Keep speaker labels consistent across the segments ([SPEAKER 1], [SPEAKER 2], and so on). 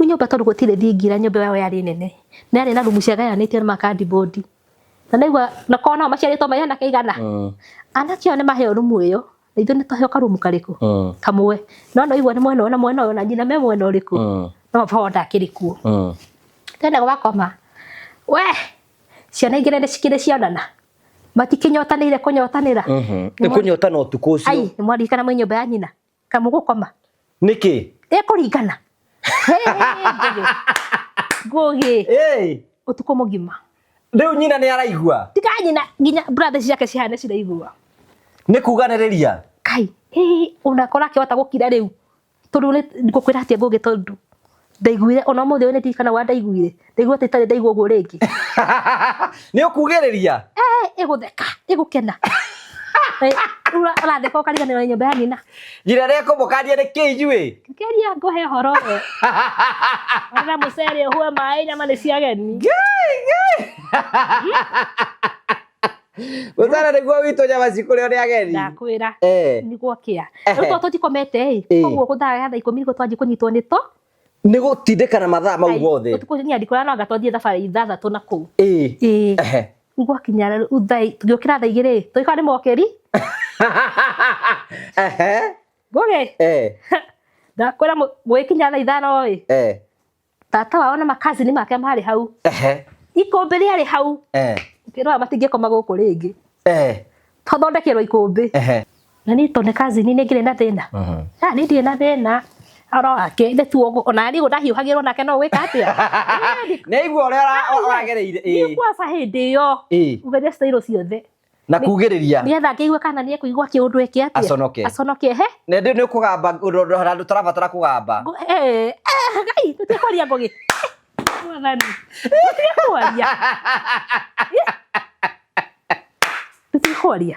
[SPEAKER 1] Rĩu nyũmba tondũ gũtirĩ thingira nyũmba yao yarĩ nene. Na yarĩ na rumu ciagayanĩtio na makandibodi. Na naigua na korwo nao maciarĩtwo marĩ anake aigana. Anake ao nĩ maheo rumu ĩyo na ithuĩ nĩ twaheo karumu karĩkũ? Kamwe. No no igua nĩ mwena ũyũ na mwena ũyũ na nyina me mwena ũrĩkũ? No baba wao ndakĩrĩ kuo. Tena gwakoma. We ciana igĩrĩ nĩ cikĩrĩ cionana. Matikĩnyotanĩire kũnyotanĩra.
[SPEAKER 2] Nĩ kũnyotana ũtukũ ũcio.
[SPEAKER 1] Ai, nĩ mwaririkana mwĩ nyũmba ya nyina. Kamũgũkoma.
[SPEAKER 2] Nĩkĩ?
[SPEAKER 1] Ĩkũringana. Ngũgĩ. Ngũgĩ.
[SPEAKER 2] Ĩĩ.
[SPEAKER 1] Ũtukũ mũgima.
[SPEAKER 2] Rĩu nyina nĩ araigua.
[SPEAKER 1] Tiga nyina nginya brother ciake cihana ciraigua.
[SPEAKER 2] Nĩ kuganĩrĩria.
[SPEAKER 1] Kai, ĩĩ onakora akĩhota gũkira rĩu. Tondũ nĩ ngũkwĩra atĩa Ngũgĩ tondũ ndaiguire ona ũmũthĩ ũyũ nĩ ndirikanaga ndaiguire. Ndaigua ta itarĩ ndaigua ũguo rĩngĩ.
[SPEAKER 2] Nĩ ũkugĩrĩria?
[SPEAKER 1] Eh, ĩgũtheka, ĩgũkena. Eh, ũratheka ũkariganĩrwo nĩ nyũmba ya nyina.
[SPEAKER 2] Nyina nĩ ekũmũkania nĩ kĩ inyuĩ?
[SPEAKER 1] Kĩria ngũhe ũhoro we. Ona mũcere ũhue maĩ nyama nĩ cia ageni.
[SPEAKER 2] Mũcere nĩguo witũ nyama cikũrĩo nĩ ageni.
[SPEAKER 1] Ndakwĩra.
[SPEAKER 2] Eh.
[SPEAKER 1] Nĩ gwakĩa.
[SPEAKER 2] Ehe.
[SPEAKER 1] Rĩu tondũ tũtikomete ĩ,
[SPEAKER 2] Ĩ.
[SPEAKER 1] koguo gũthaa thaa ikũmi nĩguo twanjia kũnyitwo nĩ to.
[SPEAKER 2] Nĩ gũtindĩkana mathaa mau mothe.
[SPEAKER 1] Ũtukũ niĩ ndikũrĩa no anga twathiĩ thabarĩ ithathatũ na kũu.
[SPEAKER 2] Ĩ.
[SPEAKER 1] Ĩ.
[SPEAKER 2] Ehe.
[SPEAKER 1] Rĩu gwakinya rĩu thaa tũgĩũkĩra thaa igĩrĩ tũgĩkora nĩ mokĩri.
[SPEAKER 2] Ehe.
[SPEAKER 1] Ngũgĩ.
[SPEAKER 2] Eh.
[SPEAKER 1] Ndakwĩra gũgĩkinya thaa ithano ĩ.
[SPEAKER 2] Eh.
[SPEAKER 1] Tata wao na makazini make marĩ hau.
[SPEAKER 2] Ehe.
[SPEAKER 1] Ikũmbĩ rĩarĩ hau.
[SPEAKER 2] Eh.
[SPEAKER 1] Ũkĩrora matingĩkoma gũkũ rĩngĩ.
[SPEAKER 2] Eh.
[SPEAKER 1] Twathondekerwo ikũmbĩ.
[SPEAKER 2] Ehe.
[SPEAKER 1] Na niĩ tondũ nĩ kazini nĩ ngĩrĩ na thĩna. Ah, niĩ ndirĩ na thĩna. Oro wake nĩ tu ũguo ona niĩ ndahiũhagĩrwo nake no gwĩka atĩa.
[SPEAKER 2] Nĩ aigua ũrĩa ũragereire.
[SPEAKER 1] Niĩ kwanza hĩndĩ ĩyo. Ugeria style ciothe.
[SPEAKER 2] Na kugĩrĩria.
[SPEAKER 1] Nĩgetha ngĩigue kana nĩ ekũigua kĩũndũ eke atĩa.
[SPEAKER 2] Aconoke.
[SPEAKER 1] Aconoke he.
[SPEAKER 2] Na ndĩ nĩ ũkũgamba handũ tũrabatara kũgamba.
[SPEAKER 1] Eh, Ngai, tũtige kwaria Ngũgĩ. Mwathani. Tũtige kwaria. Tũtige kwaria.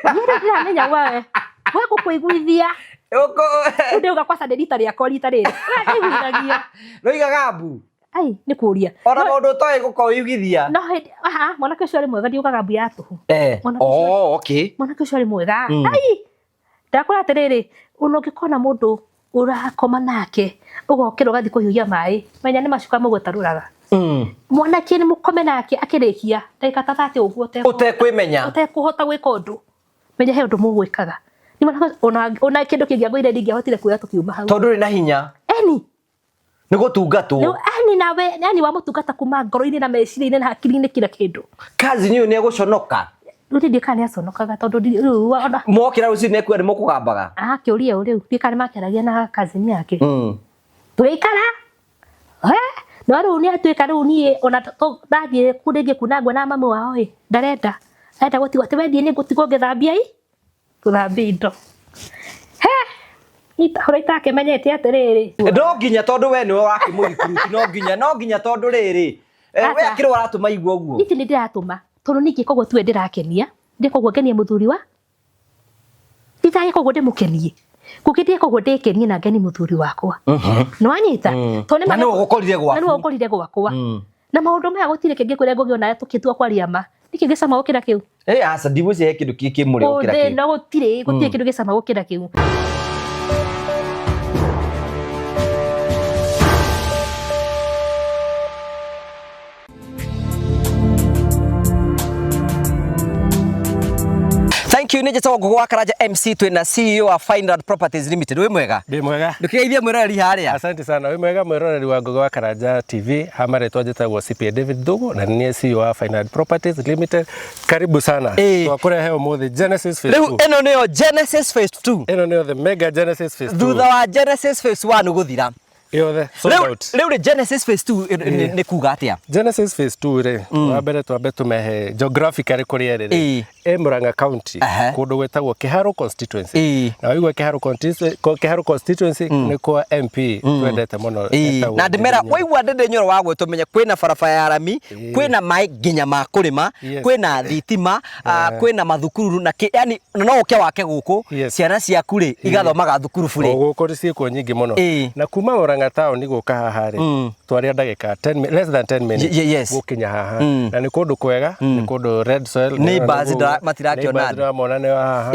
[SPEAKER 1] Niĩ rĩu ndiramenya we. We ngũkũiguithia. Rĩu ndĩrauga kwaca nĩ rita rĩakwa rita rĩrĩ. We ndiguithagia.
[SPEAKER 2] Rũigaga mbu.
[SPEAKER 1] Ai, nĩ kũria.
[SPEAKER 2] Ona mũndũ ũtoĩ gũkũiguithia.
[SPEAKER 1] No hĩndĩ, aha, mwanake ũcio arĩ mwega ndiugaga mbu ya tũhũ.
[SPEAKER 2] Eh.
[SPEAKER 1] Mwanake ũcio
[SPEAKER 2] Oh, okay.
[SPEAKER 1] mwanake ũcio arĩ mwega. Ai, ndakwĩra atĩrĩrĩ, ona ũngĩkona mũndũ ũrakoma nake, ũgokĩra ũgathiĩ kũhiũhia maĩ, menya nĩ macuka mũgũtarũraga. Mwanake nĩ mũkome nake akĩrĩkia, ndagĩka ta 30 ũguo
[SPEAKER 2] Ũtekwĩmenya.
[SPEAKER 1] ũtekũhota gwĩka ũndũ. Menya he ũndũ mũgwĩkaga. Nĩ mwanake ona ona kĩndũ kĩngĩagũire ndingĩahotire kuoya tũkiuma hau.
[SPEAKER 2] Tondũ ndũrĩ na hinya.
[SPEAKER 1] Eni.
[SPEAKER 2] Nĩ gũtungatwo.
[SPEAKER 1] Rĩu ani nawe yani wamũtungata kuma ngoro-inĩ na meciria-inĩ na hakiri-inĩ kila kĩndũ.
[SPEAKER 2] Kazi ũyũ nĩ egũconoka.
[SPEAKER 1] Rĩu niĩ ndiũĩ kana nĩ aconokaga tondũ rĩu ona
[SPEAKER 2] Mokĩra rũcinĩ ekuga nĩ mũkũgambaga.
[SPEAKER 1] Ah, kĩũria ũ rĩu ndiũĩ kana nĩ makĩaragia na cousin yake. Tũgĩikara he no rĩu nĩ atuĩka rĩu niĩ ona ndathiĩ kũu rĩngĩ kuna nguona mamu wao ĩ ndarenda arenda gũtigwo atĩ wethiĩ nĩ ngũtigwo ngĩthambia i gũthambia indo. He itahũra itakĩmenyete atĩrĩrĩ.
[SPEAKER 2] No nginya tondũ we nĩwe ũrakĩmũrikuruti no nginya no nginya tondũ rĩrĩ we
[SPEAKER 1] Aca.
[SPEAKER 2] akĩrĩ ũratũma igua ũguo.
[SPEAKER 1] Niĩ ti nĩ ndĩratũma tondũ niĩ ngĩka ũguo tiwe ndĩrakenia ndĩka ũguo ngenie mũthuri wa nditagĩka ũguo ndĩmũkenie ngũkĩ ndĩka ũguo ndĩkenie na ngenie mũthuri wakwa nĩ wanyita tondũ nĩ
[SPEAKER 2] Na nĩwe ũgũkorire gwaku.
[SPEAKER 1] na nĩwe ũkorire gwakwa na maũndũ maya gũtirĩ kĩngĩ kwĩra ngũgĩ ona tũkĩtua kwaria ma nĩkĩ gĩcama gũkĩra kĩu
[SPEAKER 2] Eh, aca ndigwĩciria he kĩndũ kĩ kĩ mũrĩo gũkĩra
[SPEAKER 1] Ũthĩ
[SPEAKER 2] kĩu.
[SPEAKER 1] no gũtirĩ gũtirĩ kĩndũ gĩcama gũkĩra kĩu
[SPEAKER 2] Thank you nĩ njĩtagwo Ngũgũ wa Karanja MC twĩna CEO wa Fineland Properties Limited wĩ mwega
[SPEAKER 3] Ndĩ mwega.
[SPEAKER 2] ndũkĩgeithie mwĩroreri harĩa
[SPEAKER 3] Asante sana. Wĩ mwega mwĩroreri wa Ngũgĩ wa Karanja TV. Ha marĩtwa njĩtagwo CPA David Thugu na nĩ niĩ CEO wa Fineland Properties Limited. Karibu sana.
[SPEAKER 2] Ĩĩ.
[SPEAKER 3] Twakũrehe ũmũthĩ Genesis Phase
[SPEAKER 2] rĩu
[SPEAKER 3] 2.
[SPEAKER 2] ĩno nĩyo Genesis Phase 2
[SPEAKER 3] Ĩno nĩyo the mega Genesis Phase 2.
[SPEAKER 2] thutha wa Genesis Phase 1 gũthira
[SPEAKER 3] Yothe sold
[SPEAKER 2] Rĩu
[SPEAKER 3] out.
[SPEAKER 2] rĩu rĩ Genesis Phase 2 nĩ kuga atĩa
[SPEAKER 3] Genesis Phase 2 rĩ, wa mbere twambe tũmehe geographically kũrĩa ĩrĩ
[SPEAKER 2] Ĩĩ.
[SPEAKER 3] rĩ. Ĩ Murang'a County
[SPEAKER 2] Aha.
[SPEAKER 3] kũndũ gwĩtagwo Kiharu constituency.
[SPEAKER 2] Ĩĩ.
[SPEAKER 3] Na waigua Kiharu constituency, Kiharu constituency nĩ kwa MP twendete mũno.
[SPEAKER 2] Ĩĩ,
[SPEAKER 3] etagwo
[SPEAKER 2] na ndĩmera
[SPEAKER 3] Ndindi Nyoro.
[SPEAKER 2] waigua Ndindi Nyoro wa gwĩtwo menye kwĩna barabara ya rami kwĩna maĩ nginya ma kũrĩma
[SPEAKER 3] Yes.
[SPEAKER 2] kwĩna thitima kwĩna mathukuru na kĩ yani na no ũke wake gũkũ
[SPEAKER 3] Yes.
[SPEAKER 2] ciana ciaku rĩ igathomaga thukuru
[SPEAKER 3] O
[SPEAKER 2] burĩ
[SPEAKER 3] gũkũ ciĩkuo nyingĩ mũno
[SPEAKER 2] Ĩĩ.
[SPEAKER 3] na kuma Murang'a Murang'a town gũka haha rĩ, twaria ndagĩka 10 less than 10 minutes gũkinya haha. Na nĩ kũndũ kwega, nĩ kũndũ red soil.
[SPEAKER 2] Neighbors matirakĩona
[SPEAKER 3] Neighbors
[SPEAKER 2] andũ.
[SPEAKER 3] ndĩramona nĩ haha.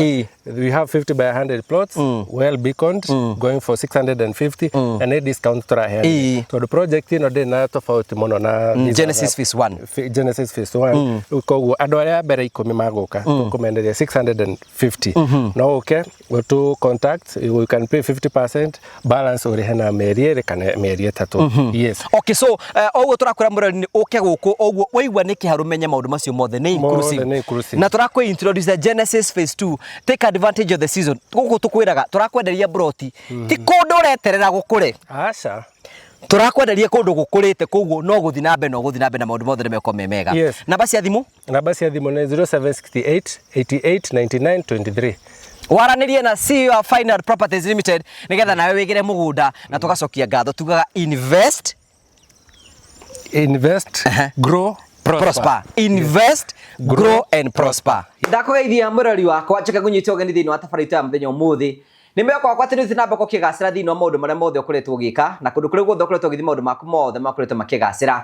[SPEAKER 3] We have 50 by 100 plots, well beaconed, going for 650, na nĩ discount tũraheana tondũ project ĩno ndĩrĩ na tofauti mũno na these
[SPEAKER 2] Genesis
[SPEAKER 3] other-
[SPEAKER 2] Phase 1.
[SPEAKER 3] Genesis Phase 1. Rĩu koguo andũ arĩa a mbere 10 magũka tũkũmenderia 650. No ũke ũtũ contact, you can pay 50% balance, ũrĩhe na mĩeri 2 kana mĩeri 3. Yes.
[SPEAKER 2] Okay, so oguo tũrakwĩra mũrori nĩ ũke gũkũ, ũguo waigua nĩ kĩharũ, menye maũndũ macio mothe nĩ inclusive.
[SPEAKER 3] Mothe nĩ inclusive.
[SPEAKER 2] Na tũrakwĩ introduce the Genesis Phase 2. Take advantage of the season. Gũkũ tũkwĩraga tũrakwenderia broti, ti kũndũ ũreterera gũkũre.
[SPEAKER 3] Aca.
[SPEAKER 2] Tũrakwenderia kũndũ gũkũrĩte, koguo no gũthiĩ na mbere, no gũthiĩ na mbere, na maũndũ mothe nĩ mekorwo me mega. Namba cia thimũ?
[SPEAKER 3] Namba cia thimũ nĩ 0768 88 99 23.
[SPEAKER 2] Waranĩrie na CEO wa Final Properties Limited nĩgetha nawe wĩgĩre mũgũnda, na tũgacokia ngatho tugaga invest,
[SPEAKER 3] Invest, grow, prosper.
[SPEAKER 2] Prosper. Invest, grow and prosper. Ndakũgeithia mũrori wakwa, njĩka ngũnyite ũgeni thĩinĩ wa tabarĩra itũ ya mũthenya ũmũthĩ. Nĩ mwĩhoko wakwa atĩ nĩ ũthiĩ na mbere ũkĩgacĩra thĩinĩ wa maũndũ marĩa mothe ũkoretwo ũgĩka, na kũndũ kũrĩa guothe ũkoretwo ũgĩthiĩ, maũndũ maku mothe makoretwo makĩgacĩra.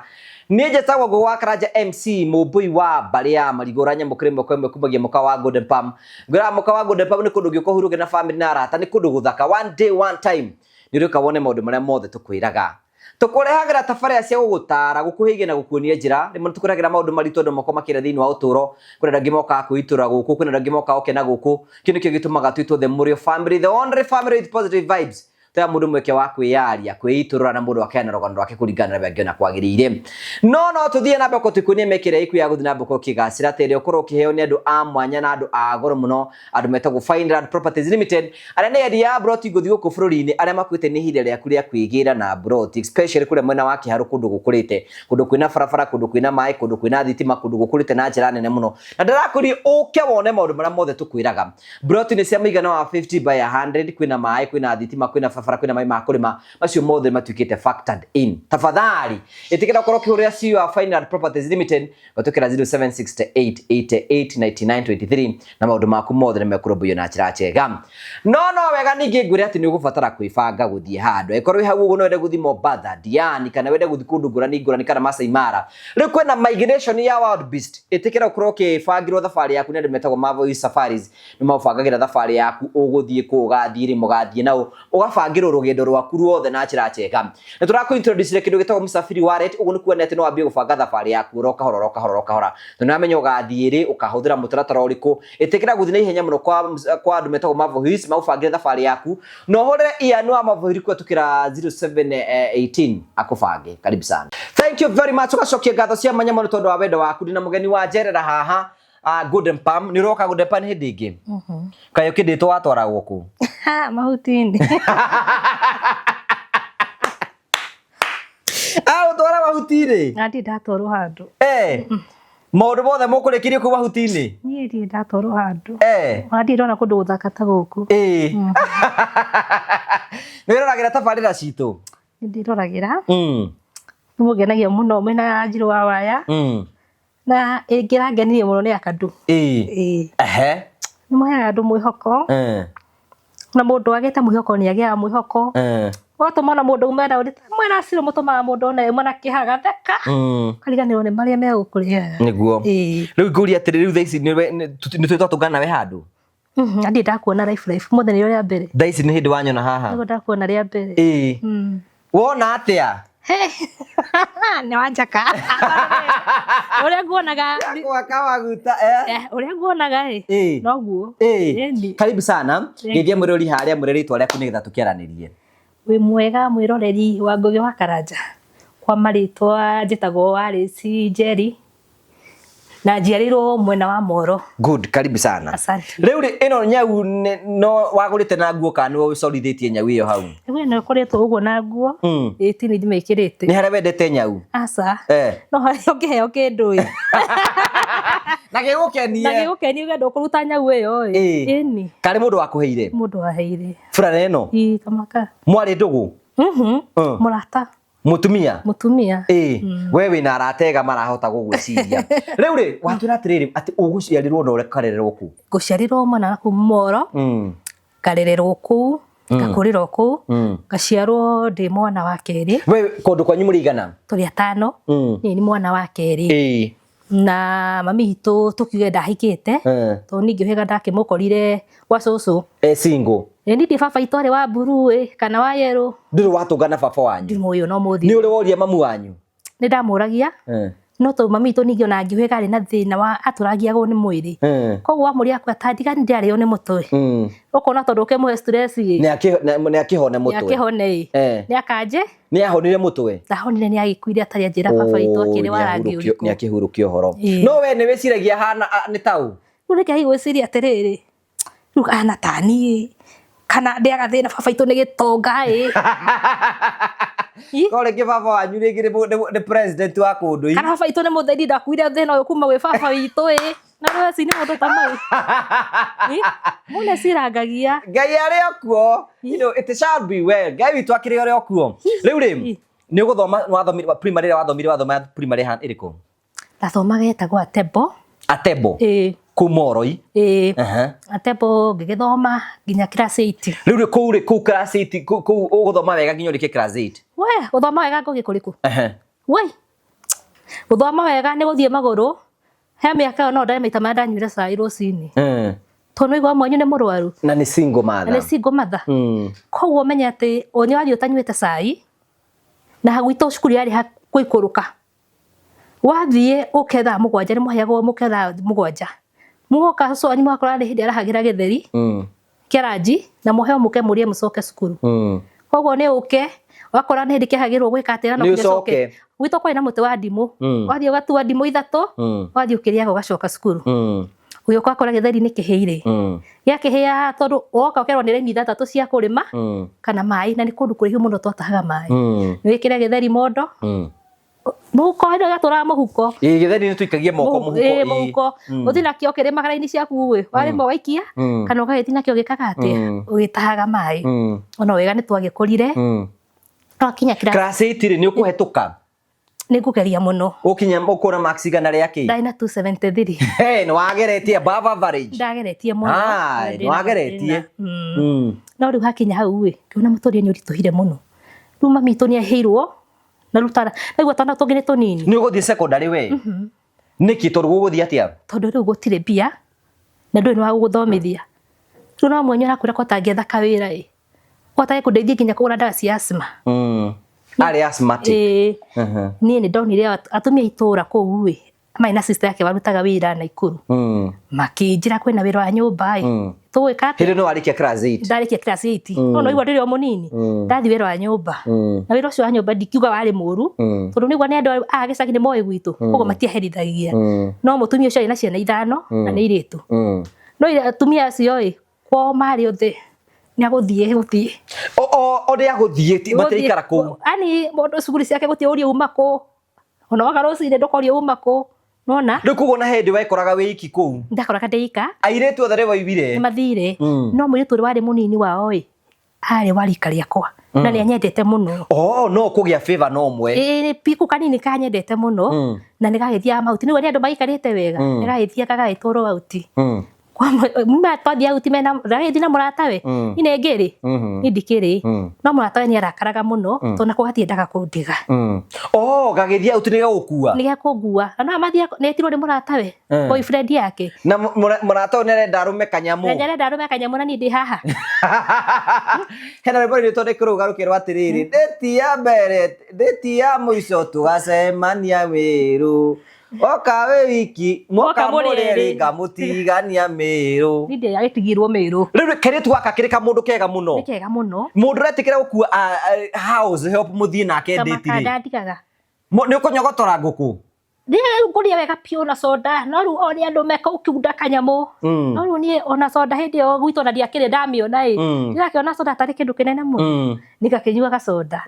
[SPEAKER 2] Niĩ njĩtagwo Ngũgũ wa Karanja MC, mũmbũi wa mbarĩ ya marigũ ũrĩa nyamũkĩra ĩmwe kwa ĩmwe kumagia mũkawa wa Golden Palm. Ngwĩraga mũkawa wa Golden Palm nĩ kũndũ ũngĩũka ũhurũke na family na arata, nĩ kũndũ gũthaka. One day, one time nĩ ũrĩũka wone maũndũ marĩa mothe tũkwĩraga. Tũkũrehagĩra tabarĩra cia gũgũtara, gũkuhĩgia na gũkuonia njĩra. Rĩmwe nĩ tũkũrehagĩra maũndũ maritũ andũ moko makĩra thĩinĩ wa ũtũũro. Kwĩna andũ angĩ mokaga kwĩitũra gũkũ, kwĩna andũ angĩ mokaga gũkena gũkũ. Kĩu nĩkĩo gĩtũmaga twĩtwo the Mũrĩo family, the only family with positive vibes. Tũheaga mũndũ mweke wa kwĩyaria, kwĩitũrũra, na mũndũ akeana rũgano rwake kũringana na ũrĩa angĩona kwagĩrĩire. No tũthiĩ na mbere tũkuonie mĩeke ĩrĩa ĩkuo ya gũthiĩ na mbere ũkĩgacĩra, ta ĩrĩa ũkorwo ũkĩheo nĩ andũ a mwanya na andũ a goro mũno, andũ metagwo Fineland Properties Limited, arĩa nĩ endia a broti ngũthi gũkũ bũrũri-inĩ, arĩa makuĩte nĩ ihinda rĩaku rĩa kwĩgĩra na broti, especially kũrĩa mwena wa Kĩharũ, kũndũ gũkũrĩte, kũndũ kwĩna barabara, kũndũ kwĩna maĩ, kũndũ kwĩna thitima, kũndũ gũkũrĩte na njĩra nene mũno. Na ndĩrakũria ũke wone maũndũ marĩa mothe tũkwĩraga. Broti nĩ cia mũigana wa 50 by 100, kwĩna maĩ, kwĩna thitima, kwĩna barabara, kwĩna maĩ ma kũrĩma, macio mothe matuĩkĩte factored in. Tafadhali ĩtĩkĩra ũkorwo ũkĩhũrĩra CEO wa Fineland Properties Limited gũtũkĩra 0768 88 99 23, na maũndũ maku mothe nĩ mekũrũmbũiyo na njĩra njega. No wega ningĩ ngwĩre atĩ nĩ ũgũbatara kwĩbanga gũthiĩ handũ. Angĩkorwo wĩ hau ũguo no wende gũthiĩ Mombatha, Diani, kana wende gũthiĩ kũndũ ngũrani ngũrani, kana Masai Mara, rĩu kwĩna migration ya Wild Beast. Ĩtĩkĩra ũkorwo ũkĩbangĩrwo thabarĩ yaku nĩ andũ metagwo Mavoi Safaris. Nĩ magũbangagĩra thabarĩ yaku, ũgũthiĩ kũ, ũgathiĩ rĩ, mũgathiĩ nao, ũgabangĩrwo rũgendo rwaku ruothe na njĩra njega. Nĩ tũrakũ introduce kĩndũ gĩtagwo Msafiri Wallet. Ũguo nĩ kuona atĩ no wambie gũbanga thabarĩ yaku oro kahora, oro kahora, oro kahora, tondũ nĩwamenya ũgathiĩ rĩ, ũkahũthĩra mũtaratara ũrĩkũ. Ĩtĩkĩra gũthiĩ na ihenya mũno kwa andũ metagwo Mavohis, magũbangĩre thabarĩ yaku, na ũhũrĩre Ian wa Mavohiri kũhetũkĩra 0718 akũbange. Karibu sana, thank you very much. Ũgacokia ngatho cia mwanya mũno tondũ wa wendo waku. Ndĩna mũgeni wa njerera haha, Golden Palm. Nĩ ũroka Golden Palm hĩndĩ ĩngĩ? Kaĩ ũkĩndĩtwo watwaragwo kũ?
[SPEAKER 1] Mahuti-inĩ.
[SPEAKER 2] Ũtwara mahuti-inĩ?
[SPEAKER 1] Na ndirĩ ndatwarwo handũ.
[SPEAKER 2] Maũndũ mothe mũkũrĩkĩrie kũu mahuti-inĩ?
[SPEAKER 1] Niĩ ndirĩ ndatwarwo handũ. Ona ndirĩ ndona kũndũ gũthaka ta gũkũ.
[SPEAKER 2] Nĩ wĩroragĩra tabarĩra citũ?
[SPEAKER 1] Nĩ ndĩroragĩra. Nĩ mũngenagia mũno mwĩna Njirũ wa Waya. Na ĩngĩrangenirie mũno nĩ Akadu. Nĩ mũheaga andũ mwĩhoko. Na mũndũ agĩte mwĩhoko nĩ agĩaga mwĩhoko. Ũgatũma ona mũndũ ume na mwena Ciro, mũtũmaga mũndũ ona ĩmwe na kĩeha gatheka. Kariganĩrwo nĩ marĩa megũkũrĩaga.
[SPEAKER 2] Nĩguo. Rĩu ngũria atĩrĩ, rĩu thaa ici nĩ tũrĩ twatũngana nawe handũ?
[SPEAKER 1] Na ndirĩ ndakuona live live, ũmũthĩ nĩrĩo rĩa mbere.
[SPEAKER 2] Thaa ici nĩ hĩndĩ wanyona haha?
[SPEAKER 1] Nĩguo ndakuona rĩa mbere.
[SPEAKER 2] Wona atĩa?
[SPEAKER 1] Nĩ wanjaka. Ũrĩa nguonaga.
[SPEAKER 2] Gwaka maguta,
[SPEAKER 1] Ũrĩa nguonaga ĩ. Noguo. Ĩni.
[SPEAKER 2] Karibu sana. Geithia mũrori harĩa, mwĩre rĩtwa rĩaku nĩgetha tũkĩaranĩrie.
[SPEAKER 1] Wĩ mwega mwĩroreri wa Ngũgĩ wa Karanja. Kwa marĩtwa njĩtagwo Alice Njeri na njiarĩirwo mwena wa Moro.
[SPEAKER 2] Good, karibu sana.
[SPEAKER 1] Asante.
[SPEAKER 2] Rĩu rĩ, ĩno nyau no wagũrĩte na nguo kana nĩwe ũcorithĩtie nyau ĩyo hau?
[SPEAKER 1] Rĩu ĩno ĩkoretwo ũguo na nguo. Ĩĩ, ti niĩ ndĩmĩkĩrĩte.
[SPEAKER 2] Nĩ harĩa wendete nyau?
[SPEAKER 1] Aca. No harĩa ũngĩheo kĩndũ ĩ.
[SPEAKER 2] Na gĩgũkenie.
[SPEAKER 1] Na gĩgũkenie ũgenda ũkũruta nyau ĩyo ĩ. Ĩni.
[SPEAKER 2] Karĩ mũndũ wakũheire?
[SPEAKER 1] Mũndũ waheire.
[SPEAKER 2] Burana ĩno?
[SPEAKER 1] Ĩ, kamaka.
[SPEAKER 2] Mwarĩ ndũgũ?
[SPEAKER 1] Mũrata.
[SPEAKER 2] Mũtumia?
[SPEAKER 1] Mũtumia.
[SPEAKER 2] We wĩna arata ega marahota gũgwĩciria. Rĩu rĩ, watwĩra atĩrĩrĩ, atĩ ũgũciarĩrwo na ũkarererwo kũ?
[SPEAKER 1] Ngũciarĩrwo mwena wa kũu Moro. Ngarererwo kũu. Ngakũrĩra o kũu. Ngaciarwo ndĩ mwana wa kerĩ.
[SPEAKER 2] We kũndũ kwanyu mũrĩ igana?
[SPEAKER 1] Tũrĩ atano. Niĩ nĩ mwana wa kerĩ. Na mami witũ tũkiuge ndahikĩte, tondũ niĩ ngĩũhĩga ndakĩmũkorire gwa cũcũ.
[SPEAKER 2] E single.
[SPEAKER 1] Ĩ niĩ baba witũ arĩ wa blue ĩ kana wa yellow.
[SPEAKER 2] Ndũrĩ watũngana baba wanyu?
[SPEAKER 1] Ndimũĩ ona ũmũthĩ.
[SPEAKER 2] Nĩ ũrĩ woria mamu wanyu?
[SPEAKER 1] Nĩ ndamũragia. No tondũ mami witũ ningĩ ona ngĩũhĩga arĩ na thĩna wa atũragiagwo nĩ mwĩrĩ. Koguo wamũria akauga ta ndiga nĩ ndĩrarĩo nĩ mũtwe. Ũkona tondũ ũkĩmũhe stress ĩ.
[SPEAKER 2] Nĩ akĩhone mũtwe.
[SPEAKER 1] Nĩ akĩhone ĩ. Nĩ akanje.
[SPEAKER 2] Nĩ ahonire mũtwe?
[SPEAKER 1] Ndahonire, nĩ agĩkuire atarĩ anjĩra baba witũ akĩrĩ wa rangi ũrĩkũ.
[SPEAKER 2] Nĩ akĩhurũkia ũhoro. No we nĩ wĩciragia hana nĩ taũ?
[SPEAKER 1] Rĩu nĩkĩo gwĩciria atĩrĩrĩ, rĩu ahana ta niĩ kana ndĩaga thĩna baba witũ nĩ gĩtonga ĩ.
[SPEAKER 2] Ko rĩngĩ baba wanyu rĩngĩ nĩ president wa kũndũ.
[SPEAKER 1] Kana baba witũ nĩ mũthĩni ndakuire thĩna ũyũ kuma gwĩ baba witũ ĩ. Na rĩu eci nĩ mũndũ ta mau. Mũne cirangagia.
[SPEAKER 2] Ngai arĩ o kuo. You know, it shall be well. Ngai witũ akĩrĩ o kuo. Rĩu rĩ, nĩ ũgũthoma wathomire primary ĩrĩa wathomire wathoma primary ĩrĩkũ?
[SPEAKER 1] Ndathomaga ĩtagwo Atebo.
[SPEAKER 2] Atebo?
[SPEAKER 1] Ĩĩ.
[SPEAKER 2] Kũu Moroi?
[SPEAKER 1] Ĩĩ. Atebo ngĩgĩthoma nginya class 8.
[SPEAKER 2] Rĩu rĩ kũu rĩ kũu class 8 kũu ũgũthoma wega nginya ũrĩkie class 8?
[SPEAKER 1] We, gũthoma wega ngũgĩ kũrĩkũ? We, gũthoma wega nĩ gũthiĩ magũrũ. He mĩaka ĩyo no ndare maita marĩa ndanyuire cai rũcinĩ. Tondũ nĩwaigua mwanyu nĩ mũrwaru.
[SPEAKER 2] Na nĩ single mother.
[SPEAKER 1] Na nĩ single mother. Koguo ũmenye atĩ ũnyua wathiĩ ũtanyuĩte cai, na gwitũ cukuru yarĩ gũikũrũka. Wathiĩ ũke thaa 7 nĩ mwaheagwo mũke thaa 7. Mwoka cũcũ wanyu mwakora nĩ hĩndĩ arahagĩra gĩtheri kĩa ranji na mũheo mũke mũrĩe mũcoke cukuru. Koguo nĩ ũke wakora nĩ hĩndĩ kĩhagĩrwo gwĩka atĩa na no
[SPEAKER 2] ũcoke.
[SPEAKER 1] Gwitũ kwarĩ na mũtĩ wa ndimũ. Wathiĩ ũgatua ndimũ 3, wathiĩ ũkĩrĩaga ũgacoka cukuru. Ũgĩũka ũgakora gĩtheri nĩ kĩhĩire. Gĩakĩhĩa tondũ woka ũkerwo nĩ raini 6 cia kũrĩma kana maĩ, na nĩ kũndũ kũraihu mũno twatahaga maĩ. Nĩ wĩkĩre gĩtheri mondo. Mũhuko hĩndĩ ĩyo gatũraga mũhuko.
[SPEAKER 2] Ĩĩ gĩtheri nĩ tũikagia moko mũhuko.
[SPEAKER 1] Ĩĩ mũhuko. Ũthiĩ nakĩo ũkĩrĩmaga raini ciaku ĩ, warĩma ũgaikia kana ũgagĩthiĩ nakĩo ũgĩkaga atĩa, ũgĩtahaga maĩ. Ona wega nĩ twagĩkũrire. Twakinya
[SPEAKER 2] class 8 rĩ nĩ ũkũhetũka?
[SPEAKER 1] Nĩ ngũgeria mũno.
[SPEAKER 2] Ũkinya ũkũra marks igana rĩa kĩ?
[SPEAKER 1] Ndarĩ na 273.
[SPEAKER 2] Hey, nĩ wageretie above average.
[SPEAKER 1] Ndageretie mũno.
[SPEAKER 2] Nĩ wageretie.
[SPEAKER 1] No rĩu hakinya hau ĩ, ngĩona mũtũrĩre nĩ ũritũhire mũno. Rĩu mami witũ nĩ ahĩirwo na rĩu twana, naigua twana tũngĩ nĩ tũnini.
[SPEAKER 2] Nĩ ũgũthiĩ secondary we? Nĩkĩ tondũ gũgũthiĩ atĩa?
[SPEAKER 1] Tondũ rĩu gũtirĩ mbia na ndũrĩ wa gũgũthomithia. Rĩu no mwenye ũrakwĩra ko ũtangĩetha kawĩra ĩ. Ko ũtangĩkũndeithia nginya kũgũra ndawa cia asthma.
[SPEAKER 2] Arĩ asthmatic.
[SPEAKER 1] Ĩĩ. Niĩ nĩ ndonire atumia a itũũra kũu ĩ, marĩ na sister yake warutaga wĩra Naikuru. Makĩnjĩra kwĩna wĩra wa nyũmba ĩ. Tũgwĩka atĩa?
[SPEAKER 2] Hĩndĩ ĩno warĩkia class 8.
[SPEAKER 1] Ndarĩkia class 8. No no igua ndĩrĩ o mũnini. Ndathiĩ wĩra wa nyũmba. Na wĩra ũcio wa nyũmba ndikiuga warĩ mũru, tondũ nĩguo nĩ andũ a gĩcagi nĩ moĩ gwitũ, koguo matiaherithagia. No mũtumia ũcio arĩ na ciana 5 na nĩ airĩtu. No atumia acio ĩ, kwao marĩ othe nĩ agũthiĩ gũthiĩ.
[SPEAKER 2] O nĩ agũthiĩ, matiraikara kũu.
[SPEAKER 1] Ani mũndũ cukuru ciake gũtirĩ ũria uma kũ. Ona woka rũcinĩ ndũkorio uma kũ. Nona?
[SPEAKER 2] Rĩu koguo na hĩndĩ wekoraga wĩ iki kũu.
[SPEAKER 1] Ndakoraga ndĩ ika.
[SPEAKER 2] Airĩtu othe rĩ waiguire?
[SPEAKER 1] Nĩ mathire. No mũirĩtu ũrĩa warĩ mũnini wao ĩ, arĩ wa rika rĩakwa. Na nĩ anyendete mũno.
[SPEAKER 2] Oh, no kũgĩa favor no ũmwe.
[SPEAKER 1] Ĩĩ, piku kanini kanyendete mũno. Na nĩ gagĩthiaga mahuti. Nĩguo nĩ andũ maikarĩte wega. Nĩ gagĩthiaga gagĩtwarwo auti. Muma twathiĩ auti mena, gagĩthiĩ na mũratawe. Niĩ nĩ ngĩrĩ. Niĩ ndikĩrĩ. No mũratawe nĩ arakaraga mũno, tondũ nako gatiendaga kũndiga.
[SPEAKER 2] Oh, gagĩthiĩ auti nĩ gegũkua?
[SPEAKER 1] Nĩ gekũngua. Na no mathiĩ nĩ etirwo nĩ mũratawe, boyfriend yake.
[SPEAKER 2] Na mũrata ũyũ nĩ arenda arũme kanyamũ.
[SPEAKER 1] Na nĩ arenda arũme kanyamũ na niĩ ndĩ haha.
[SPEAKER 2] Hena rwĩmbo rũinĩtwo nĩ kũrũga rũkerwo atĩrĩrĩ, ndĩti ya mbere, ndĩti ya mũico tũgacemania Mĩrũ. Oka wĩ wiki, mwoka mũrĩ erĩ ngamũtigania Mĩrũ.
[SPEAKER 1] Niĩ ndĩagĩtigirwo Mĩrũ.
[SPEAKER 2] Rĩu kairĩtu gaka kĩrĩ kamũndũ kega mũno.
[SPEAKER 1] Nĩ kega mũno.
[SPEAKER 2] Mũndũ ũretĩkĩra gũkua house help mũthiĩ nake
[SPEAKER 1] Kama
[SPEAKER 2] date rĩ.
[SPEAKER 1] kandandigaga.
[SPEAKER 2] Nĩ ũkũnyogotora ngũkũ?
[SPEAKER 1] Rĩu ngũrĩa wega piũ na soda, no rĩu o nĩ andũ meka ũkiunda kanyamũ. No rĩu niĩ ona soda hĩndĩ ĩyo gwitũ ona ndiakĩrĩ ndamĩona ĩ. Ndĩrakĩona soda tarĩ kĩndũ kĩnene mũno. Nĩngakĩnyuaga soda.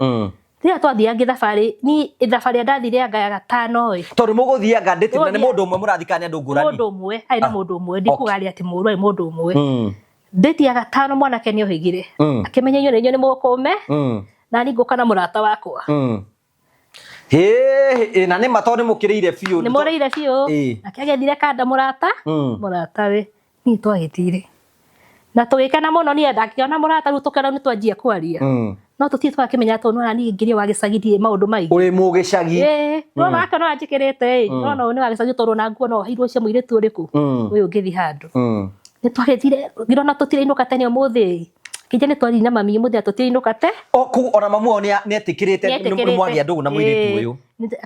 [SPEAKER 1] Rĩrĩa twathiangi thabarĩ, ni thabarĩ ĩrĩa ndathire anga ya gatano ĩ.
[SPEAKER 2] Tondũ mũgũthianga ndĩti na nĩ mũndũ ũmwe mũrathiĩ kana nĩ andũ ngũrani?
[SPEAKER 1] Mũndũ ũmwe, arĩ na mũndũ ũmwe, ndikuga arĩ atĩ mũũru, arĩ mũndũ ũmwe. Ndĩti ya gatano mwanake nĩ ohĩgire. Akĩmenya inyuĩ nĩ inyuĩ nĩ mũkũme, na niĩ ngũka na mũrata wakwa.
[SPEAKER 2] Hĩ, na nĩ ma tondũ nĩ mũkĩrĩire biũ.
[SPEAKER 1] Nĩ mũrĩire biũ. Nake agĩthire kanda mũrata, mũratawe. Niĩ twagĩthire. Na tũgĩkena mũno niĩ ndakĩona mũrata rĩu tũkĩona nĩ twanjia kwaria. No tũtirĩ twakĩmenya tondũ nĩwona niĩ ngĩrĩ wa gĩcagi ndirĩ maũndũ maingĩ.
[SPEAKER 2] Ũrĩ mũgĩcagi.
[SPEAKER 1] Ĩĩ, nĩwona wake no anjĩkĩrĩte ĩ, nona ũyũ nĩ wa gĩcagi tondũ ona nguo no oheirwo cia mũirĩtu ũrĩkũ ũyũ ũngĩthiĩ handũ. Nĩ twagĩthire ngĩrona tũtirainũka tene ũmũthĩ. Kĩnja nĩ twathiĩ na mami ũmũthĩ na tũtirainũka te.
[SPEAKER 2] O koguo ona mamu wao nĩetĩkĩrĩte nĩ mwagĩa ndũgũ na mũirĩtu ũyũ.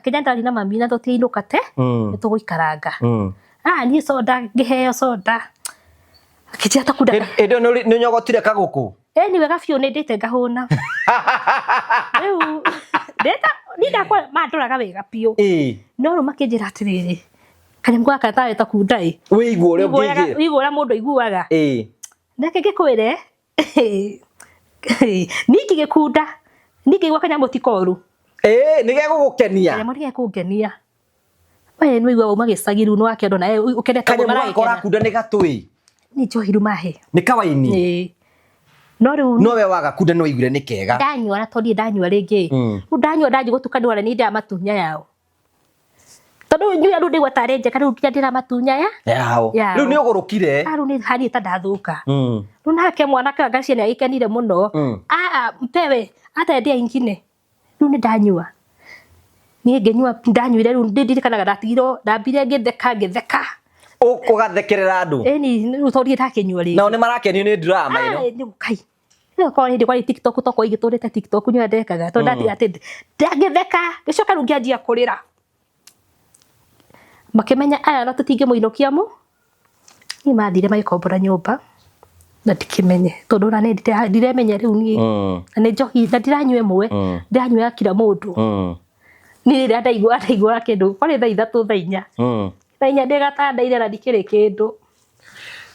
[SPEAKER 1] Kĩnja nĩ twathiĩ na mami na tũtirainũka te nĩ tũgũikaranga. Ah, niĩ soda ngĩheo soda. Akĩnjĩra ta kunda.
[SPEAKER 2] Hĩndĩ ĩyo nĩ ũnyogotire kagũkũ?
[SPEAKER 1] Ĩĩ nĩ wega biũ nĩ ndĩte ngahũna. Rĩu ndĩte niĩ ndakwa mandoraga wega biũ. No rĩu makĩnjĩra atĩrĩrĩ, kanyamũ gaka tawe ta kunda ĩ.
[SPEAKER 2] Wĩigua ũrĩa ũngĩigua.
[SPEAKER 1] Wĩigua ũrĩa mũndũ aiguaga. Reke ngĩkwĩre niĩ ngĩgĩkunda niĩ ngĩigua kanyamũ ti koru.
[SPEAKER 2] Ĩĩ nĩ gegũgũkenia.
[SPEAKER 1] Kanyamũ nĩ gekũngenia. We nĩ waigua wauma gĩcagi rĩu nĩ wakĩendwo nawe ũkenete ũguo
[SPEAKER 2] Kanyamũ gaka
[SPEAKER 1] maragĩkena.
[SPEAKER 2] ũrakunda nĩ gatũĩ.
[SPEAKER 1] Nĩ njohi rĩu mahe.
[SPEAKER 2] Nĩ kawaini.
[SPEAKER 1] Ĩĩ. No rĩu
[SPEAKER 2] No we wagakunda nĩ waiguire nĩ kega.
[SPEAKER 1] Ndanyua na tondũ niĩ ndanyua rĩngĩ. Rĩu ndanyua ndanjia gũtukanĩrwo na niĩ ndĩramatunya yao. Tondũ nyua rĩu ndaigua tarĩ njega rĩu nginya ndĩramatunya ya.
[SPEAKER 2] Yao.
[SPEAKER 1] Yao.
[SPEAKER 2] Rĩu nĩ ũgũrũkire.
[SPEAKER 1] Ah, rĩu nĩ haniĩ ta ndathũka. Rĩu nake mwanake ũyũ ngacĩria nĩ agĩkenire mũno. Ah, mpewe hata endea ingine. Rĩu nĩ ndanyua. Niĩ ngĩnyua ndanyuire rĩu ndirikanaga ndatigirwo ndambire ngĩtheka ngĩtheka.
[SPEAKER 2] Ũgathekerera andũ.
[SPEAKER 1] Ĩni rĩu tondũ ndirĩ ndakĩnyua rĩngĩ.
[SPEAKER 2] Nao nĩ marakenio nĩ drama ĩno.
[SPEAKER 1] Ah, nĩ kai. Rĩu korwo hĩndĩ kwarĩ TikTok tokorwo igĩtũrĩte TikTok nĩyo ndekaga tondũ ndatiga atĩ ndangĩtheka ngĩcoka rĩu ngĩanjia kũrĩra. Makĩmenya aya na tũtingĩmũinũkia mũ. Niĩ mathire magĩkombora nyũmba na ndikĩmenye tondũ ona nĩ ndiremenya rĩu niĩ. Na nĩ njohi na ndiranyua ĩmwe ndĩranyua ya kila mũndũ. Niĩ rĩrĩa ndaigua ndaiguaga kĩndũ kwarĩ thaa ithatũ thaa inya. Thaa inya ndĩ gatanda-inĩ na ndikĩrĩ kĩndũ.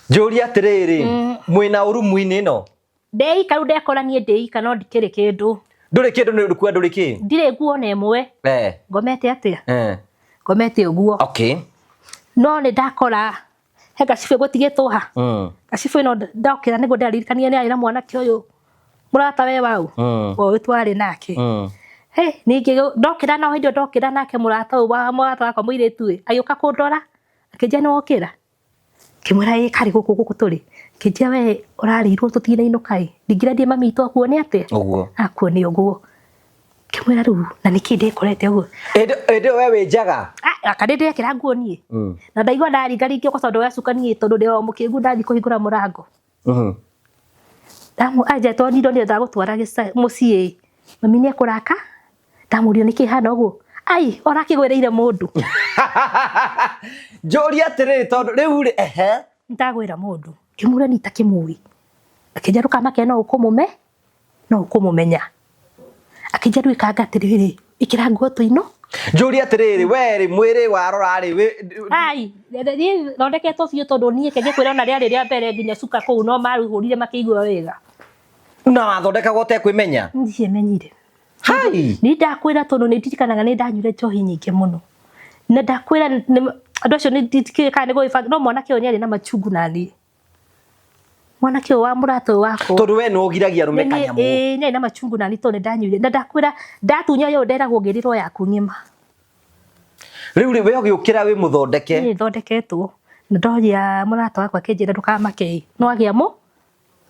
[SPEAKER 2] Njũrie atĩrĩrĩ, mwĩna ũrumu-inĩ ĩno?
[SPEAKER 1] Ndĩika rĩu ndekora niĩ ndĩika no ndikĩrĩ kĩndũ.
[SPEAKER 2] Ndũrĩ kĩndũ nĩ kuga ndũrĩ kĩ?
[SPEAKER 1] Ndirĩ nguo ona ĩmwe. Ngomete atĩa? Ngomete ũguo.
[SPEAKER 2] Okay.
[SPEAKER 1] No nĩ ndakora he gacibũ gũtigĩtwo ha. Gacibũ ĩno ndokĩra nĩguo ndĩraririkania nĩ arĩ na mwanake ũyũ mũrata we wau. Ũyũ twarĩ nake. He ningĩ ndokĩra no hĩndĩ ĩyo ndokĩra nake mũrata ũyũ wa mũrata wakwa mũirĩtu ĩ agĩũka kũndora akĩnjĩra nĩ wokĩra. Ngĩmwĩra ĩ karĩ gũkũ gũkũ tũrĩ. Akĩnjĩra we ũrarĩirwo tũtinainũka ĩ. Ndingĩra mami witũ akuone atĩa?
[SPEAKER 2] Ũguo.
[SPEAKER 1] Akuone ũguo. Ngĩmwĩra rĩu na nĩkĩ ndĩkorete ũguo.
[SPEAKER 2] Hĩndĩ ĩyo we wĩ njaga?
[SPEAKER 1] Aka nĩ ndĩrekĩra nguo niĩ. Na ndaigua ndaringaringio kwa tondũ wa cuka niĩ tondũ ndĩ o mũkĩgu ndathiĩ kũhingũra mũrango. Anja tondũ ndonire ndagũtwara mũciĩ. Mami nĩ ekũraka. Ndamũria nĩkĩ hana ũguo. Ai, orakĩgwĩrĩire mũndũ.
[SPEAKER 2] Njũria atĩrĩrĩ tondũ rĩu rĩ ehe.
[SPEAKER 1] Ndagwĩra mũndũ. Ngĩmũria niĩ itakĩmũĩ. Akĩnjĩra ndũkamake no ũkũmũme, no ũkũmũmenya. Akĩnjĩra rĩu ĩkanga atĩrĩrĩ, ĩkĩra nguo tũino.
[SPEAKER 2] Njũria atĩrĩrĩ, we rĩ mwĩrĩ warora rĩ
[SPEAKER 1] Ai, niĩ thondeketwo biũ tondũ niĩ kĩngĩkwĩra ona rĩarĩ rĩa mbere nginya cuka kũu no marũhũrire makĩigua wega.
[SPEAKER 2] Na wathondekagwo ũtekwĩmenya?
[SPEAKER 1] Ndiĩmenyire.
[SPEAKER 2] Hai.
[SPEAKER 1] Nĩ ndakwĩra tondũ nĩ ndirikanaga nĩ ndanyuire njohi nyingĩ mũno. Na ndakwĩra andũ acio nĩ ndikĩũĩ kana nĩ gũgĩbanga no mwanake ũyũ nĩ arĩ na machungu na niĩ. Mwanake ũyũ wa mũrata ũyũ wakwa.
[SPEAKER 2] Tondũ we nĩ ũgiragia arũme kanyamũ.
[SPEAKER 1] Ĩĩ nĩ arĩ na machungu na niĩ tondũ nĩ ndanyuire. Na ndakwĩra ndatunya ũyũ nderagwo ngĩrĩrwo yaku ng'ima.
[SPEAKER 2] Rĩu rĩ we ũgĩũkĩra wĩ mũthondeke.
[SPEAKER 1] Niĩ thondeketwo. Na ndoria mũrata wakwa akĩnjĩra ndũkamake ĩ. No agĩa mũ.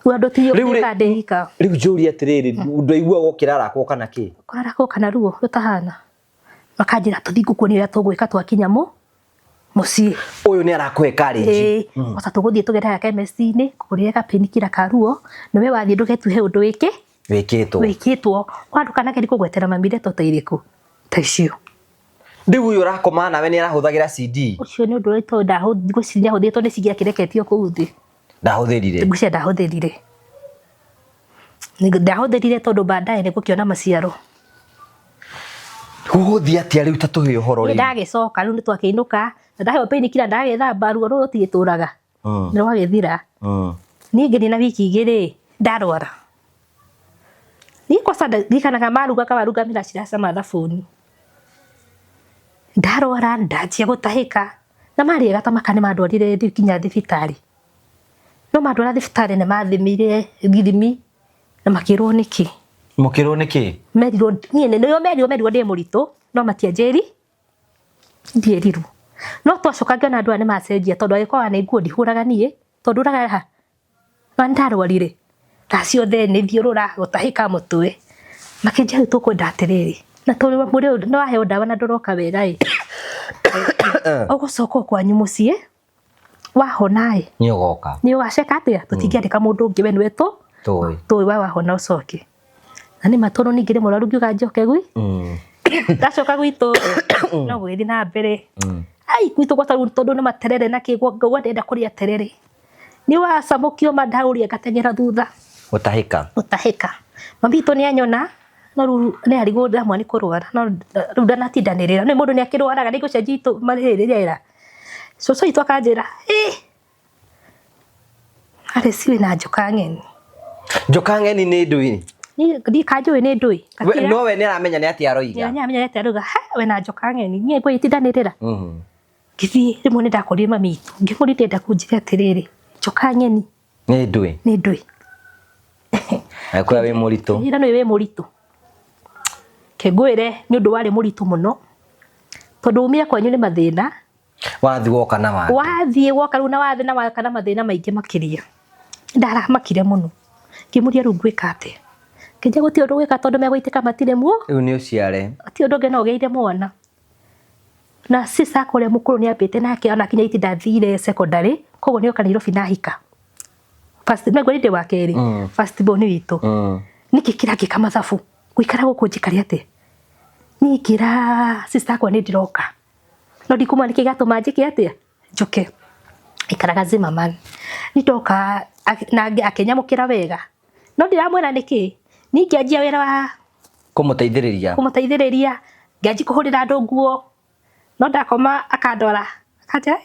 [SPEAKER 1] Rĩu andũ ti ũgĩka ndĩika.
[SPEAKER 2] Rĩu njũrie atĩrĩrĩ, ndwaigua wokĩra arakwo kana kĩ?
[SPEAKER 1] Kũrarakwo kana ruo rũtahana. Makanjĩra tũthiĩ ngũkuonie ũrĩa tũgwĩka twakinya mũciĩ.
[SPEAKER 2] Ũyũ nĩ arakũhe courage.
[SPEAKER 1] Ĩĩ, oca tũgũthiĩ tũgere chemist-inĩ, ngũkũgũrĩre ka painkiller ka ruo, na we wathiĩ ndũgetuhe ũndũ wĩkĩ?
[SPEAKER 2] Wĩkĩtwo.
[SPEAKER 1] Wĩkĩtwo. Wa ndũkanagerie kũgwetera mami ndeto ta irĩkũ? Ta icio.
[SPEAKER 2] Rĩu ũyũ ũrakoma nawe nĩ arahũthagĩra CD?
[SPEAKER 1] Ũcio nĩ ũndũ ũrĩa tondũ ngwĩciria ahũthĩrĩtwo nĩ cingĩakĩreketio kũu thĩ.
[SPEAKER 2] Ndahũthĩrire?
[SPEAKER 1] Ngwĩciria ndahũthĩrire. Ndahũthĩrire tondũ baadaye nĩ ngũkĩona maciaro.
[SPEAKER 2] Gũgũthiĩ atĩa rĩu ta tũhe ũhoro rĩu?
[SPEAKER 1] Ndagĩcoka rĩu nĩ twakĩinũka na ndaheo painkiller ndagĩthamba ruo rũrũ rũtigĩtũraga. Nĩ rwagĩthira. Niĩ ngĩthiĩ na wiki igĩrĩ ndarwara. Niĩ kwanza ndirikanaga marugaga maruga mĩraci iracama thabuni. Ndarwara ndanjia gũtahĩka na marĩ ega ta maka nĩ mandwarire nginya thibitarĩ. No mandwara thibitarĩ nĩ mathimire ithimi na makĩrwo nĩkĩ.
[SPEAKER 2] Mũkĩrwo nĩkĩ?
[SPEAKER 1] Merirwo niĩ nĩo merirwo ndĩ mũritũ no matianjĩri ndierirwo. No twacoka ngĩona andũ aya nĩ macenjia tondũ angĩkorwo nĩ nguo ndihũraga niĩ tondũ ndũraga ha? Na ndarwarire thaa ciothe nĩ thiũrũra gũtahĩka mũtwe, makĩnjĩra rĩu tũkwenda atĩrĩrĩ, na tondũ mwĩrĩ ũyũ nĩ waheo ndawa na ndũroka wega ĩ, ũgũcoka o kwanyu mũciĩ wahona ĩ,
[SPEAKER 2] Nĩ ũgoka.
[SPEAKER 1] Nĩ ũgaceka atĩa, tũtingĩandĩka mũndũ ũngĩ, we nĩwe tũ
[SPEAKER 2] Tũĩ.
[SPEAKER 1] Tũĩ we wahona ũcoke. Na nĩ ma tondũ ningĩ nĩ mũrwaru ngiuga njoke gwi ndacoka gwitũ no gũgĩthiĩ na mbere. Ai, gwitũ gwata rĩu tondũ nĩ materere na kĩ, ngaigua ndĩrenda kũrĩa terere, nĩ wacamũkio ma ndaũrĩa ngateng'era thutha.
[SPEAKER 2] Gũtahĩka.
[SPEAKER 1] Gũtahĩka. Mami witũ nĩ anyona, no rĩu nĩ arigwo ndamwa nĩ kũrwara, no rĩu ndanatindanĩrĩra, nĩ mũndũ nĩ akĩrwaraga, nĩ ngũcenjia rĩera. Cũcũ witũ akanjĩra, ĩ Alice wĩna njoka ng'eni.
[SPEAKER 2] Njoka ng'eni nĩ ndũĩ?
[SPEAKER 1] Ndikanjũĩ nĩ ndũĩ.
[SPEAKER 2] No we nĩ aramenya nĩ atĩa aroiga.
[SPEAKER 1] Nĩ aramenya nĩ atĩa aroiga, ha wĩna njoka ng'eni, niĩ ngũgĩtindanĩrĩra. Ngĩthiĩ rĩmwe nĩ ndakorire mami witũ, ngĩmũria ndĩrenda kũnjĩre atĩrĩrĩ, njoka ng'eni
[SPEAKER 2] nĩ ndũĩ?
[SPEAKER 1] Nĩ ndũĩ.
[SPEAKER 2] Agĩkwĩra wĩ mũritũ.
[SPEAKER 1] Akĩnjĩra nĩ wĩ mũritũ. Kĩngwĩre nĩ ũndũ warĩ mũritũ mũno, tondũ umire kwanyu nĩ mathĩna.
[SPEAKER 2] Wathiĩ woka na mangĩ.
[SPEAKER 1] Wathiĩ woka rĩu na wathiĩ na woka na mathĩna maingĩ makĩria. Ndaramakire mũno. Ngĩmũria rĩu ngwĩka atĩa? Ngĩnjĩra gũtirĩ ũndũ ũgwĩka tondũ megũitĩka matirĩ muo.
[SPEAKER 2] Rĩu nĩ ũciare.
[SPEAKER 1] Gũtirĩ ũndũ ũngĩ no ũgĩire mwana. Na sister akwa ũrĩa mũkũrũ nĩ ambĩte nake ona kinya itinda athire secondary, koguo nĩ oka Nairobi na ahika. First, nĩguo ndĩ wa kerĩ, first born witũ. Nĩkĩ kĩrangĩka mathabu? Gũikara gũkũ njikare atĩa? Niĩ ngĩra sister akwa nĩ ndĩroka. No ndikuma nĩkĩ gĩatũma njĩke atĩa? Njũke. Aikaraga Zimmerman. Nĩ ndoka na akĩnyamũkĩra wega. No ndiramwĩra nĩkĩ. Niĩ ngĩanjia wĩra wa
[SPEAKER 2] Kũmũteithĩrĩria.
[SPEAKER 1] Kũmũteithĩrĩria. Ngĩanjia kũhũrĩra andũ nguo. No ndakoma akandora. Akanjĩra,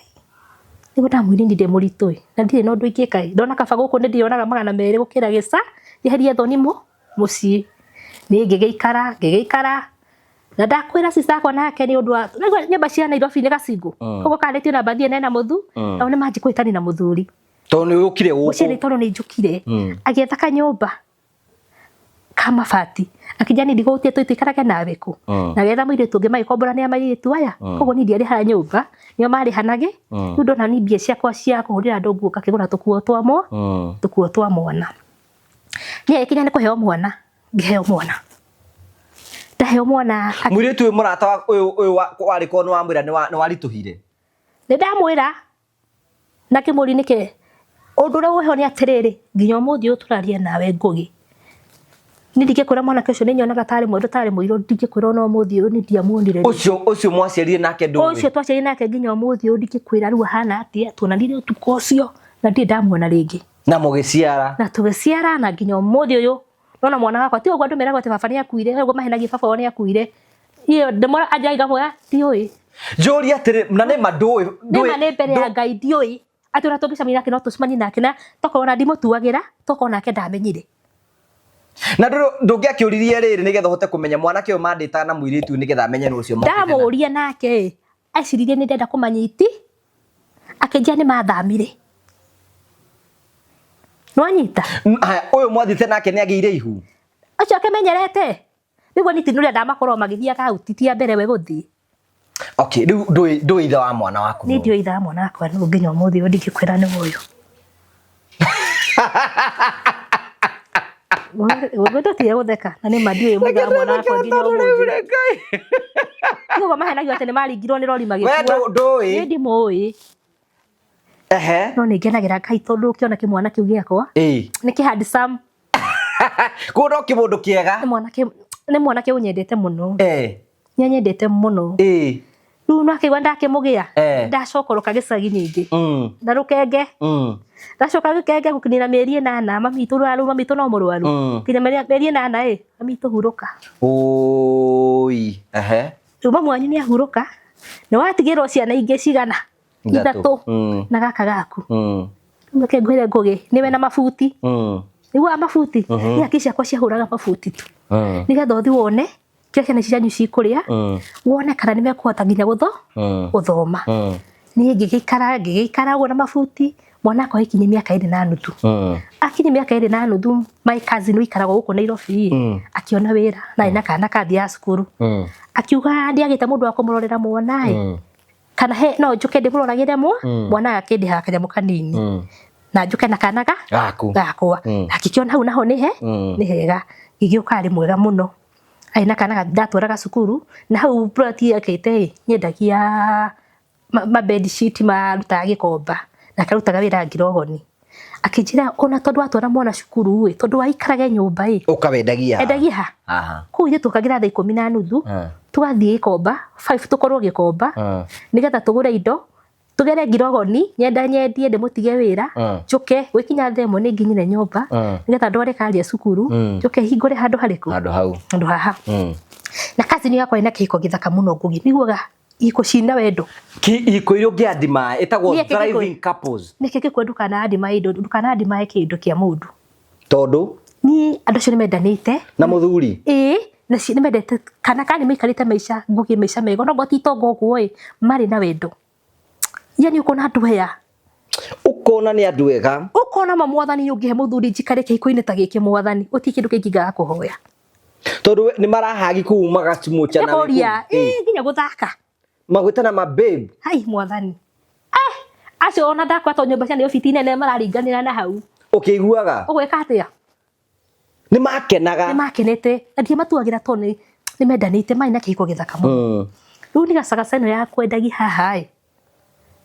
[SPEAKER 1] nĩguo ndamwĩrire niĩ ndĩ mũritũ ĩ, na ndirĩ na ũndũ ingĩka ĩ. Ndona kaba gũkũ nĩ ndĩrĩonaga 200 gũkĩra gĩca, njeherie thoni mũciĩ. Niĩ ngĩgĩikara, ngĩgĩikara. Na ndakwĩra sister akwa nake nĩ ũndũ wa nĩguo nyũmba cia Nairobi nĩ gacingũ. Koguo karĩtio na mbathi ĩno ena mũthu, nao nĩ manjie kũhĩtania na mũthuri.
[SPEAKER 2] Tondũ nĩ ũkire gũkũ.
[SPEAKER 1] Mũciĩ nĩ tondũ nĩ njũkire. Agĩetha kanyũmba ka mabati. Akĩnjĩra niĩ ndigũgũtia tũikarage nawe kũ. Na agĩetha mũirĩtu ũngĩ magĩkomborania airĩtu aya. Koguo niĩ ndiarĩhaga nyũmba, nĩo marĩhanage. Rĩu ndona niĩ mbia ciakwa cia kũhũrĩra andũ nguo ngakĩgũra tũkuo twa tũkuo twa mwana. Niĩ agĩkinya nĩ kũheo mwana, ngĩheo mwana. Ndaheo mwana.
[SPEAKER 2] Mũirĩtu ũyũ mũrata wa ũyũ ũyũ warĩ korwo nĩ wamwĩra nĩ waritũhire.
[SPEAKER 1] Nĩ ndamwĩra na ngĩmũria nĩkĩ ũndũ ũrĩa wĩho nĩ atĩrĩrĩ, nginya ũmũthĩ ũyũ tũraria nawe Ngũgĩ, niĩ ndingĩkwĩra mwanake ũcio nĩ nyonaga tarĩ mwerũ tarĩ mũirũ, ndingĩkwĩra ona ũmũthĩ ũyũ niĩ ndiamuonire.
[SPEAKER 2] Ũcio ũcio mwaciarire nake ndũĩ?
[SPEAKER 1] Ũcio twaciarire nake nginya ũmũthĩ ũyũ ndingĩkwĩra rĩu ahana atĩa, tuonanire ũtukũ ũcio na ndirĩ ndamuona rĩngĩ.
[SPEAKER 2] Na mũgĩciara?
[SPEAKER 1] Na tũgĩciara na nginya ũmũthĩ ũyũ nona mwana wakwa ti ũguo andũ meragwo atĩ baba nĩ akuire, ũguo mahenagia baba wao nĩ akuire. Iyo ndĩmora anja ngamwĩra ndiũĩ.
[SPEAKER 2] Njũrie atĩrĩ, na nĩ ma ndũĩ?
[SPEAKER 1] Nĩ ma nĩ mbere ya Ngai ndiũĩ. Atĩ ona tũngĩcemania nake no tũcemanie nake na tokorwo ona ndimũtuagĩra, tokorwo nake ndamenyire.
[SPEAKER 2] Na ndũngĩakĩũririe rĩrĩ nĩgetha ũhote kũmenya mwanake ũyũ mandĩtaga na mũirĩtu ũyũ nĩgetha amenye nũ ũcio mokĩte nake?
[SPEAKER 1] Ndamũria nake ĩ, eciririe nĩ ndĩrenda kũmanyiti, akĩnjĩra nĩ mathamire. Nĩwanyita?
[SPEAKER 2] Haya, ũyũ mwathiĩte nake nĩ agĩire ihu?
[SPEAKER 1] Ũcio akĩmenyerete. Rĩu niĩ ti ũrĩa ndamakorwo magĩthiaga hau, ti tia mbere we gũthiĩ.
[SPEAKER 2] Okay, rĩu ndũĩ ithe wa mwana waku?
[SPEAKER 1] Niĩ ndiũĩ ithe wa mwana wakwa nũ nginya ũmũthĩ ũyũ ndingĩkwĩra nĩ ũyũ. Gũkũ tũtige gũtheka na nĩ ma ndiũĩ mũthe wa mwana wakwa nginya ũmũthĩ. Nĩguo mahenagio atĩ nĩ maringirwo nĩ rori magĩkua.
[SPEAKER 2] We ndũĩ?
[SPEAKER 1] Niĩ ndimũĩ.
[SPEAKER 2] Ehe.
[SPEAKER 1] No nĩ ngenagĩra Ngai tondũ ũkĩona kĩmwana kĩu gĩakwa nĩ kĩ handsome.
[SPEAKER 2] Kũu no kĩmũndũ kĩega.
[SPEAKER 1] Nĩ mwanake ũnyendete mũno. Nĩ anyendete mũno. Rĩu no akĩigua ndakĩmũgĩa, ndacokoroka gĩcagi ningĩ. Na rũkenge. Ndacoka rũkenge gũkinyĩra mĩeri 8, mami witũ rũrarũ, mami witũ no mũrwaru. Nginya mĩeri 8 ĩ, mami witũ hurũka.
[SPEAKER 2] Ũi, ehe.
[SPEAKER 1] Rĩu mamu wanyu nĩ ahurũka, nĩ watigĩrwo ciana ingĩ cigana? Ithatũ. Na gaka gaku. Rĩu reke ngwĩre Ngũgĩ, nĩwe na mabuti. Nĩguo mabuti? Niĩ hakiri ciakwa ciahũraga mabuti tu. Nĩgetha ũthiĩ wone kĩrĩa ciana ici cianyu cikũrĩa, wone kana nĩ mekũhota nginya gũthoma. Niĩ ngĩgĩikara ngĩgĩikara ũguo na mabuti, mwana wakwa agĩkinyia mĩaka 2.5. Akinyia mĩaka 2.5, my cousin ũikaraga gũkũ Nairobi akĩona wĩra na ena kana kathiaga cukuru. Akiuga ndiagĩte mũndũ wa kũmũrorera mwana ĩ, kana he no njũke ndĩmũroragĩre mwana agakĩndĩhaga kanyamũ kanini. Na njuke na kana ga
[SPEAKER 2] Gaku.
[SPEAKER 1] Gakwa. Akĩkĩona hau naho nĩ he nĩ hega. Ngĩgĩũka arĩ mwega mũno, arĩ na kana ndatwaraga cukuru na hau plot yakĩte ĩ nyendagia ma bed sheet marutaga Gĩkomba, na akarutaga wĩra Ngirogoni. Akĩnjĩra ona tondũ watwara mwana cukuru ĩ, tondũ waikarage nyũmba ĩ,
[SPEAKER 2] Ũkawendagia.
[SPEAKER 1] Endagia ha. Kũu ithuĩ tũkagĩra thaa 10:30, tũgathiĩ Gĩkomba 5, tũkorwo Gĩkomba, nĩgetha tũgũre indo, tũgere Ngirogoni, nyenda nyendie, ndĩmũtige wĩra, njũke gwĩkinya thaa 1 nĩ nginyire nyũmba, nĩgetha ndware karia cukuru, njũke hingũre handũ harĩkũ?
[SPEAKER 2] Handũ hau.
[SPEAKER 1] Handũ haha. Na cousin yakwa ĩna kĩhiko gĩthaka mũno, Ngugi, nĩguaga ihiko cina wendo.
[SPEAKER 2] Ki ihiko iria ũngĩandima ĩtagwo
[SPEAKER 1] Niĩ kĩngĩkũ-
[SPEAKER 2] thriving couples.
[SPEAKER 1] Nĩkĩ gĩkũĩ? Ndũkana admire kĩndũ kĩa mũndũ.
[SPEAKER 2] Tondũ
[SPEAKER 1] Niĩ andũ acio nĩmendanĩte.
[SPEAKER 2] Na mũthuri.
[SPEAKER 1] Ĩĩ, na nĩmendete kana kana nĩmaikarĩte maica, Ngugi, maica mega, ona ti itonga ũguo ĩ, marĩ na wendo, yani ũkona andũ aya
[SPEAKER 2] Ũkona nĩ andũ ega.
[SPEAKER 1] Ũkona ma Mwathani, ũngĩhe mũthuri njikare kĩhiko-inĩ ta gĩkĩ, Mwathani, gũtirĩ kĩndũ kĩngĩ ngaga kũhoya.
[SPEAKER 2] Tondũ nĩ marahagi kũu magacumucha na
[SPEAKER 1] Nĩkũria ĩ nginya gũthaka.
[SPEAKER 2] Magwĩtana ma babe.
[SPEAKER 1] Hai Mwathani, eh, acio ona ndakwatwo nyũmba cia Nairobi ti nene, mararinganĩra na hau.
[SPEAKER 2] Ũkĩiguaga.
[SPEAKER 1] Ũgwĩka atĩa?
[SPEAKER 2] Nĩ makenaga.
[SPEAKER 1] Nĩ makenete na ndiamatuagĩra tondũ nĩ mendanĩte, marĩ na kĩhiko gĩthaka mũno. Rĩu nĩ gacagaca ĩno ya kwendagia haha ĩ,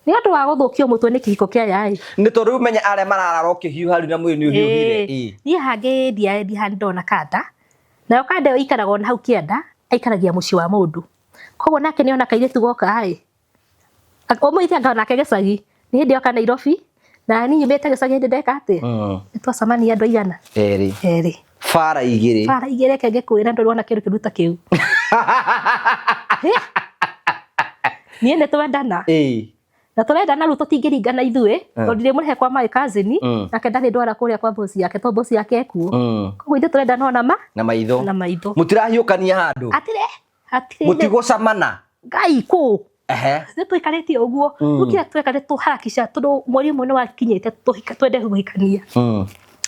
[SPEAKER 1] nĩ ũndũ wa gũthũkio mũtwe nĩ kĩhiko kĩa aya ĩ.
[SPEAKER 2] Nĩ tondũ rĩu menya arĩa mararara ũkĩhiũha rĩu na mwĩrĩ nĩ ũhiũhire.
[SPEAKER 1] Ĩĩ. Niĩ hangĩ ndiaendia, ndona kanda, nayo kanda ĩyo ĩikaraga ona hau kĩanda, aikaragia mũciĩ wa mũndũ, koguo nake nĩona kairĩtu goka ĩ, ũmũite anga nake gĩcagi nĩ hĩndĩ yoka Nairobi, na niĩ nyumĩte gĩcagi hĩndĩ ndeka atĩa? Nĩ twacemania andũ aigana?
[SPEAKER 2] Erĩ.
[SPEAKER 1] Erĩ.
[SPEAKER 2] Bara igĩrĩ.
[SPEAKER 1] Bara igĩrĩ. Reke ngĩkwĩra, ndũrĩ wona kĩndũ kĩru ta kĩu. Niĩ nĩ twendana na tũrendana rĩu, tũtingĩringana ithuĩ, tondũ ndirĩmũrehe kwa my cousin, nake ndarĩ ndwara kũrĩa kwa boss yake, tondũ boss yake ekuo. Koguo ithuĩ tũrendana ona ma
[SPEAKER 2] Na maitho.
[SPEAKER 1] Na maitho.
[SPEAKER 2] Mũtirahiũkania handũ.
[SPEAKER 1] Atirĩ, hatirĩ.
[SPEAKER 2] Mũtigũcamana.
[SPEAKER 1] Ngai kũ. Nĩ tũikarĩte ũguo. Rĩu kĩrĩa tweka nĩ tũharakisha, tondũ mweri ũmwe nĩ wakinyĩte tũhika twende kũhikania.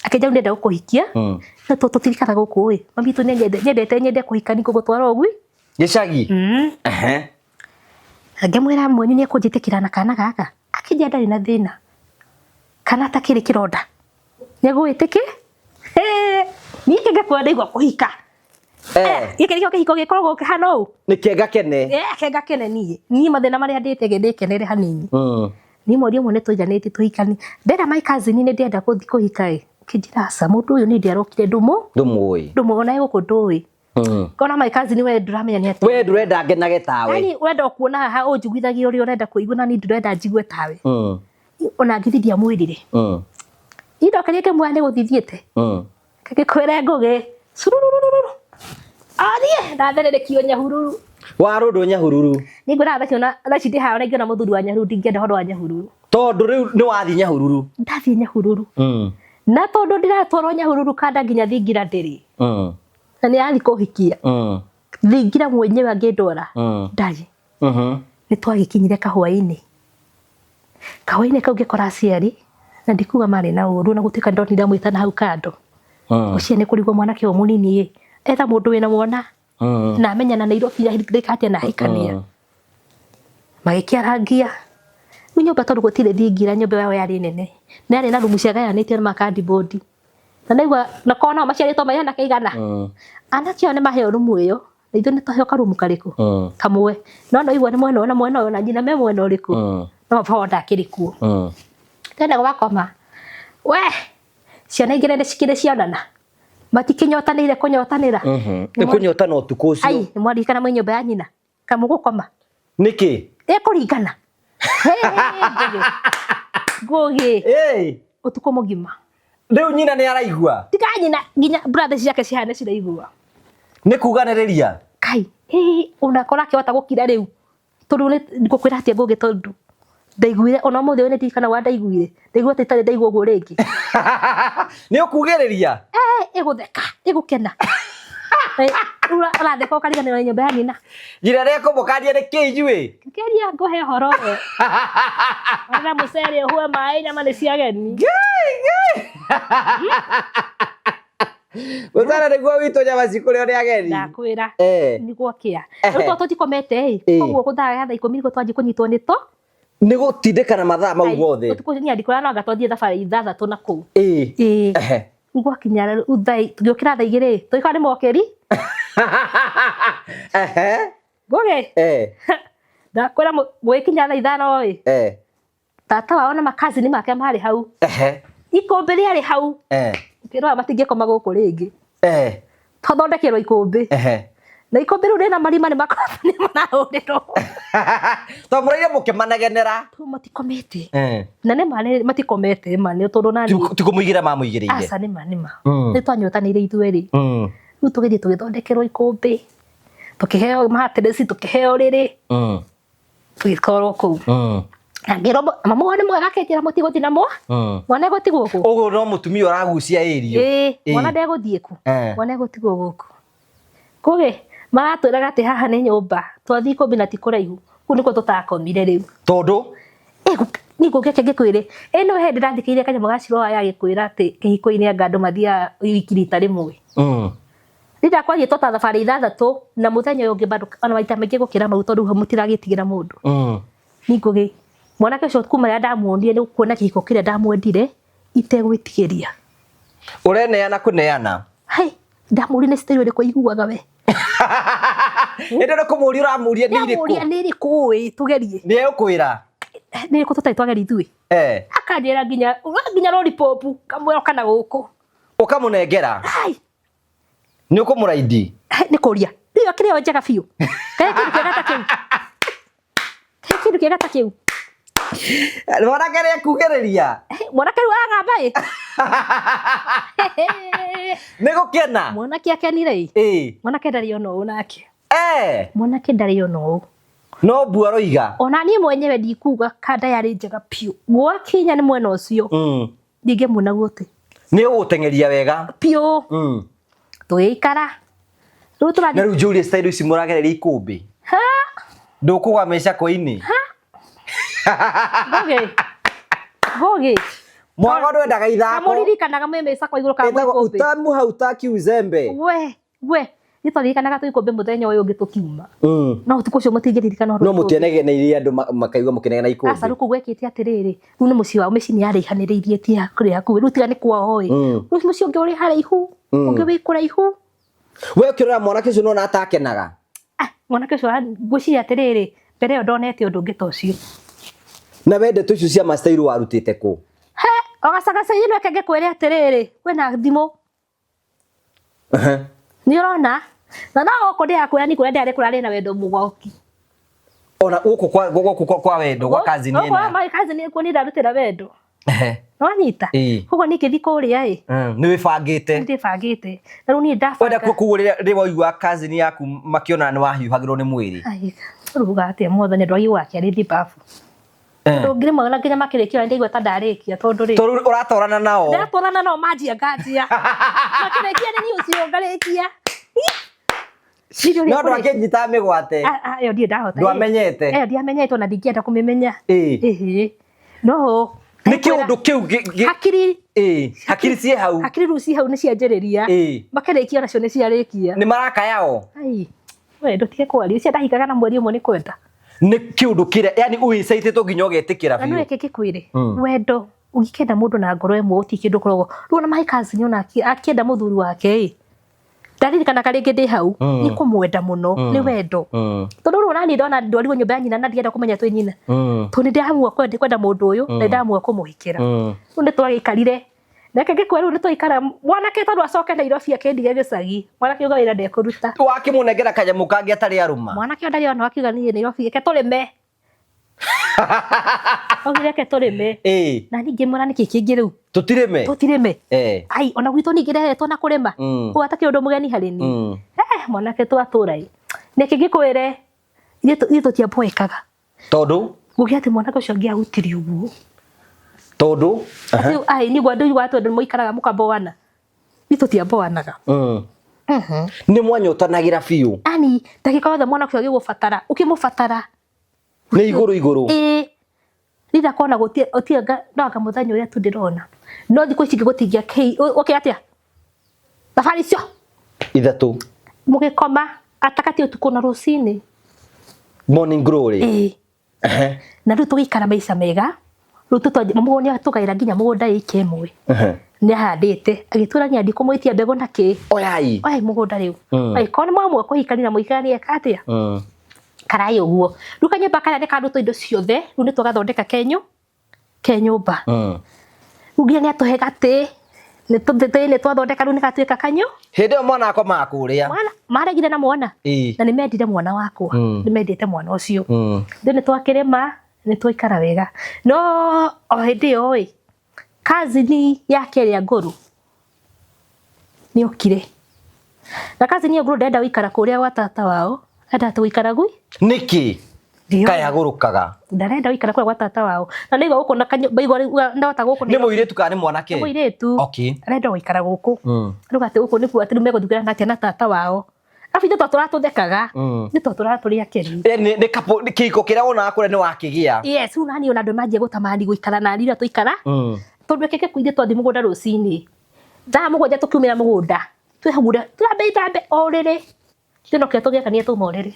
[SPEAKER 1] Akĩnjĩra ndĩrenda gũkũhikia, no tondũ tũtirikana gũkũ ĩ, mami witũ nĩanyendete nyende kũhikania, ngũgũtwara ũgui
[SPEAKER 2] Gĩcagi.
[SPEAKER 1] Ngĩmwĩra mwanyu nĩ ekũnjĩtĩkĩra na kana gaka? Akĩnjĩra ndarĩ na thĩna, kana atakĩrĩ kĩronda nĩegũgĩtĩkĩ. Niĩ kĩngĩkwenda ndaigua kũhika. Gĩkĩ nĩkĩo kĩhiko gĩkoragwo kĩhana ũũ.
[SPEAKER 2] Nĩ kĩenga kene.
[SPEAKER 1] Kenga kene. Niĩ mathĩna marĩa ndĩte ndĩkenere hanini. Niĩ mweri ũmwe nĩ tũiganĩtie tũhikani, ndera my cousin nĩ ndĩrenda gũthiĩ kũhika ĩ, ũkĩnjĩra aca, mũndũ ũyũ nĩ ndĩarokire ndũmũ.
[SPEAKER 2] Ndũmũĩ.
[SPEAKER 1] Ndũmũ ona gũkũ ndũĩ. Kona my cousin, we ndũramenya nĩ atĩa.
[SPEAKER 2] We ndũrenda ngenage tawe.
[SPEAKER 1] Yani wenda kuona haha ũnjiguithagia ũrĩa ũrenda kũigua, na niĩ ndĩrenda njigue tawe. Ona ngithi ndiamwĩrire. Niĩ ndokerire ngĩmuoya nĩ gũthiĩ thiĩte. Ngĩkwĩre Ngũgĩ cururururu athiĩ ndathererekio Nyahururu.
[SPEAKER 2] Warũndwo Nyahururu.
[SPEAKER 1] Nĩ ngwĩraga thaa ici, ona thaa ici ndĩ haha, ona ingĩona mũthuri wa Nyahururu, ndingĩenda ũhoro wa Nyahururu.
[SPEAKER 2] Tondũ rĩu nĩ wathiĩ Nyahururu.
[SPEAKER 1] Ndathiĩ Nyahururu, na tondũ ndĩratwarwo Nyahururu kanda nginya thingira ndĩrĩ, na nĩ arathiĩ kũhikia, thingira mwenyewe angĩndwara ndarĩ. Nĩ twagĩkinyire kahũa-inĩ, kahũa-inĩ kau ngĩkora aciari, na ndikuga marĩ na ũru, na gũtuĩka ndonire amwĩta na hau kando. Ũcio nĩ kũrigwo mwanake ũyũ mũnini ĩ etha mũndũ wĩna mwana na amenyana Nairobi ndĩka atĩa na ahikania. Magĩkĩarangia rĩu nyũmba, tondũ gũtirĩ thingira, nyũmba yao yarĩ nene, na yarĩ na rumu ciagayanĩtio na makandibodi, na naigua na korwo nao maciarĩtwo maigana kaigana, anake ao nĩ maheo rumu ĩyo, na ithuĩ nĩ twaheo karumu karĩkũ? Kamwe. No no igua nĩ mwena ũyũ na mwena ũyũ, na nyina me mwena ũrĩkũ? No baba ndakĩrĩ kuo. Tena wakoma we, ciana igĩrĩ nĩ cikĩrĩ cionana, matikĩnyotanĩire kũnyotanĩra.
[SPEAKER 2] Nĩ kũnyotana ũtukũ ũcio.
[SPEAKER 1] Ai, nĩ mwaririkana mwĩ nyũmba ya nyina kamũgũkoma?
[SPEAKER 2] Nĩkĩ?
[SPEAKER 1] Ĩkũringana. Ngũgĩ, Ngũgĩ, ũtukũ mũgima.
[SPEAKER 2] Rĩu nyina nĩ araigua?
[SPEAKER 1] Tiga nyina, nginya brother ciake cihana ciraigua.
[SPEAKER 2] Nĩ kuganĩrĩria.
[SPEAKER 1] Kai ĩ unakora akĩhota gũkira rĩu, tondũ nĩ ngũkwĩra atĩa Ngũgĩ, tondũ ndaiguire ona ũmũthĩ ũyũ nĩ ndirikana wa ndaiguire, ndaigua atĩ itarĩ ndaigua ũguo rĩngĩ.
[SPEAKER 2] Nĩ ũkugĩrĩria.
[SPEAKER 1] Ĩgũtheka, ĩgũkena. Rĩu ũratheka ũkariganĩrwo nĩ nyũmba ya nyina.
[SPEAKER 2] Nyina nĩ ekũmũkania nĩ kĩ inyuĩ?
[SPEAKER 1] Kĩria ngũhe ũhoro we, orera mũcere, ũhue maĩ, nyama nĩ cia ageni.
[SPEAKER 2] Mũcere nĩguo witũ, nyama cikũrĩo nĩ ageni.
[SPEAKER 1] Ndakwĩra. Nĩ gwakĩa. Rĩu tondũ tũtikomete ĩ, koguo gũthaa ya thaa 10 nĩguo twanjie kũnyitwo nĩ to.
[SPEAKER 2] Nĩ gũtindĩkana mathaa mau mothe.
[SPEAKER 1] Ũtukũ niĩ ndikũrara no anga twathiĩ thabarĩ ithathatũ na kũu.
[SPEAKER 2] Ĩĩ.
[SPEAKER 1] Ĩĩ.
[SPEAKER 2] Ehe.
[SPEAKER 1] Rĩu gwakinya rĩu thaa tũgĩũkĩra thaa igĩrĩ tũgĩkora nĩ mokĩri.
[SPEAKER 2] Ehe.
[SPEAKER 1] Ngũgĩ.
[SPEAKER 2] Eh.
[SPEAKER 1] Ndakwĩra gũgĩkinya thaa ithano ĩ.
[SPEAKER 2] Eh.
[SPEAKER 1] Tata wao na makazini make marĩ hau.
[SPEAKER 2] Ehe.
[SPEAKER 1] Ikũmbĩ rĩarĩ hau.
[SPEAKER 2] Eh.
[SPEAKER 1] Ngĩrora matingĩkoma gũkũ rĩngĩ.
[SPEAKER 2] Eh.
[SPEAKER 1] Twathondekerwo ikũmbĩ.
[SPEAKER 2] Ehe.
[SPEAKER 1] Na ikũmbĩ rĩu rĩna marima nĩ makoragwo nĩ marahũrĩrwo.
[SPEAKER 2] To mũraire mũkĩmanegenera.
[SPEAKER 1] Rĩu matikomete.
[SPEAKER 2] Eh.
[SPEAKER 1] Na nĩ ma nĩ matikomete ma nĩ tondũ nani.
[SPEAKER 2] Ti kũmũigĩra mamũigĩrĩire.
[SPEAKER 1] Aca nĩ ma nĩ ma.
[SPEAKER 2] Mm.
[SPEAKER 1] Nĩ twanyotanĩire ithuerĩ.
[SPEAKER 2] Mm.
[SPEAKER 1] Rĩu tũgĩthiĩ tũgĩthondekerwo ikũmbĩ. Tũkĩheo matireci tũkĩheo rĩrĩ.
[SPEAKER 2] Mm.
[SPEAKER 1] Tũgĩtwarwo kũu.
[SPEAKER 2] Mm.
[SPEAKER 1] Na ngĩrwo mamu wao nĩ mwega akĩnjĩra mũtigũthiĩ na mwa.
[SPEAKER 2] Mm.
[SPEAKER 1] Mwana egũtigwo kũ?
[SPEAKER 2] Ũguo no mũtumia ũragucia ĩrio.
[SPEAKER 1] Ĩĩ,
[SPEAKER 2] Ĩĩ.
[SPEAKER 1] mwana ndegũthiĩ kũ?
[SPEAKER 2] Eh.
[SPEAKER 1] Mwana egũtigwo gũkũ. Kũgĩ maratwĩraga atĩ haha nĩ nyũmba twathiĩ ikũmbĩ na ti kũraihu kũu nĩkuo tũtakomire rĩu.
[SPEAKER 2] Tondũ
[SPEAKER 1] Niĩ ngũkĩte ngĩkwĩre ĩno he ndĩrathikĩrĩria kanyamũ ga Shiro aya agĩkwĩra atĩ kĩhiko-inĩ anga andũ mathiaga wiki rita rĩmwe.
[SPEAKER 2] Mm.
[SPEAKER 1] Rita kwathiĩ ta thabarĩ ithathatũ na mũthenya ũyũ ũngĩ bado ona maita maingĩ gũkĩra mau tondũ mũtiragĩtigĩra mũndũ.
[SPEAKER 2] Mm.
[SPEAKER 1] Niĩ ngũgĩ mwanake ũcio kuma rĩrĩa ndamuonire nĩ kuona kĩhiko kĩrĩa ndamwendire itegwĩtigĩria.
[SPEAKER 2] Ũreneana kũneana.
[SPEAKER 1] Hai, ndamũria nĩ style ĩrĩkũ iguaga we.
[SPEAKER 2] Ĩndĩ nĩ kũmũria ũramũria nĩ
[SPEAKER 1] Ndamũria
[SPEAKER 2] irĩkũ.
[SPEAKER 1] nĩ ĩrĩkũ ũĩ tũgerie.
[SPEAKER 2] Nĩ egũkwĩra.
[SPEAKER 1] Nĩ ĩrĩkũ tũtarĩ twageria ithuĩ.
[SPEAKER 2] Eh.
[SPEAKER 1] Akanjĩra nginya nginya lollipop kamwĩra kana gũkũ.
[SPEAKER 2] Ũkamũnengera.
[SPEAKER 1] Hai,
[SPEAKER 2] Nĩ ũkũmũraidi.
[SPEAKER 1] hai, nĩ kũria. Rĩu akĩrĩ o njega biũ. Kaĩ kĩndũ kĩega ta kĩu. Kaĩ kĩndũ kĩega ta kĩu.
[SPEAKER 2] Mwanake nĩ ekugĩrĩria.
[SPEAKER 1] Hai, Mwanake rĩu aragamba ĩ.
[SPEAKER 2] Nĩ gũkena.
[SPEAKER 1] Mwanake akenire ĩ.
[SPEAKER 2] Ĩĩ.
[SPEAKER 1] Mwanake ndarĩ ona ũũ nake.
[SPEAKER 2] Eh.
[SPEAKER 1] Mwanake ndarĩ ona ũũ.
[SPEAKER 2] No mbua aroiga.
[SPEAKER 1] Ona niĩ mwenyewe ndikuga kanda yarĩ njega biũ. Gwakinya nĩ mwena ũcio.
[SPEAKER 2] Mm.
[SPEAKER 1] Ndingĩmuona guothe.
[SPEAKER 2] Nĩ ũgũteng'eria wega.
[SPEAKER 1] Biũ.
[SPEAKER 2] Mm.
[SPEAKER 1] Tũgĩikara. Rĩu
[SPEAKER 2] Na
[SPEAKER 1] tũrathiĩ.
[SPEAKER 2] rĩu njũrie style ici mũragereria ikũmbĩ.
[SPEAKER 1] Ha!
[SPEAKER 2] Ndũkũgwa mĩcakwe-inĩ.
[SPEAKER 1] Ngũgĩ. Ngũgĩ.
[SPEAKER 2] Mwago ndwendaga ithako.
[SPEAKER 1] Kamũririkanaga mwĩ mĩcakwa igũrũ kana mwĩ
[SPEAKER 2] Ĩtagwo
[SPEAKER 1] ikũmbĩ.
[SPEAKER 2] utamu hautaki uzembe.
[SPEAKER 1] We, we. Nĩ twaririkanaga twĩ ikũmbĩ mũthenya ũyũ ũngĩ tũkiuma.
[SPEAKER 2] Mm.
[SPEAKER 1] No ũtukũ ũcio mũtingĩririkana ũhoro
[SPEAKER 2] No
[SPEAKER 1] wa ikũmbĩ.
[SPEAKER 2] mũtianegeneire andũ makaigua mũkĩnegena
[SPEAKER 1] Aca
[SPEAKER 2] ikũmbĩ.
[SPEAKER 1] rĩu kũu gwekĩte atĩrĩrĩ, rĩu nĩ mũciĩ wao mĩciĩ nĩ yaraihanĩrĩirie ti kũrĩ hakuhĩ. Rĩu tiga nĩ kwao ĩ.
[SPEAKER 2] Mm.
[SPEAKER 1] Rĩu mũciĩ ũngĩ ũrĩ haraihu,
[SPEAKER 2] Mm.
[SPEAKER 1] ũngĩ wĩ kũraihu.
[SPEAKER 2] We ũkĩrora mwanake ũcio nĩwona atakenaga.
[SPEAKER 1] Ah, mwanake ũcio ngwĩciria atĩrĩrĩ, mbere ĩyo ndonete ũndũ ũngĩ ta ũcio.
[SPEAKER 2] Na we ndeto icio cia mastairo warutĩte kũ?
[SPEAKER 1] He, o gacagaca-inĩ reke ngĩkwĩre atĩrĩrĩ, kwĩna thimũ.
[SPEAKER 2] Ehe.
[SPEAKER 1] Nĩ ũrona? Na no gũkũ ndĩrakwĩra nĩ kũrĩa ndĩrarĩ kũrarĩ na wendo mũgoki.
[SPEAKER 2] Ona gũkũ kwa gũkũ kwa wendo gwa cousin
[SPEAKER 1] Gũkũ
[SPEAKER 2] ĩna.
[SPEAKER 1] kwa cousin kuo nĩ ndarutĩra wendo.
[SPEAKER 2] Ehe.
[SPEAKER 1] Nĩwanyita?
[SPEAKER 2] Ĩĩ.
[SPEAKER 1] Koguo niĩ ngĩthiĩ kũrĩa ĩ,
[SPEAKER 2] Mm, nĩ wĩbangĩte.
[SPEAKER 1] nĩndĩbangĩte. Na rĩu niĩ
[SPEAKER 2] Wenda
[SPEAKER 1] ndabanga.
[SPEAKER 2] kuo rĩrĩa rĩrĩa waigua cousin yaku makĩona nĩ wahiũhagĩrwo nĩ mwĩrĩ.
[SPEAKER 1] Ai, ũrugaga atĩa mwathani andũ a gwake arĩ thibabu.
[SPEAKER 2] Eh.
[SPEAKER 1] Tondũ ngĩrĩmwe ona nginya makĩrĩkia ndaigua ta ndarĩkia tondũ rĩ.
[SPEAKER 2] Tondũ ũratwarana nao.
[SPEAKER 1] Ndĩratwarana nao manjia nganjia. Makĩrĩkia nĩ niĩ ũcio ngarĩkia.
[SPEAKER 2] No andũ angĩnyita mĩgwate.
[SPEAKER 1] Ĩyo ndirĩ ndahota.
[SPEAKER 2] Ndwamenyete.
[SPEAKER 1] Ĩyo ndiamenyete ona ndingĩenda kũmĩmenya.
[SPEAKER 2] Ĩĩ.
[SPEAKER 1] Ĩhĩ. No.
[SPEAKER 2] Nĩ kĩũndũ kĩu
[SPEAKER 1] Hakiri.
[SPEAKER 2] Ĩĩ, hakiri ciĩ hau.
[SPEAKER 1] Hakiri rĩu ciĩ hau nĩ cianjĩrĩria.
[SPEAKER 2] Ĩĩ.
[SPEAKER 1] Makĩrĩkia onacio nĩ ciarĩkia.
[SPEAKER 2] Nĩ marakaya o.
[SPEAKER 1] Ai. We ndũtige kwaria. Ũcio ndahikaga na mweri ũmwe nĩ kwenda.
[SPEAKER 2] Nĩ kĩũndũ kĩrĩa yani ũĩcaitĩtwo nginya ũgetĩkĩra
[SPEAKER 1] Na nĩ
[SPEAKER 2] biũ.
[SPEAKER 1] reke ngĩkwĩre. Wendo ũngĩkenda mũndũ na ngoro ĩmwe gũtirĩ kĩndũ ũkoragwo. Rĩu ona my cousin ona akĩenda mũthuri wake ĩ. Ndaririkanaga rĩngĩ ndĩ hau nĩ kũmwenda mũno nĩ wendo. Tondũ rĩu ona niĩ ndona ndwarirwo nyũmba ya nyina na ndienda kũmenya twĩ nyina. Tondũ nĩ ndĩramua kwenda mũndũ ũyũ na nĩ ndamua kũmũhikĩra. Rĩu nĩ twagĩikarire. Reke ngĩkwĩre rĩu nĩ twaikara mwanake tondũ acoke Nairobi akĩndige gĩcagi. Mwanake auga wĩra ndekũruta.
[SPEAKER 2] Wakĩmũnengera kanyamũ kangĩ atarĩ arũma.
[SPEAKER 1] Mwanake ũyũ ndarĩ ona akiuga niĩ Nairobi reke tũrĩme. Augire reke tũrĩme.
[SPEAKER 2] Ĩĩ.
[SPEAKER 1] Na niĩ ngĩmwĩra nĩkĩ kĩngĩ rĩu?
[SPEAKER 2] Tũtirĩme.
[SPEAKER 1] Tũtirĩme.
[SPEAKER 2] Eh.
[SPEAKER 1] Ai ona gwitũ ningĩ nderetwo na kũrĩma. Koguo atakĩrĩ ũndũ mũgeni harĩ niĩ. Eh, mwanake twatũra ĩ. Reke ngĩkwĩre ithuĩ tũtiamboekaga.
[SPEAKER 2] Tondũ?
[SPEAKER 1] Ngũgĩa atĩ mwanake ũcio angĩahutirie ũguo.
[SPEAKER 2] Tondũ?
[SPEAKER 1] Rĩu ai nĩguo andũ aigua atĩ andũ mũikaraga mũkamboana. Ithuĩ tũtiamboanaga.
[SPEAKER 2] Nĩ mwanyotanagĩra biũ.
[SPEAKER 1] Ani ndagĩka yothe mwanake ũcio agĩgũbatara ũkĩmũbatara.
[SPEAKER 2] Nĩ igũrũ igũrũ.
[SPEAKER 1] Ĩĩ. Rĩrĩa kona gũtirĩ no anga mũthenya ũrĩa tu ndĩrona. No thikũ ici gũtingĩa kĩ ũkĩ atĩa? Thabarĩ icio.
[SPEAKER 2] Ithatũ.
[SPEAKER 1] Mũgĩkoma atakati ũtukũ na rũcinĩ.
[SPEAKER 2] Morning glory.
[SPEAKER 1] Ĩĩ. Na rĩu tũgĩikara maica mega rĩu mũgũnda nĩ nginya mũgũnda ĩka ĩmwe nĩ ahandĩte agĩtwĩra nĩ ndikũmwĩtia mbegũ na kĩ
[SPEAKER 2] oyai
[SPEAKER 1] oyai mũgũnda rĩu angĩkorwo nĩ mwamua kũhikania na mũikaranie eka atĩa karai ũguo rĩu kanyũmba karĩa nĩ karutwo indo ciothe rĩu nĩ tũgathondeka kenyu ke nyũmba rĩu nginya nĩ atũhe gatĩ nĩ tũthĩ nĩ twathondeka rĩu nĩ gatuĩka kanyu
[SPEAKER 2] hĩndĩ ĩyo mwana akomaga kũrĩa
[SPEAKER 1] mwana maregire na mwana na nĩ mendire mwana wakwa nĩ mendete mwana ũcio rĩu nĩ twakĩrĩma nĩ twaikara wega no o hĩndĩ ĩyo ĩ kazini yake ĩrĩa ngũrũ nĩ okire na kazini ĩyo ngũrũ ndenda gũikara kũrĩa gwa tata wao endete gũikara gwi
[SPEAKER 2] nĩkĩ kaĩ agũrũkaga
[SPEAKER 1] ndarenda gũikara kũrĩa gwa tata wao na nĩigua gũkũ na kanyũmba igua ndahota gũkũ
[SPEAKER 2] nĩ mũirĩtu kana nĩ mwanake
[SPEAKER 1] nĩ mũirĩtu
[SPEAKER 2] okay
[SPEAKER 1] arenda gũikara gũkũ rĩu atĩ gũkũ nĩkuo atĩ rĩu megũthiĩ atĩa na tata wao arabu ithuĩ twatũraga tũthekaga ithuĩ twatũraga tũrĩ akenu
[SPEAKER 2] nĩ couple kĩhiko kĩrĩa wonaga kũrĩa nĩ wakĩgĩa
[SPEAKER 1] yes rĩu naniĩ ona andũ manjia gũtamani gũikara nani rĩrĩa twaikara tondũ kĩke ithuĩ twathiĩ mũgũnda rũcinĩ thaa 7 tũkiumĩra mũgũnda twĩhagũra twambe ithambe o ũrĩrĩ ithuĩ no kĩrĩa tũgĩaka tuma ũrĩrĩ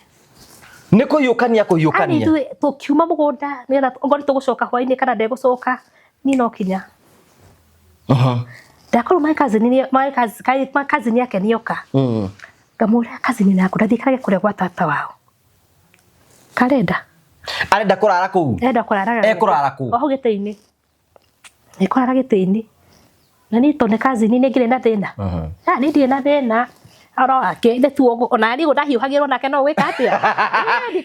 [SPEAKER 2] nĩ kũhiũkania
[SPEAKER 1] ani
[SPEAKER 2] kũhiũkania
[SPEAKER 1] ithuĩ tũkiuma mũgũnda nĩgetha ongorwo nĩ tũgũcoka hwainĩ kana ndegũcoka niĩ no kinya ndakorwo my cousin my cousin yake nĩoka ngamũra cousin yaku ndathiĩ karage kũrĩa gwa tata wao karenda
[SPEAKER 2] arenda kũrara kũu
[SPEAKER 1] arenda kũraraga
[SPEAKER 2] Ekũrara kũ?
[SPEAKER 1] o hau gĩtĩ-inĩ ekũrara gĩtĩ-inĩ na niĩ tondũ nĩ cousin nĩ ngĩrĩ na thĩna ah niĩ ndirĩ na thĩna oro wake nĩ tu ũguo ona niĩ ndahiũhagĩrwo nake no gwĩka atĩa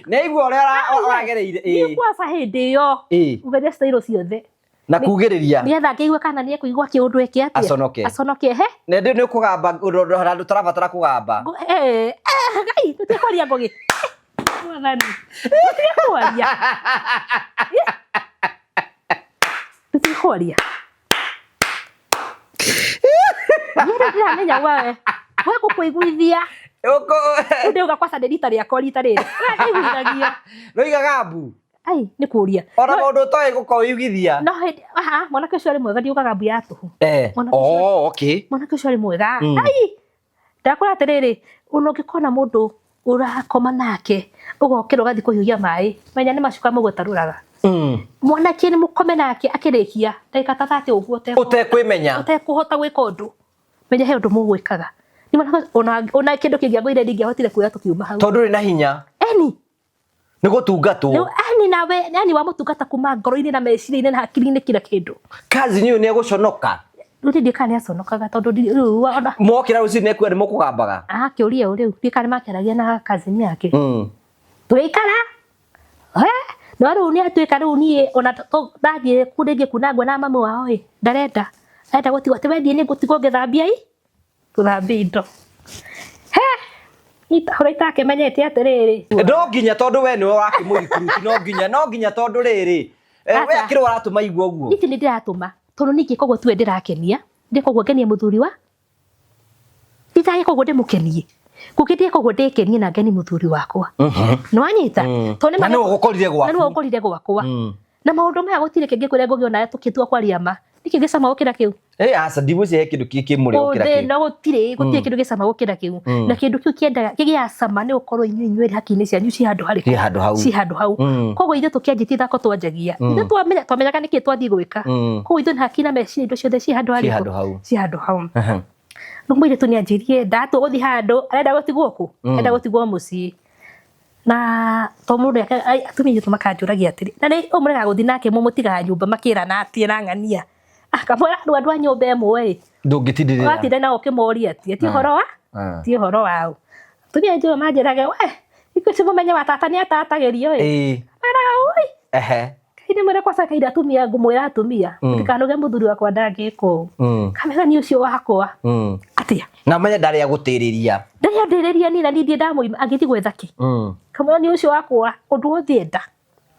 [SPEAKER 2] nĩ aigua ũrĩa ũragereire
[SPEAKER 1] niĩ kwaca hĩndĩ ĩyo ugeria style ciothe
[SPEAKER 2] na kugĩrĩria
[SPEAKER 1] nĩgetha ngĩigue kana nĩ ekũigua kĩũndũ eke atĩa
[SPEAKER 2] Aconoke.
[SPEAKER 1] aconoke he
[SPEAKER 2] na ndĩ nĩ kũgamba handũ tũrabatara kũgamba
[SPEAKER 1] Ngai tũtige kwaria ngũgĩ Mwathani tũtige kwaria tũtige kwaria niĩ rĩu ndiramenya we we ngũkũiguithia rĩu ndĩuga kwaca nĩ rita rĩakwa rita rĩrĩ we ndĩiguithagia
[SPEAKER 2] Roigaga mbu
[SPEAKER 1] ai nĩ kũria
[SPEAKER 2] ona maũndũ ũtoĩ gũkorwo ũiguithia
[SPEAKER 1] no hĩndĩ aha mwanake ũcio arĩ mwega ndiugaga mbu ya tũhũ Mwanake
[SPEAKER 2] Oh, okay
[SPEAKER 1] mwanake ũcio arĩ mwega ai ndakwĩra atĩrĩrĩ ona ũngĩkona mũndũ ũrakoma nake ũgokĩra ũgathiĩ kũhiũhia maĩ menya nĩ macuka mũgũtarũraga mwanake nĩ mũkome nake akĩrĩkia ndagĩka ta 30 ũguo
[SPEAKER 2] ũtekwĩmenya
[SPEAKER 1] ũtekũhota gwĩka ũndũ menya he ũndũ mũgwĩkaga Nĩ mwanake ona kĩndũ kĩngĩagũire ndingĩahotire kuoya tũkiuma hau
[SPEAKER 2] tondũ ũrĩ na hinya
[SPEAKER 1] eni
[SPEAKER 2] nĩ gũtungatwo
[SPEAKER 1] rĩu ani nawe yani wamũtungata kuma ngoro-inĩ na meciria-inĩ na hakiri-inĩ kila kĩndũ
[SPEAKER 2] cousin ũyũ nĩ egũconoka
[SPEAKER 1] rĩu niĩ ndiũĩ kana nĩ aconokaga tondũ rĩu ona
[SPEAKER 2] mokĩra rũcinĩ ekuo nĩ mũkũgambaga
[SPEAKER 1] akĩũria ũ rĩu ndiũĩ kana nĩ makĩaragia na cousin yake tũgĩikara no rĩu nĩ atuĩka rĩu niĩ ona ndathiĩ kũu rĩngĩ kuna nguona mamu wao ĩ ndarenda arenda gũtigwo atĩ wethiĩ nĩ ngũtigwo ngĩthambia i gũthambia indo he itahũra itakĩmenyete atĩrĩrĩ
[SPEAKER 2] no nginya tondũ we nĩwe wakĩmũrikuruti no nginya tondũ rĩrĩ we
[SPEAKER 1] Aca.
[SPEAKER 2] akĩrĩ waratũma igua ũguo
[SPEAKER 1] ici nĩ ndĩratũma tondũ ningĩ koguo tiwe ndĩrakenia ndĩka ũguo ngenie mũthuri wa nditagĩka ũguo ndĩmũkenie kũngĩ ndĩka ũguo ndĩkenie na ngenie mũthuri wakwa nĩ wanyita tondũ
[SPEAKER 2] na nĩwe ũgũkorire
[SPEAKER 1] na nĩwe
[SPEAKER 2] gwaku
[SPEAKER 1] ũkorire gwakwa na maũndũ maya gũtirĩ kĩngĩ kũrĩa ngũgĩ ona tũkĩtua kwaria ma nĩkĩ gĩcama gũkĩra kĩu
[SPEAKER 2] aca ndigwĩciria he kĩndũ kĩ mũrĩ gũkĩra
[SPEAKER 1] Ũthĩ
[SPEAKER 2] kĩu
[SPEAKER 1] no gũtirĩ gũtirĩ kĩndũ gĩcama gũkĩra kĩu na kĩndũ kĩu kĩendaga kĩgĩaga cama nĩ gũkorwo inyuĩ inyuerĩ hakiri-inĩ cianyu ci handũ harĩkũ
[SPEAKER 2] Ciĩ handũ hau.
[SPEAKER 1] ci handũ hau koguo ithuĩ tũkĩanjĩtie ithako twanjagia ithuĩ twamenyaga nĩkĩ twathiĩ gwĩka koguo ithuĩ na hakiri na meciria indo ciothe ci handũ
[SPEAKER 2] Ciĩ
[SPEAKER 1] harĩkũ
[SPEAKER 2] handũ hau.
[SPEAKER 1] ci handũ hau rĩu mũirĩtu nĩ anjirie ndatua gũthiĩ handũ arenda gũtigwo kũ arenda gũtigwo mũciĩ na to mũndũ atumia aitũ makanjũragia atĩrĩ na nĩ ũyũ mũregaga gũthiĩ nake mũmũtigaga nyũmba makĩrana atĩ na ng'ania akamwĩra andũ andũ a nyũmba ĩmwe ĩ
[SPEAKER 2] ndũngĩtindĩrĩra
[SPEAKER 1] ũratinda nao ũkĩmoria atĩ ti ũhoro wa ti ũhoro wao atumia aitũ manjĩraga we ikũ ici mũmenye wa tata nĩ atatagĩrio ĩ meraga ui Ngai nĩ mwĩre kwaca kaira atumia ngũmwĩra atumia ndikanoge mũthuri wakwa ndangĩka ũũ kamera nĩ ũcio wakwa atĩa
[SPEAKER 2] na menye ndarĩ agũtĩrĩria
[SPEAKER 1] ndarĩ andĩrĩria niĩ na niĩ ndirĩ ndamũima angĩthiĩ gwetha kĩ kamwĩra nĩ ũcio wakwa ũndũ wothe enda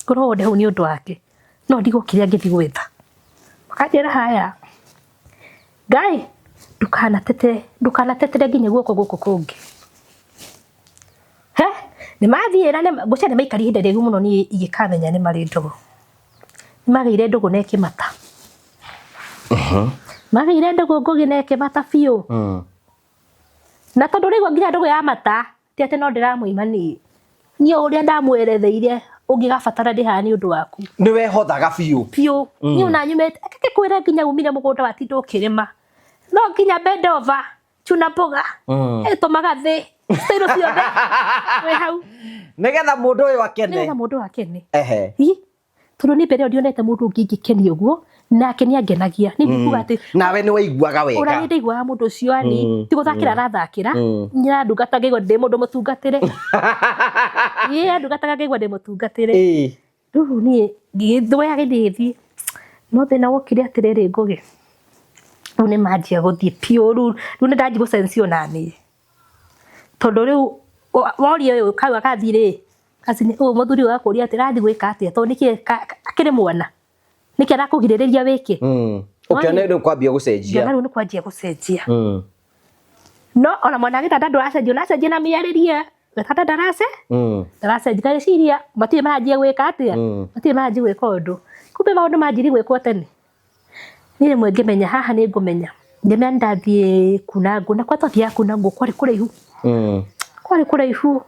[SPEAKER 1] ngorwo wothe hau nĩ ũndũ wake no ndigwo kĩrĩa angĩthiĩ gwetha makanjĩra haya Ngai ndũkanatetere nginya guoko gũkũ kũngĩ he nĩ mathiĩ na ngũcia nĩ maikarire ihinda rĩraihu mũno niĩ ingĩkamenya nĩ marĩ ndũgũ nĩ magĩire ndũgũ na ĩkĩmata magĩire ndũgũ ngũgĩ na ĩkĩmata biũ na tondũ rĩu nginya ndũgũ ya mata ti atĩ no ndĩramũima niĩ niĩ ũrĩa ndamweretheire Ũngĩgabatara ndĩ haha nĩ ũndũ waku.
[SPEAKER 2] Nĩ wehothaga biũ.
[SPEAKER 1] Biũ. Niĩ ona nyumĩte kwĩra nginya umire mũgũnda watinda ũkĩrĩma, no nginya bend over, chuna mboga, ĩtũmaga thĩ citairũ ciothe wĩ hau.
[SPEAKER 2] Nĩgetha mũndũ ũyũ akene.
[SPEAKER 1] Nĩgetha mũndũ ũyũ akene.
[SPEAKER 2] Ehe.
[SPEAKER 1] Ĩ, tondũ nĩ mbere ĩyo ndionete mũndũ ũngĩ ingĩkenia ũguo, nake nĩ angenagia. Nĩ ndikuga atĩ
[SPEAKER 2] Nawe nĩ waiguaga
[SPEAKER 1] ona
[SPEAKER 2] wega.
[SPEAKER 1] nĩ ndaiguaga mũndũ ũcio ani ti gũthakĩra arathakĩra, nyarandungata ngaigua ndĩ mũndũ mũtungatĩre. Ĩ, andungataga ngaigua ndĩ mũtungatĩre. Rĩu niĩ ngĩthwoya gĩthiĩ, no thĩna wokire atĩrĩrĩ, Ngũgĩ, rĩu nĩ manjia gũthiĩ biũ. Rĩu nĩ ndanjia gũcenjio naniĩ, tondũ rĩu woria ũyũ kau agathiĩ rĩ cousin ũyũ mũthuri ũyũ agakũria atĩ rathiĩ gwĩka atĩa, tondũ nĩkĩ akĩrĩ mwana, nĩkĩ arakũgirĩrĩria wĩke.
[SPEAKER 2] Ũkĩona rĩu kwambia gũcenjia.
[SPEAKER 1] Ngĩona rĩu nĩ kwanjia gũcenjia. No ona mwana gĩtanda ndũracenjia, ũracenjia na mĩarĩrie, gĩtanda ndaracenjia. Ngagĩciria matirĩ maranjia gwĩka atĩa, matirĩ maranjia gwĩka ũndũ, kumbe maũndũ manjirie gwĩkwo tene. Niĩ rĩmwe ngĩmenya haha nĩ ngũmenya, ngĩmenya nĩ ndathiĩ kuna ngũ, na kwa twathiaga kuna ngũ kwarĩ kũraihu. Kwarĩ kũraihu.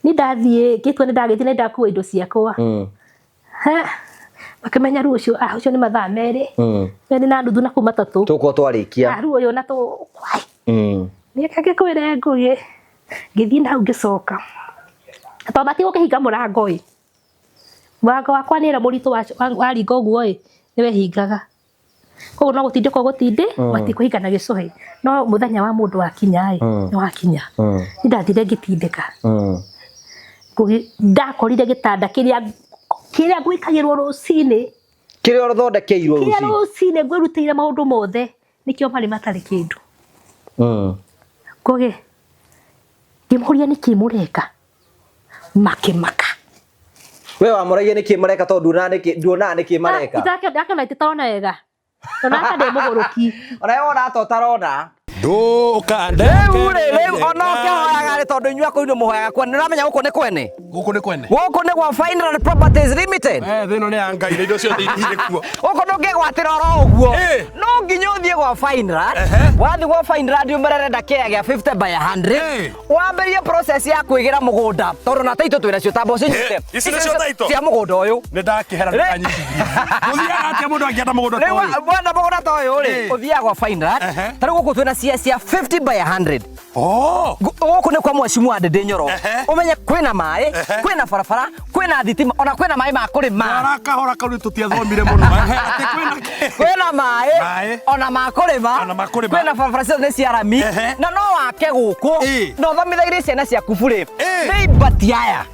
[SPEAKER 1] Nĩ ndathiĩ ngĩtua nĩ ndagĩthiĩ, nĩ ndakua indo ciakwa. Ha, makĩmenya rĩu ũcio, ah, ũcio nĩ mathaa merĩ, 2:30 na kũu 3.
[SPEAKER 2] Tũkorwo twarĩkia.
[SPEAKER 1] Ah, rĩu ũyũ na tũ nĩ ngĩkwĩre Ngũgĩ, ngĩthiĩ na hau ngĩcoka, tondũ matigũkĩhinga mũrango ĩ, mũrango wakwa nĩ ĩra mũritũ waringa ũguo ĩ, nĩ wehingaga, koguo no gũtindĩkwo gũtindĩ, matikũhinga na gĩcũhĩ, no mũthenya wa mũndũ wakinya ĩ, nĩ wakinya. Nĩ ndathire ngĩtindĩka. Ngũgĩ, ndakorire gĩtanda kĩrĩa kĩrĩa gwĩkagĩrwo rũcinĩ,
[SPEAKER 2] Kĩrĩa ũthondekeirwo
[SPEAKER 1] kĩrĩa
[SPEAKER 2] rũcinĩ.
[SPEAKER 1] Rũcinĩ ngwĩrutĩire maũndũ mothe, nĩkĩo marĩ matarĩ kĩndũ. Ngũgĩ, ngĩmũria nĩkĩ mũreka, makĩmaka.
[SPEAKER 2] We wamũragia nĩkĩ mareka, tondũ nduonaga nĩkĩ mareka.
[SPEAKER 1] Ndakĩona itĩtona wega, tondũ aka ndĩ mũgũrũki.
[SPEAKER 2] Ona we wona ta ũtarona.
[SPEAKER 3] Ndũkandeke.
[SPEAKER 2] Rĩu rĩ, rĩu ona ũkĩhoyaga rĩ, tondũ inyuĩ akũu nĩ mũhoyaga kwene, nĩ ũramenya gũkũ nĩ kwene.
[SPEAKER 3] Gũkũ nĩ kwene.
[SPEAKER 2] Gũkũ nĩ gwa Fineland Properties Limited.
[SPEAKER 3] Eh, thĩ ĩno nĩ ya Ngai na indo ciothe irĩ kuo.
[SPEAKER 2] Gũkũ ndũngĩgwatĩra oro ũguo. No nginya ũthiĩ gwa Fineland. Wathiĩ gwa Fineland ũmerere kĩaya gĩa 50 by 100. Wambĩrĩrie process ya kwĩgĩra mũgũnda, tondũ na taitũ twĩna cio tamba ũcinyite.
[SPEAKER 3] Ici nĩcio taitũ?
[SPEAKER 2] Cia mũgũnda ũyũ.
[SPEAKER 3] Nĩ ndakĩhera ndũkanyitithie. Gũthiaga atĩa mũndũ angĩenda mũgũnda ta
[SPEAKER 2] Rĩu
[SPEAKER 3] ũyũ?
[SPEAKER 2] wenda mũgũnda ta ũyũ rĩ, ũthiaga gwa Fineland. Ta rĩu gũkũ twĩna cia 50 by 100.
[SPEAKER 3] Oh.
[SPEAKER 2] Gũkũ nĩ kwa mheshimiwa Ndindi Nyoro. Ũmenye kwĩna maĩ, kwĩna barabara, kwĩna thitima, ona kwĩna maĩ ma kũrĩma.
[SPEAKER 3] Twara kahora kau nĩ tũtiathomire mũno. Atĩ kwĩna kĩ?
[SPEAKER 2] Kwĩna maĩ,
[SPEAKER 3] Maĩ.
[SPEAKER 2] ona ma kũrĩma,
[SPEAKER 3] Ona ma kũrĩma.
[SPEAKER 2] kwĩna barabara ciothe nĩ cia rami, na no wake gũkũ, na ũthomithagĩrie ciana ciaku burĩ. Nĩ ibati aya.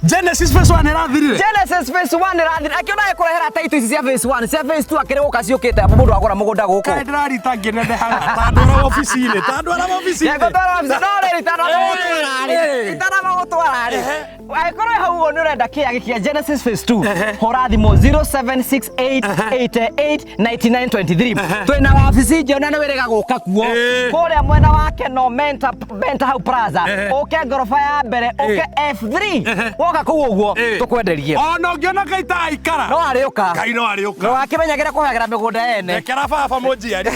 [SPEAKER 3] Genesis phase 1 ĩrathirire.
[SPEAKER 2] Genesis phase 1 ĩrathirire. Akĩona ĩkũrehera title ici cia phase 1, cia phase 2 akĩrĩ gũka ciũkĩte mũndũ agũra mũgũnda gũkũ.
[SPEAKER 3] Kaĩ ndĩrarita ngĩnenehaga ta ndwara obici-inĩ, ta ndwara obici-inĩ.
[SPEAKER 2] Ngũtwara obici, no rĩrĩ itanamagũtwara rĩ, itanamagũtwara rĩ. Angĩkorwo hau ũguo nĩ ũrenda kĩaya gĩkĩ kĩa Genesis phase 2, hũra thimũ 0768889923. Twĩna wabici njerũ na nĩ wĩrĩga gũka kuo. Kũrĩa mwena wa Keno Menta, Menta hau Plaza, ũke ngoroba ya mbere, ũke F3. Woka kũu ũguo, tũkwenderie.
[SPEAKER 3] Ona ũngĩona Ngai ta aikara.
[SPEAKER 2] No arĩũka.
[SPEAKER 3] Ngai no arĩũka.
[SPEAKER 2] No akĩmenyagĩra kũhagĩra mĩgũnda ene.
[SPEAKER 3] Rekera baba mũnjiari.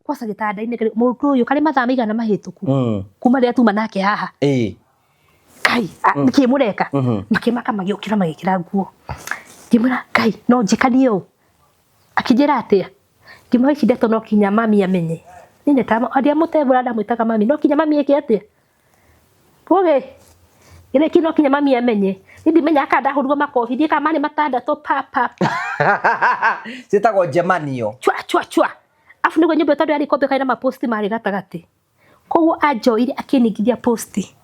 [SPEAKER 1] Kwaca gĩtanda-inĩ mũndũ ũyũ karĩ mathaa maigana mahĩtũku kuma rĩrĩa tuma nake haha. Kai, nĩkĩ mũreka? Makĩmaka, magĩũkĩra, magĩkĩra nguo. Ngĩmwĩra, Ngai, no njĩkanie ũũ. Akĩnjĩra atĩa? Ngĩmwĩra ici ndeto no kinya mami amenye. Niĩ arĩa mũtembũra ndamwĩtaga mami, no kinya mami eke atĩa? Ngũgĩ, gĩthĩ no kinya mami amenye. Niĩ ndimenyaga kana ndahũrirwo makobi, ndiĩ kana marĩ matandatũ pa pa pa.
[SPEAKER 2] Ciĩtagwo njemanio.
[SPEAKER 1] Chwa chwa chwa. Afu nĩguo nyũmba ĩyo tondũ yarĩ kombe karĩ na maposti marĩ gatagatĩ. Koguo anjoire akĩningithia posti.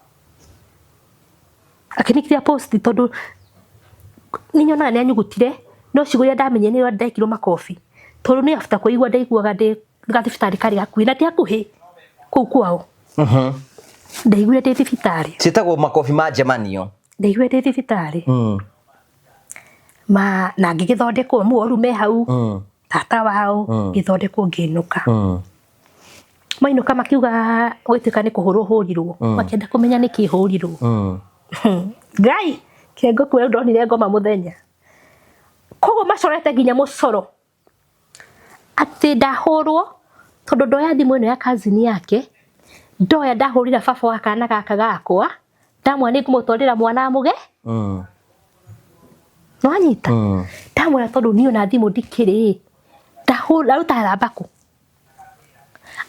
[SPEAKER 1] Akĩningithia posti tondũ nĩ nyonaga nĩ anyugutire, no ciugo iria ndamenyire nĩ ndekirwo makobi. Tondũ nĩ after kũigua ndaiguaga ndĩ gathibitarĩ karĩ hakuhĩ na ti hakuhĩ kũu kwao. Ndaiguire ndĩ thibitarĩ.
[SPEAKER 2] Ciĩtagwo makobi ma njemanio.
[SPEAKER 1] Ndaiguire ndĩ thibitarĩ. Ma na ngĩgĩthondekwo muoru me hau. Tata wao, ngĩthondekwo ngĩinũka. Mainũka makiuga gwĩtuĩka nĩ kũhũrwo hũrirwo. Makĩenda kũmenya nĩkĩ hũrirwo. Ngai, kĩengo kwĩra ndonire ngoma mũthenya. Koguo macorete nginya mũcoro. Atĩ ndahũrwo Tondu ndoya thimu ĩno ya cousin yake, ndoya ndahũrĩra baba wa kana gaka gakwa, ndamwĩra nĩ ngũmũtwarĩra mwana amũge. Nĩwanyita? Ndamwĩra tondu niĩ ona thimũ ndikĩrĩ, ndahũra ndaruta namba kũ?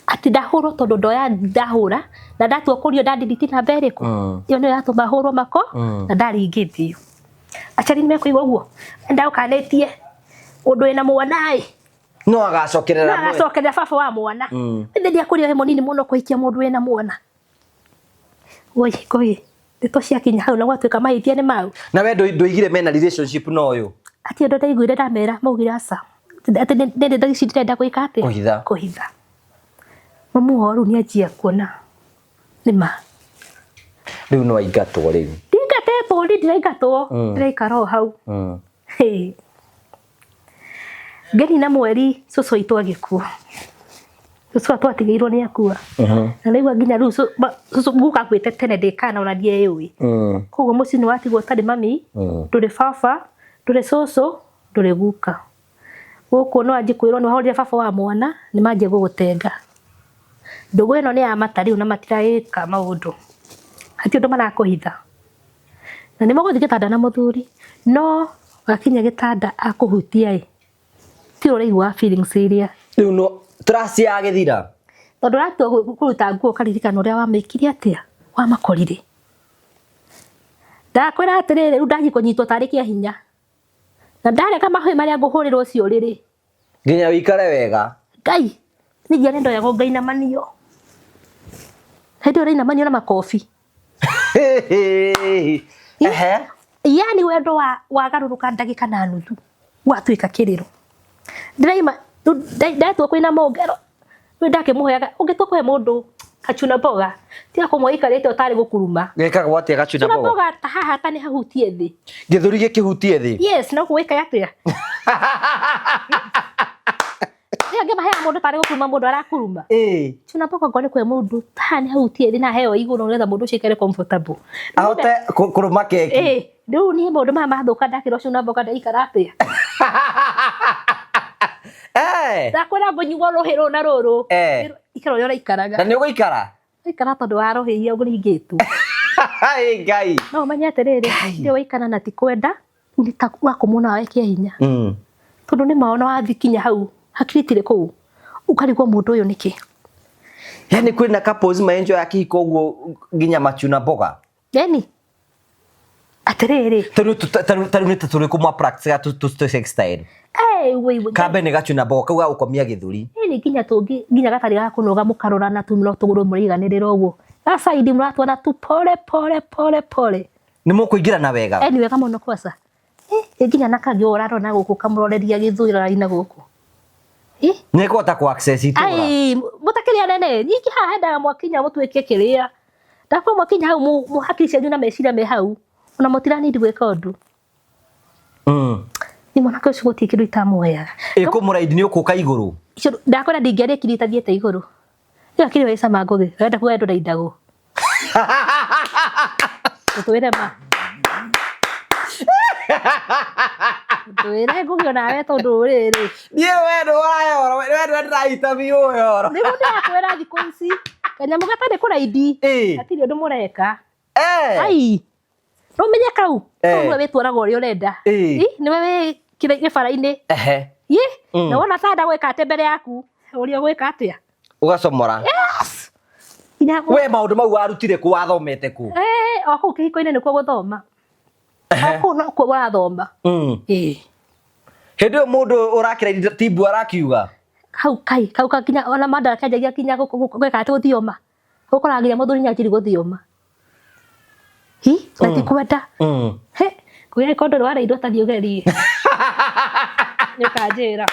[SPEAKER 1] Atĩ ndahũrwo tondu ndoya ndahũra na ndatua kũrio nda delete namba ĩrĩkũ? Ĩyo nĩyo yatũma hũrwo mako na ndaringithio. Aciari nĩ mekũigua ũguo? Ndagũkanĩtie ũndũ wĩna mwana ĩ.
[SPEAKER 2] No agacokerera
[SPEAKER 1] No agacokerera baba wa mwana. Ithe ndiakũrire wĩ mũnini mũno kũhikia mũndũ wĩna mwana. Woi ngũgĩ ndeto ciakinya hau na gwatuĩka mahĩtia nĩ mau.
[SPEAKER 2] Na we ndũigire mena relationship na ũyũ?
[SPEAKER 1] Atĩ ũndũ ndaiguire ndamera maugire aca. Atĩ nĩ ici ndĩrenda gwĩka atĩa?
[SPEAKER 2] Kũhitha.
[SPEAKER 1] Kũhitha. Mamu wao rĩu nĩanjia kuona nĩ ma.
[SPEAKER 2] Rĩu no aingatwo rĩu.
[SPEAKER 1] Ndingatĩtwo, niĩ ndiraingatwo, ndĩraikara o hau. Hĩ. Ngĩnina mweri cũcũ witũ agĩkua. Cũcũ twatigĩirwo nĩ akua. Na naigua nginya rĩu cũcũ guka akuĩte tene ndĩ kana ona ndieyũĩ. Koguo mũciĩ nĩ watigwo ũtarĩ mami, ndũrĩ baba, ndũrĩ cũcũ, ndũrĩ guka. Gũkũ no wanjie kwĩrwo nĩ wahũrire baba wa mwana, nĩ manjia gũgũtenga. Ndũgũ ĩno nĩ ya mata rĩu na matiraĩka maũndũ. Hatirĩ ũndũ marakũhitha. Na nĩ mũgũthiĩ gĩtanda na mũthuri, no wakinya gĩtanda akũhutia ĩ, ti ũraigua feelings iria.
[SPEAKER 2] Rĩu no trust yagĩthira.
[SPEAKER 1] Tondũ ũratua kũruta nguo ũkaririkana ũrĩa wamĩkire atĩa, wamakorire. Ndakwĩra atĩrĩrĩ, rĩu ndanjia kũnyitwo tarĩ kĩa hinya. Na ndareka mahũĩ marĩa ngũhũrĩrwo ũcio ũrĩrĩ.
[SPEAKER 2] Nginya wĩikare wega.
[SPEAKER 1] Ngai, niĩ nginya nĩndoyagwo ngainamanio. Hĩndĩ ĩyo ũrainamanio na makobi.
[SPEAKER 2] Ehe.
[SPEAKER 1] Yani wendo wa wagarũrũka ndagĩka na nuthu watuĩka kĩrĩro. Ndĩraima ndatua kwĩna mongero rĩu ndakĩmũheaga ũngĩtua kũhe mũndũ kachuna mboga tiga kũmwe ikarĩte ũtarĩ gũkuruma.
[SPEAKER 2] Gĩkagwo atĩa gachuna
[SPEAKER 1] Chuna
[SPEAKER 2] mboga?
[SPEAKER 1] mboga ta haha ta nĩ hahutie thĩ.
[SPEAKER 2] Gĩthũri gĩkĩhutie thĩ.
[SPEAKER 1] Yes, no gwĩka atĩa? Rĩu angĩ maheaga mũndũ tarĩ gũkuruma mũndũ arakuruma.
[SPEAKER 2] Ĩĩ.
[SPEAKER 1] Chuna mboga ngone kũhe mũndũ ta haha nĩ hahutie thĩ na heo igũrũ nĩgetha mũndũ ũcio aikare comfortable.
[SPEAKER 2] Ahote kũrũma keki.
[SPEAKER 1] Ĩĩ, rĩu niĩ maũndũ maya mathũka ndakĩrwo cuna mboga ndaikara atĩa?
[SPEAKER 2] Eh.
[SPEAKER 1] Ndakwĩra ngũnyua rũhĩ rũrũ na rũrũ.
[SPEAKER 2] Eh.
[SPEAKER 1] Ikara ũrĩa ũraikaraga.
[SPEAKER 2] Na nĩ ũgũikara?
[SPEAKER 1] Ikara tondũ wa rũhĩ iria ũringĩtwo.
[SPEAKER 2] Ĩ Ngai.
[SPEAKER 1] No ũmenye atĩrĩrĩ, rĩrĩa waikara na ti kwenda, nĩ ta wakomwo nawe kĩa hinya. Tondũ nĩ ma ona wathiĩ kinya hau, hakiri itirĩ kũu. Ũkarigwo mũndũ ũyũ nĩkĩ?
[SPEAKER 2] Yani kwĩna couples ma enjoy ya kĩhiko ũguo nginya machuna mboga.
[SPEAKER 1] Yani atĩrĩrĩ.
[SPEAKER 2] Tarĩu nĩ ta tũrĩkũ mwa practice tũ sex style?
[SPEAKER 1] Eh, wei wei.
[SPEAKER 2] Kambe nĩ gachuna mboga kau ga gũkomia gĩthũri.
[SPEAKER 1] Ĩni nginya tũngĩ nginya gatarĩ ga kũnoga mũkarorana tu no tũgũrũ mũraiganĩrĩra ũguo. Ga side mũratwarana tu pole pole pole pole.
[SPEAKER 2] Nĩ mũkũingĩrana wega?
[SPEAKER 1] Ĩni wega mũno kwaca. Ĩ nginya na kangĩ ũrarora na gũkũ ũkamũroreria gĩthũri ũrarora gũkũ. Ĩ?
[SPEAKER 2] Nĩ kũhota kũ access itũra.
[SPEAKER 1] Ai, mũtakĩrĩ anene. Nyingĩ haha hendaga mwakinya mũtuĩke kĩrĩa. Ndakorwo mwakinya hau hakiri cianyu na meciria me hau. Ona mũtiranindi gwĩka ũndũ. Ni mwanake ũcio gũtirĩ kĩndũ itamũheaga.
[SPEAKER 2] Ĩ kũmũraidi nĩ ũkũka igũrũ?
[SPEAKER 1] Icio ndakwĩra ndingĩarĩkirie itathiĩte igũrũ. Ĩyo akiri wĩ cama ngũgĩ. Ũrenda kuga ndũraindagwo. Tũtwĩre ma. Twĩre ngũgĩ onawe tondũ rĩrĩ.
[SPEAKER 2] Niĩ we ndũrayoro, we ndũĩ ndĩraita biũ yoro.
[SPEAKER 1] Nĩguo ndĩrakwĩra thikũ ici. Kanyamũ gatarĩ kũraindi. Hatirĩ ũndũ mũreka. Ai. Rũmenye kau. Kau nĩwe wĩtwaraga ũrĩa ũrenda. Nĩwe wĩ gĩbara-inĩ. Ĩ, na wona ta enda gwĩka atĩa mbere yaku, ũrĩa ũgwĩka atĩa?
[SPEAKER 2] Ũgacomora.
[SPEAKER 1] Yes. Nginya
[SPEAKER 2] We maũndũ mau warutire kũ, wathomete kũ?
[SPEAKER 1] O kũu kĩhiko-inĩ nĩkuo gũthoma. O kũu nokuo ũrathoma. Ĩ.
[SPEAKER 2] Hĩndĩ ĩyo mũndũ ũrakĩra timbu arakiuga.
[SPEAKER 1] Hau kai, kau ka nginya ona mandara kĩanjagia nginya gwĩka atĩ gũthioma. Ũkoraga nginya mũthuri nĩanjirie gũthioma. Hi, na ti kwenda. He, kwĩra ĩkorwo ndũrĩ wareirwo tathiĩ ũgerie. Nĩũkanjĩra.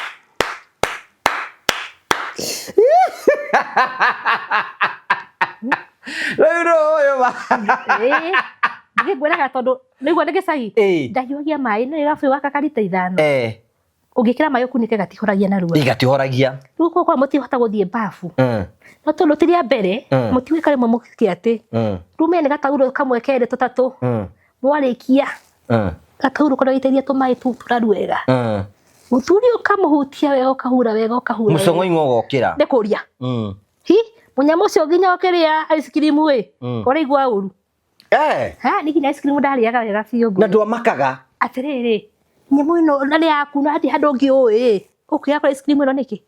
[SPEAKER 2] Rĩu nũ ũyũ ma.
[SPEAKER 1] Ĩĩ. Ngĩkwĩraga tondũ nĩguo nĩ gĩcagi. Ndahiũhagia maĩ nĩ gabuyu gaka ka rita 5. Ũngĩkĩra maĩ ũkunĩke gatihoragia narua.
[SPEAKER 2] Ĩ gatihoragia.
[SPEAKER 1] Rĩu kwa mũtihota gũthiĩ bafu. No tondũ ti rĩa mbere, mũtigwĩka rĩmwe mũgĩke atĩ. Rĩu mene gataurũ kamwe kerĩ tũtatũ. Mwarĩkia. Gataurũ karĩa gũitĩrĩria tũmaĩ tũu tũraru wega. Mũthuri ũkamũhutia wega, ũkahura wega, ũkahura wega.
[SPEAKER 2] Mũcong'oing'o ũgokĩra.
[SPEAKER 1] Nĩ kũria. Hi, mũnyamũ ũcio nginya ũkĩrĩa ice cream ĩ, ũraigua ũru. Ha, nĩ nginya ice cream ndarĩaga wega biũ.
[SPEAKER 2] Na ndwamakaga.
[SPEAKER 1] Atĩrĩrĩ, nyamũ ĩno na nĩ yaku na hatirĩ handũ ũngĩ ũĩ, ũkĩaga kũrĩa ice cream ĩno nĩkĩ?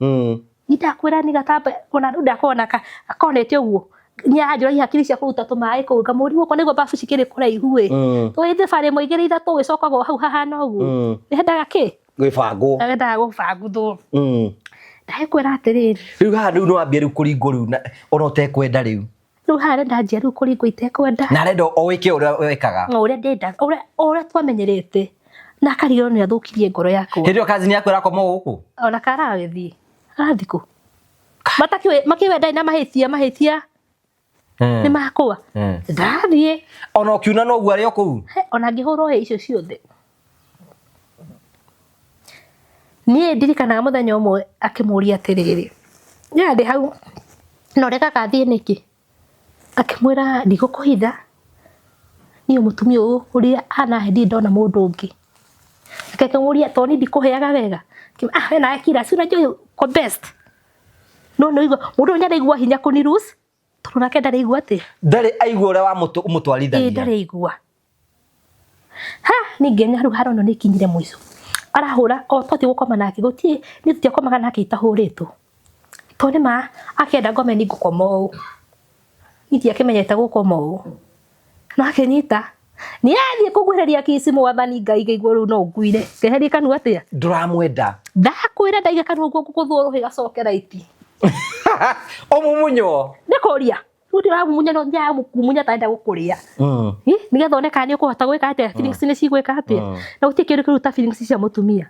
[SPEAKER 1] Nĩ ndakwĩra nĩ gatamba ona rĩu ndakona akonete ũguo nĩaranjũragia hakiri cia kũruta tũmaĩ kũu ngamũria gũkũ nĩguo babu cikĩrĩ kũraihu ĩ, tũgĩthiĩ thabarĩ ĩmwe igĩrĩ ithatũ ũgĩcokaga o hau hahana ũguo. Nĩhendaga kĩ?
[SPEAKER 2] Gwĩbangwo.
[SPEAKER 1] Nĩhendaga gũbanguthwo. Ndagĩkwĩra atĩrĩrĩ,
[SPEAKER 2] Rĩu haha rĩu nĩwambia rĩu kũringwo rĩu ona ũtekwenda rĩu.
[SPEAKER 1] Rĩu haha nĩndanjia rĩu kũringwo itekwenda.
[SPEAKER 2] Na arenda o wĩke ũrĩa wekaga.
[SPEAKER 1] O ũrĩa ndenda, ũrĩa twamenyerete, na akarigĩrwo nĩ athũkirie ngoro yakwa.
[SPEAKER 2] Hĩndĩ ĩyo kazini yaku ĩrakoma gũkũ?
[SPEAKER 1] Ona karagĩthiĩ arathiĩ kũ matakĩũĩ makĩũĩ ndarĩ na mahĩtia, mahĩtia nĩ makwa. Ndathiĩ.
[SPEAKER 2] Ona ũkiuna noguo arĩ o kũu?
[SPEAKER 1] Ona ngĩhũrwo hĩ icio ciothe. Niĩ ndirikanaga mũthenya ũmwe akĩmũria atĩrĩrĩ, niĩ ndĩ hau na ũrekaga athiĩ nĩkĩ? Akĩmwĩra ndigũkũhitha, niĩ mũtumia ũyũ ũrĩa anahe ndirĩ ndona mũndũ ũngĩ. Akĩmũria to niĩ ndikũheaga wega? Ah, we nawe kira, si unajua uko best. No nĩũigua mũndũ ũyũ nĩaraigua hinya kũni lose, tondũ nake ndaraigua atĩa?
[SPEAKER 2] Ndarĩ aigua ũrĩa wamũtwarithagia.
[SPEAKER 1] Ĩĩ ndarĩ aigua. Ha, niĩ ngĩona rĩu haro ĩno nĩ ĩkinyire mũico. Arahũra o twathiĩ gũkoma nake, gũtirĩ niĩ tũtiakomaga nake itahũrĩtwo. Tondũ nĩ ma akĩenda ngome niĩ ngũkoma ũũ. Niĩ ndiakĩmenyete gũkoma ũũ. No akĩnyita. Niĩ athiĩ kũnguhĩrĩria kiss mwathani Ngai ngĩigua rĩu no nguire. Ngeherie kanua atĩa?
[SPEAKER 2] Ndũramwenda.
[SPEAKER 1] Ndakwĩra ndaiga kanua ũguo ngũgũthwo rũhĩ gacoke raiti.
[SPEAKER 2] Ũmumunywo.
[SPEAKER 1] Nĩ kũria. Rĩu ndĩramumunya no ndĩramũkumunya ta arenda gũkũrĩa. Nĩgetha one kana nĩ ũkũhota gwĩka atĩa, feelings nĩ cigwĩka atĩa. Na gũtirĩ kĩndũ kĩũru ta feelings cia mũtumia.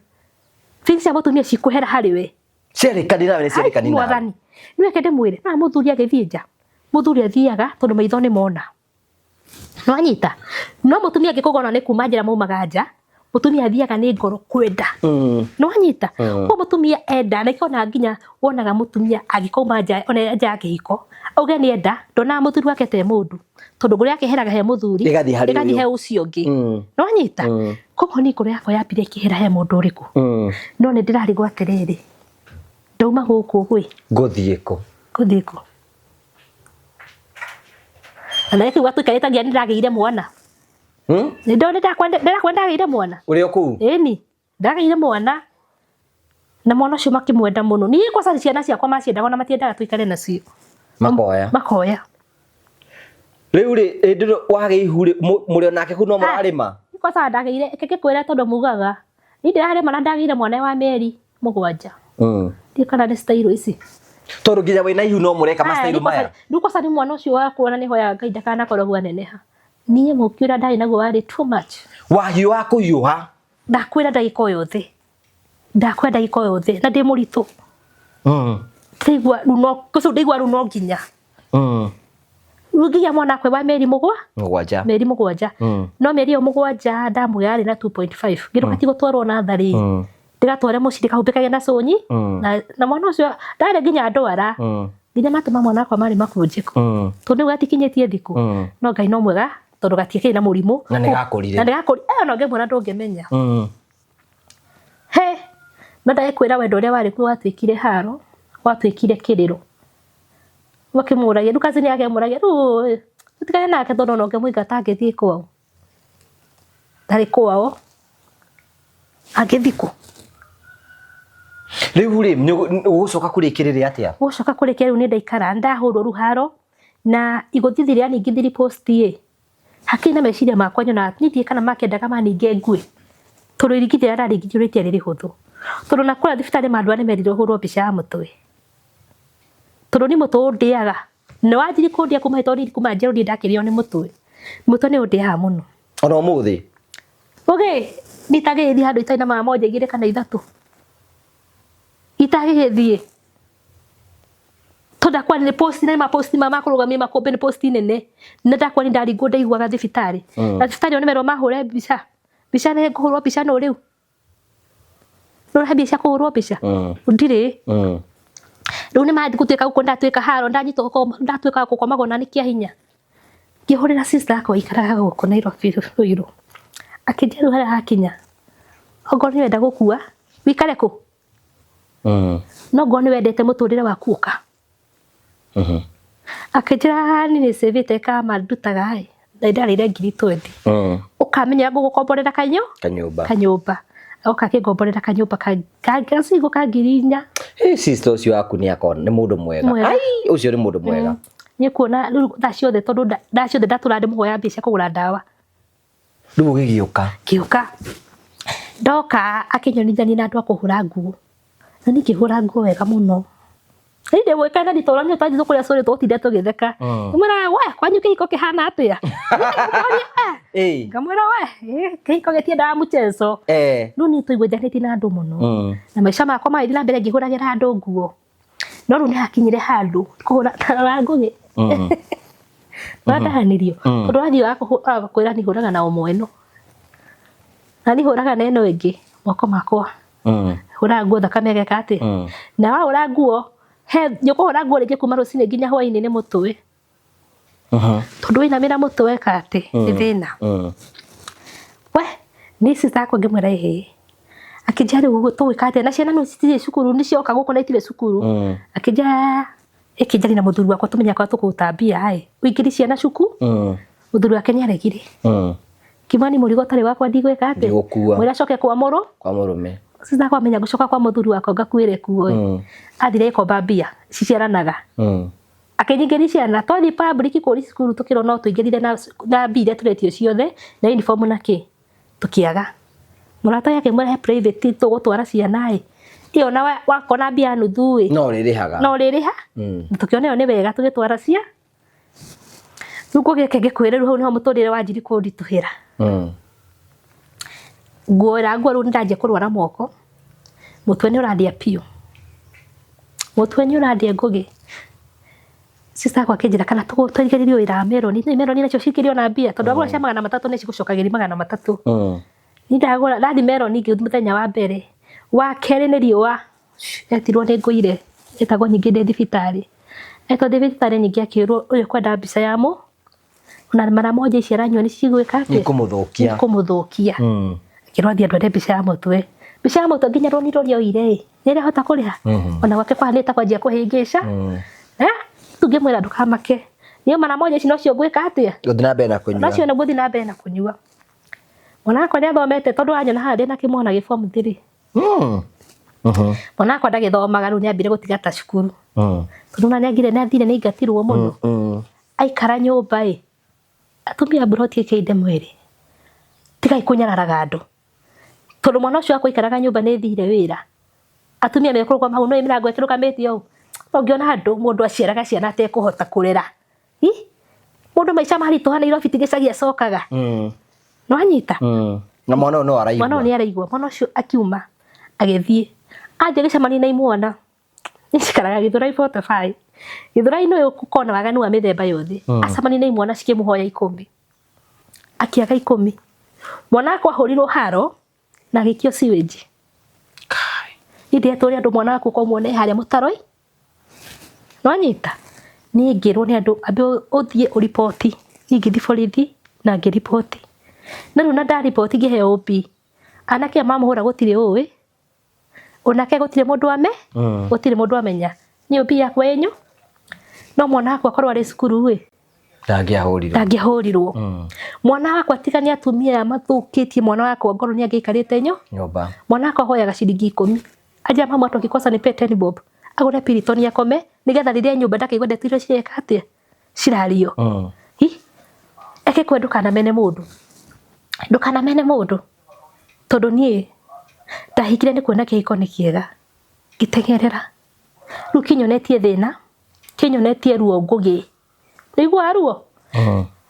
[SPEAKER 1] Feelings cia mũtumia cikũhera harĩ we.
[SPEAKER 2] Ciarĩkanire nawe nĩ ciarĩkanire nawe.
[SPEAKER 1] Mwathani. Nĩ reke ndĩmwĩre, na mũthuri agĩthiĩ nja, mũthuri athiaga tondũ maitho nĩ mona. Nĩwanyita? No mũtumia angĩkũgona nĩ kuma njĩra maumaga nja, mũtumia athiaga nĩ ngoro kwenda. Nĩwanyita? Koguo mũtumia enda, na nĩkĩo nginya wonaga mũtumia angĩkauma nja, ona nja ya kĩhiko, auge nĩ enda, ndonaga mũthuri wake ta e mũndũ. Tondũ ngoro yake ĩheraga he mũthuri,
[SPEAKER 2] ĩgathiĩ harĩ
[SPEAKER 1] ĩgathiĩ he
[SPEAKER 2] ũyũ.
[SPEAKER 1] ũcio ũngĩ. Nĩwanyita? Koguo niĩ ngoro yakwa yambire ĩkĩhera he mũndũ ũrĩkũ. No nĩ ndĩrarigwo atĩrĩrĩ, ndauma gũkũ gwĩ?
[SPEAKER 2] Ngũthiĩ kũ?
[SPEAKER 1] Ngũthiĩ kũ? Na nĩ kiuga tũikarĩte nginya nĩ ndagĩire mwana. Nĩ ndĩrakwenda ndagĩire mwana.
[SPEAKER 2] Ũrĩ o kũu?
[SPEAKER 1] Ĩni, ndagĩire mwana. Na mwana ũcio makĩmwenda mũno. Niĩ kwanza ciana ciakwa maciendaga ona matiendaga tũikare nacio.
[SPEAKER 2] Makoya.
[SPEAKER 1] Makoya.
[SPEAKER 2] Rĩu rĩ, hĩndĩ ĩno wagĩa ihu rĩ, mũrĩ o nake kũu no mũrarĩma?
[SPEAKER 1] Kwanza ndagĩire, reke ngĩkwĩre tondũ mugaga, niĩ ndĩrarĩma na ndagĩire mwana wa mĩeri 7. Ndiũĩ kana nĩ style ici.
[SPEAKER 2] Tondũ nginya wĩna ihu no mũreka ma style maya.
[SPEAKER 1] Rĩu kwanza nĩ mwana ũcio wakwa na nĩhoyaga Ngai ndakanakorwo aneneha. Niĩ mũũkĩ ũrĩa ndarĩ naguo warĩ too much.
[SPEAKER 2] Wahiũha kũhiũha.
[SPEAKER 1] Ndakwĩra ndagĩka o yothe. Ndakwĩra ndagĩka o yothe na ndĩ mũritũ. Ndĩraigua rĩu no, ũcio ndaigua rĩu no nginya. Rĩu nginya mwana akwa wa mĩeri
[SPEAKER 2] 7.
[SPEAKER 1] Mĩeri 7. No mĩeri ĩyo 7 ndamũgĩa yarĩ na 2.5. Ngĩrwo gati gũtwarwo natharĩ. Ndĩgatware mũciĩ ndĩkahumbĩkage na cũnyi. Na mwana ũcio ndarĩ nginya ndwara. Nginya matũ ma mwana wakwa marĩ makũnjĩku. Tondũ nĩguo gatikinyĩtie thikũ. No Ngai no mwega tondũ gatiakĩrĩ na mũrimũ.
[SPEAKER 2] Na nĩgakũrire.
[SPEAKER 1] Na nĩgakũrire. Ona ũngĩmuona ndũngĩmenya. He, no ndagĩkwĩra wendo ũrĩa warĩ kuo watuĩkire haro, watuĩkire kĩrĩro. Makĩmũragia, rĩu cousin yake amũragia, rĩu tũtigane nake tondũ ona ũngĩmũingata angĩthiĩ kwao. Ndarĩ kwao. Angĩthiĩ kũ?
[SPEAKER 2] Rĩu rĩ, ũgũcoka kũrĩkĩrĩria atĩa?
[SPEAKER 1] Gũcoka kũrĩkia rĩu nĩ ndaikara, ndahũrwo rũharo na igũthithi rĩa ningithiri post ĩ, hakiri na meciria makwa nyonaga niĩ ndiũĩ kana makĩendaga maninge ngue. Tondũ iringithi rĩrĩa ndaringithirio rĩtiarĩ rĩhũthũ. Tondũ na kũrĩa thibitarĩ mandwara nĩ merirwo hũrwo mbica ya mũtwe. Tondũ niĩ mũtwe ũndĩaga. Nĩ wanjirie kũndĩa kuma hĩndĩ tondũ kuma njiarwo ndirĩ ndakĩrĩo nĩ mũtwe. Mũtwe nĩ ũndĩaga mũno.
[SPEAKER 2] Ona ũmũthĩ?
[SPEAKER 1] Ũgĩ, niĩ itagĩgĩthiĩ handũ itarĩ na mara moja igĩrĩ kana ithatũ. Itagĩgĩthiĩ. Tondũ ndakwa nĩ post nĩ ma post ma kũrũgamia makũmbĩ nĩ post nene. Na ndakwa nĩ ndaringwo ndaiguaga thibitarĩ. Na thibitarĩ ĩyo nĩ merwo mahũre mbica. Mbica nĩ ngũhũrwo mbica no rĩu. Nĩ ũrahe mbia cia kũhũrwo mbica? Ndirĩ. Rĩu nĩ mathiĩ gũtuĩka gũkũ ndatuĩka haro ndanyitwo ndatuĩka gũkomagwo na nĩ kĩa hinya. Ngĩhũrĩra sister yakwa ĩikaraga gũkũ Nairobi Ruiru. Akĩnjĩra rĩu harĩa hakinya. Okorwo nĩ ũrenda gũkua, Wikare kũ? No ngorwo nĩ wendete mũtũrĩre waku ũka. Akĩnjĩra niĩ nĩ cĩvĩte kama ndutaga ĩ na ndarĩire ngiri 20. Ũkamenya ngũgũkomborera kanyo
[SPEAKER 2] Kanyũmba.
[SPEAKER 1] Kanyũmba. Oka akĩngomborera kanyũmba ka gacigo ka 4,000.
[SPEAKER 2] Ĩ sister ũcio waku nĩ akona nĩ mũndũ mwega.
[SPEAKER 1] Mwega.
[SPEAKER 2] Ai, ũcio nĩ mũndũ mwega.
[SPEAKER 1] Nĩ kuona rĩu thaa ciothe tondũ thaa ciothe ndatũra ndĩmũhoya mbia cia kũgũra ndawa.
[SPEAKER 2] Rĩu ũgĩgĩũka.
[SPEAKER 1] Ngĩũka. Ndoka akĩnyonithania na andũ a kũhũra nguo. Na niĩ ngĩhũra nguo wega mũno. Niĩ ndĩmũĩkaine na nditũra niĩ twanjia kũrĩa cũrĩ tũgũtinda tũgĩtheka. Ngĩmwĩra we kwanyu kĩhiko kĩhana atĩa? Ngamwĩra we kĩhiko gĩtiendaga mchezo. Rĩu niĩ tũiguithanĩtie na andũ mũno. Na maica makwa magĩthiĩ na mbere ngĩhũragĩra andũ nguo. No rĩu nĩhakinyire handũ kũhũra tarora ngũgĩ. Wandahanĩrio. Tondũ wathiĩ agakwĩra niĩ hũraga na ũmwe ĩno. Na niĩ hũraga na ĩno ĩngĩ moko makwa. Hũraga nguo thakame ĩgeka atĩa? Na wahũra nguo he nĩũkũhũra nguo rĩngĩ kuma rũcinĩ nginya hwainĩ nĩ mũtwe. Tondũ wainamĩra mũtwe weka atĩ nĩ thĩna. We niĩ sister yakwa ngĩmwĩra ĩhĩ. Akĩnjĩra rĩu tũgwĩka atĩa na ciana no citirĩ cukuru nĩcioka gũkũ na itirĩ cukuru. Akĩnjĩra ĩkĩnjaria na mũthuri wakwa tũmenye akorwo tũkũruta mbia ĩ ũingĩrie ciana cukuru. Mũthuri wake nĩaregire. Kimani mũrigo ũtarĩ wakwa ndigwĩka atĩ.
[SPEAKER 2] Ndigũkua.
[SPEAKER 1] Mwĩre acoke kwa mũrũ.
[SPEAKER 2] Kwa mũrũme.
[SPEAKER 1] Sister yakwa amenya ngũcoka kwa mũthuri wakwa ngakuĩre kuo ĩ. Athire gĩkomba mbia ciciaranaga. Akĩnyingĩria ciana twathiĩ public kũria cukuru tũkĩrwo no tũingĩrire na mbia iria tũretio ciothe na uniform na kĩ tũkĩaga. Mũrata wake akĩmwĩra he private tũgũtwara ciana ĩ. Ĩyo na wakona mbia nuthu ĩ.
[SPEAKER 2] No ũrĩrĩhaga.
[SPEAKER 1] No ũrĩrĩha. Tũkĩona ĩyo nĩ wega tũgĩtwara cia. Rĩu ngũgĩke ngĩkwĩre rĩu hau nĩho mũtũrĩre wanjirie kũnditũhĩra. Nguoera nguo rĩu nĩndanjia kũrwara moko. Mũtwe nĩ ũrandĩa biũ. Mũtwe nĩ ũrandĩa ngũgĩ. Sister yakwa akĩnjĩra kana tũrigĩrĩrie wĩra wa meroni. Nĩ meroni nacio cikĩrĩ ona mbia tondũ wagũra cia 300 nĩ cigũcokagĩria 300. Niĩ ndagũra ndathi meroni ngĩ mũthenya wa mbere. Wa kerĩ nĩ riũa etirwo nĩ ngũire ĩtagwo nyingĩ ndĩ thibitarĩ. Etwo thibitarĩ nyingĩ akĩrwo ũyũ kwenda mbica ya mũ ona mara moja ici aranyua nĩ cigwĩka atĩa?
[SPEAKER 2] Nikũmũthũkia.
[SPEAKER 1] Nikũmũthũkia. Akĩrwo athiĩ andware mbica ya mũtwe. Mbica ya mũtwe nginya rũni rũrĩa oire ĩ nĩ arahota kũrĩha. Ona gwake kwahanĩte kwanjia kũhĩngĩca. Tũngĩmwĩra ndũkamake. Niĩ mara moja ici nocio ngwĩka atĩa?
[SPEAKER 2] Gũthiĩ na mbere na kũnyua.
[SPEAKER 1] Nocio ngũthiĩ na mbere na kũnyua. Mwana wakwa nĩathomete tondũ wanyona haha ndĩna kĩmwana gĩ form 3. Mwana wakwa ndagĩthomaga rĩu nĩambire gũtiga ta cukuru. Tondũ ona nĩagire nĩathire nĩaingatirwo mũno. Aikara nyũmba ĩ atumia a mburoti ĩkĩinde mwĩrĩ. Tigai kũnyararaga andũ. Tondũ mwana ũcio wakwa aikaraga nyũmba nĩ thire wĩra. Atumia mekũrũgama hau no mĩrango ĩkĩrũgamĩtio ũũ. Ũngĩona andũ mũndũ aciaraga ciana atekũhota kũrera. Mũndũ maica maritũha Nairobi ti gĩcagi acokaga. Nĩwanyita?
[SPEAKER 2] Na mwana ũyũ no araigua.
[SPEAKER 1] Mwana ũyũ nĩ araigua. Mwana ũcio akiuma agĩthiĩ. Athiĩ agĩcemania na imwana. Nĩcikaraga Gĩthũrai 45. Gĩthũrai-inĩ ũyũ gũkoragwo na waganu wa mĩthemba yothe. Acemania na imwana cikĩmũhoya 10. Akĩaga 10. Mwana wakwa ahũrirwo haro na agĩikio sewage. Niĩ ndĩretwo nĩ andũ mwana waku ũka ũmuone harĩa mũtaro-inĩ. Nĩwanyita? Niĩ ngĩrwo nĩ andũ ambe ũthiĩ ũriboti. Niĩ ngĩthiĩ borithi na ngĩriboti. Na rĩu na ndariboti ngĩheo OB. Anake aya mamũhũra gũtirĩ ũĩ. Onake gũtirĩ mũndũ ame, gũtirĩ mũndũ amenya. Niĩ OB yakwa ĩnyu. No mwana wakwa akorwo arĩ cukuru ĩ.
[SPEAKER 2] Ndangĩahũrirwo.
[SPEAKER 1] Ndangĩahũrirwo. Mwana wakwa tiga nĩ atumia aya mathũkĩtie mwana wakwa ngoro nĩ angĩaikarĩte
[SPEAKER 2] nyũmba.
[SPEAKER 1] Mwana wakwa ahoyaga ciringi 10. Anjĩra mama watu akikosa nipe 10 bob. Agũre Piriton akome nĩgetha rĩrĩa nyũmba ndakaigua ndeto iria cireka atĩa cirario. Hi eke kwe ndũkanamene mũndũ. Ndũkanamene mũndũ. Tondũ niĩ ndahikire nĩ kuona kĩhiko nĩ kĩega. Ngĩteng'erera. Rĩu kĩnyonetie thĩna, kĩnyonetie ruo ngũgĩ. Nĩũiguaga ruo?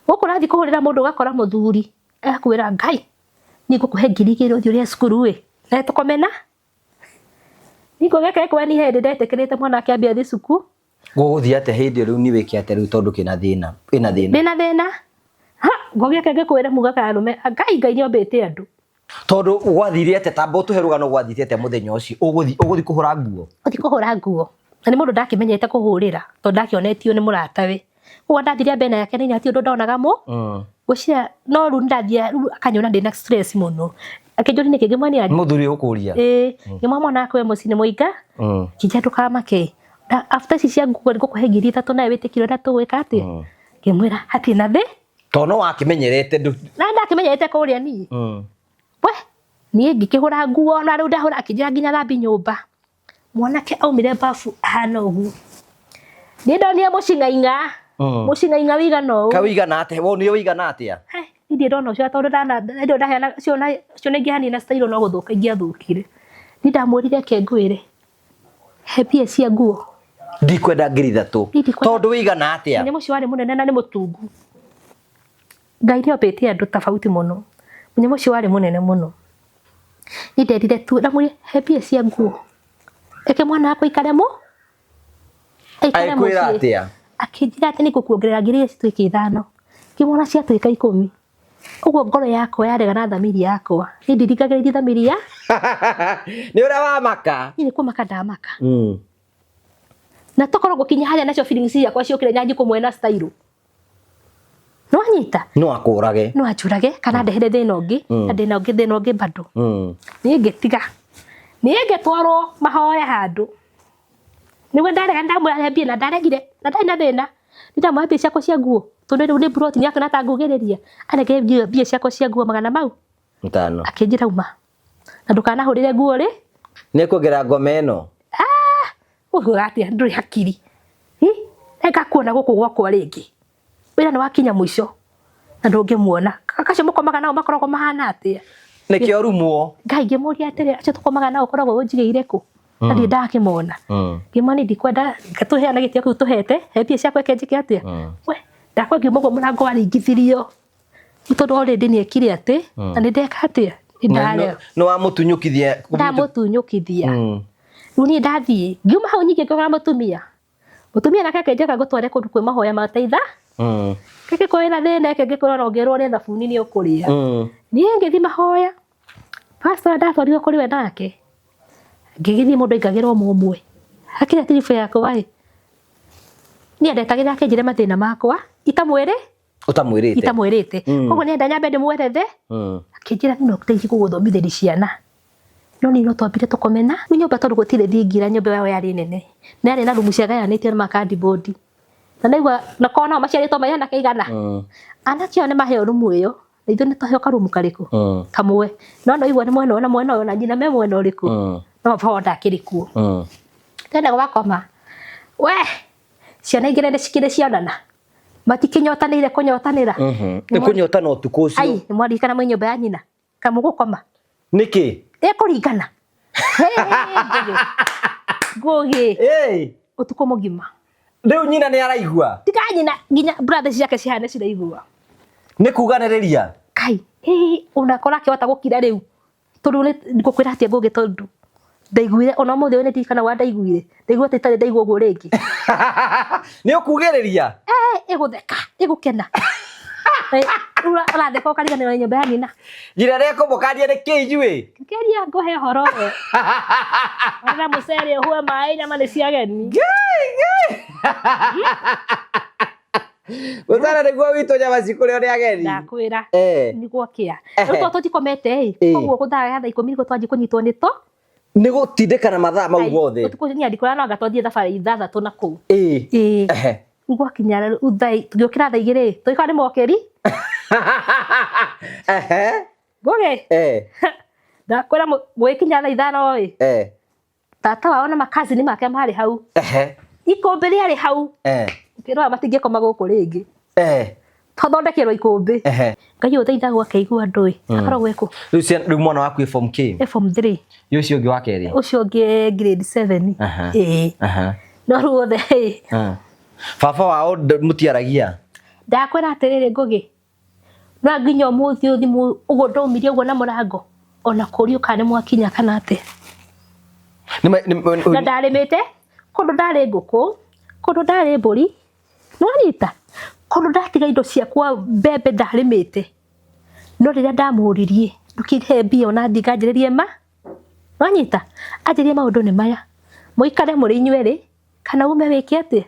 [SPEAKER 1] Gũkũ ũrathiĩ kũhũrĩra mũndũ ũgakora mũthuri agakwĩra Ngai niĩ ngũkũhe 2,000 ũthiĩ ũrĩhe cukuru ĩ na tũkomena. Niĩ ngũgĩka kwa niĩ hĩndĩ ndetĩkĩrĩte mwana akĩambia athiĩ cukuru.
[SPEAKER 2] Gũgũthiĩ atĩa hĩndĩ ĩyo rĩu nĩ wĩke atĩa rĩu tondũ kĩna thĩna? Wĩna thĩna.
[SPEAKER 1] Ndĩna thĩna. Ha, ngũgĩka ngĩkwĩre mugaga arũme Ngai Ngai nĩombĩte andũ.
[SPEAKER 2] Tondũ gwathire atĩa tamba ũtũhe rũgano gwathire atĩa mũthenya ũcio ũgũthiĩ ũgũthiĩ kũhũra nguo?
[SPEAKER 1] Gũthiĩ kũhũra nguo. Na nĩ mũndũ ndakĩmenyete kũhũrĩra tondũ ndakĩonetio nĩ mũratawe. Koguo ndathire mbere yake nĩ nyati ũndũ ndonaga mũ. Ngwĩciria no rĩu ndathiĩ rĩu akanyona ndĩna stress mũno. Akĩnjũria nĩkĩ ngĩmwenia
[SPEAKER 2] Mũthuri ũkũria.
[SPEAKER 1] Ĩĩ, ngĩmwa mwana wakwa e mũciĩ nĩ mũinga. Kĩnjĩra ndũkamake. Na after ici cia nguo ngũkũhe 3000 nawe wĩtĩkire ũrĩa tũgwĩka atĩa. Ngĩmwĩra hatirĩ na thĩ.
[SPEAKER 2] Tondũ no wakĩmenyerete ndũ.
[SPEAKER 1] Na ndakĩmenyerete kũrĩa niĩ. We niĩ ngĩkĩhũra nguo na rĩu ndahũra akĩnjĩra nginya thambi nyũmba. Mwanake aumire bafu ahana ũguo. Niĩ ndonire mũcing'aing'a. Mũcing'aing'a wĩigana ũũ.
[SPEAKER 2] Ka wĩigana atĩa? Wonire wĩigana atĩa?
[SPEAKER 1] He, niĩ ndirĩ ndona ũcio tondũ ndana ndĩrĩ ndaheana ciona ciona ingĩhanire na style no gũthũka ingĩathũkire. Niĩ ndamwĩrire reke ngwĩre, he mbia cia nguo.
[SPEAKER 2] Ndikwenda 3000.
[SPEAKER 1] Niĩ ndikwenda.
[SPEAKER 2] Tondũ wĩigana atĩa?
[SPEAKER 1] Mũnyamũ ũcio warĩ mũnene na nĩ mũtungu. Ngai nĩ ombĩte andũ tofauti mũno. Mũnyamũ ũcio warĩ mũnene mũno. Niĩ nderire tu, ndamwĩrire he mbia cia nguo. Reke mwana wakwa aikare mũ aikare
[SPEAKER 2] Agĩkwĩra
[SPEAKER 1] mũciĩ.
[SPEAKER 2] atĩa?
[SPEAKER 1] Akĩnjĩra atĩ nĩ ngũkuongerera ngiri igĩrĩ cituĩke 5. Ngĩmwona ciatuĩka 10. Ũguo ngoro yakwa yarega na thamiri yakwa. Niĩ ndiringagĩrĩria thamiri ya
[SPEAKER 2] Nĩ ũrĩa wamaka.
[SPEAKER 1] Niĩ nĩ kũmaka ndamaka. Na tokorwo ngũkinya harĩa nacio feelings ciakwa ciũkire nyanji kũmwe na style. No anyita?
[SPEAKER 2] No akũrage.
[SPEAKER 1] No anjũrage kana ndehere thĩna ũngĩ na ndĩna ũngĩ thĩna ũngĩ bado. Niĩ ngĩtiga. Niĩ ngĩtwarwo mahoya handũ. Nĩguo ndarega ndamwĩra mbia na ndaregire na ndarĩ na thĩna. Nĩ ndamwĩra mbia ciakwa cia nguo tondũ rĩu nĩ mburoti nĩakĩona ta ngugĩrĩria. Anengere mbia ciakwa cia nguo magana mau.
[SPEAKER 2] 5.
[SPEAKER 1] Akĩnjĩra uma. Na ndũkanahũrĩre nguo rĩ.
[SPEAKER 2] Nĩ kuongerera ngoma ĩno.
[SPEAKER 1] Ũguo atĩa ndũrĩ hakiri. Ngakuona gũkũ gwakwa rĩngĩ. Wĩra nĩ wakinya mũico na ndũngĩmuona. Kacio mũkomaga nao makoragwo mahana atĩa?
[SPEAKER 2] Nĩkĩo rumwo.
[SPEAKER 1] Ngai ngĩmũria atĩrĩ, acio tũkomaga nao ũkoragwo ũnjigĩire kũ? Na ndirĩ ndakĩmona. Ngĩmwĩra niĩ ndikwenda, tũheane gĩtĩo kĩu tũhete, he mbia ciakwa reke njĩke atĩa? We, ndakwa ngiuma ũguo mũrango waringithirio. Nĩ tondũ already nĩ ekire atĩ, na nĩ ndeka atĩa? Nĩ ndarega.
[SPEAKER 2] Nĩ wamũtunyũkithia.
[SPEAKER 1] Ndamũtunyũkithia. Rĩu niĩ ndathiĩ, ngiuma hau nyingĩ ngĩkora mũtumia. Mũtumia nake akĩnjĩra ngũtware kũndũ kwĩ mahoya mateitha. Kĩkĩ kwĩna thĩna ĩkĩ ngĩkwĩra ona ũngĩrwo ũrĩe thabuni nĩ ũkũrĩa. Niĩ ngĩthiĩ mahoya. Pastor ndatwarirwo kũrĩ we nake. Ngĩgĩthiĩ mũndũ aingagĩrwo ũmwe ũmwe. Hakĩrĩa tiribũ yakwa ĩ. Niĩ andetagĩra akĩnjĩra mathĩna makwa itamwĩrĩ.
[SPEAKER 2] Ũtamwĩrĩte.
[SPEAKER 1] Itamwĩrĩte. Koguo nĩ enda nyambe ndĩmwerethe. Akĩnjĩra no ngũteithie gũgũthomithĩria ciana. No niĩ no twambire tũkomena. Rĩu nyũmba tondũ gũtirĩ thingira nyũmba yao yarĩ nene. Na yarĩ na rumu ciagayanĩtio na makandibodi. Na naigua na korwo nao maciarĩtwo maigana kaigana. Anake ao nĩ maheo rumu ĩyo. Na ithuĩ nĩ twaheo karumu karĩkũ? Kamwe. No no igua nĩ mwena ũyũ na mwena ũyũ na nyina me mwena ũrĩkũ? No baba ndakĩrĩ kuo. Tene gwakoma. We, ciana igĩrĩ nĩ cikĩrĩ cionana. Matikĩnyotanĩire kũnyotanĩra.
[SPEAKER 2] Nĩ kũnyotana ũtukũ ũcio.
[SPEAKER 1] Ai, nĩ mwaririkana mwĩ nyũmba ya nyina. Kamũgũkoma.
[SPEAKER 2] Nĩkĩ?
[SPEAKER 1] Ĩkũringana. Ngũgĩ. Ũtukũ mũgima.
[SPEAKER 2] Rĩu nyina nĩ araigua.
[SPEAKER 1] Tiga nyina nginya brother ciake cihana ciraigua.
[SPEAKER 2] Nĩ kuganĩrĩria.
[SPEAKER 1] Kai, unakora akĩhota gũkira rĩu. Tondũ nĩ ngũkwĩra atĩa Ngũgĩ tondũ ndaiguire ona ũmũthĩ ũyũ nĩ ndirikana wa ndaiguire. Ndaigua atĩ itarĩ ndaigua ũguo rĩngĩ.
[SPEAKER 2] Nĩ ũkugĩrĩria?
[SPEAKER 1] Ĩgũtheka, ĩgũkena. Rĩu ũratheka ũkariganĩrwo nĩ nyũmba ya nyina.
[SPEAKER 2] Nyina nĩ ekũmũkania nĩ kĩ inyuĩ?
[SPEAKER 1] Kĩria ngũhe ũhoro ũyũ. Ona mũcere ũhue maĩ nyama nĩ cia ageni.
[SPEAKER 2] Mũcere nĩguo witũ nyama cikũrĩo nĩ ageni.
[SPEAKER 1] Ndakwĩra. Nĩ gwakĩa. Rĩu tondũ tũtikomete ĩ, koguo gũthaa thaa 10 nĩguo twanjie kũnyitwo nĩ to.
[SPEAKER 2] Nĩ gũtindĩkana mathaa mau mothe.
[SPEAKER 1] Ũtukũ niĩ ndikũrĩa no anga twathiĩ thabarĩ 6 na kũu. Rĩu gwakinya rĩu thaa tũgĩũkĩra thaa 2 tũgĩkora nĩ mokĩri. Ngũgĩ. Ndakwĩra gũgĩkinya thaa 5 ĩ. Tata wao na makazini make marĩ hau. Ikũmbĩ rĩarĩ hau. Ngĩrora matingĩkoma gũkũ rĩngĩ. Twathondekerwo ikũmbĩ. Ngai ũteithagwo akĩigua andũ ĩ. Akoragwo ekũ?
[SPEAKER 2] Rĩu mwana waku ĩ form K?
[SPEAKER 1] Ĩ form 3.
[SPEAKER 2] Ĩ ũcio ũngĩ wa kerĩ?
[SPEAKER 1] Ũcio ũngĩ grade 7. Ĩĩ. No rĩu othe ĩ.
[SPEAKER 2] Baba wao mũtiaragia?
[SPEAKER 1] Ndakwĩra atĩrĩrĩ Ngũgĩ. No nginya ũmũthĩ ũyũ thimũ ũguo ndaumire ũguo na mũrango ona kũrio kana nĩ mwakinya kana atĩa. Na ndarĩmĩte kũndũ ndarĩ ngũkũ, kũndũ ndarĩ mbũri, nĩwanyita? Kũndũ ndatiga indo ciakwa mbembe ndarĩmĩte. No rĩrĩa ndamũririe ndũkĩhe mbia ona thiĩ nganjĩrĩrie ma, nĩwanyita? Anjĩrire maũndũ nĩ maya, mũikare mũrĩ inyuerĩ kana ume wĩke atĩa?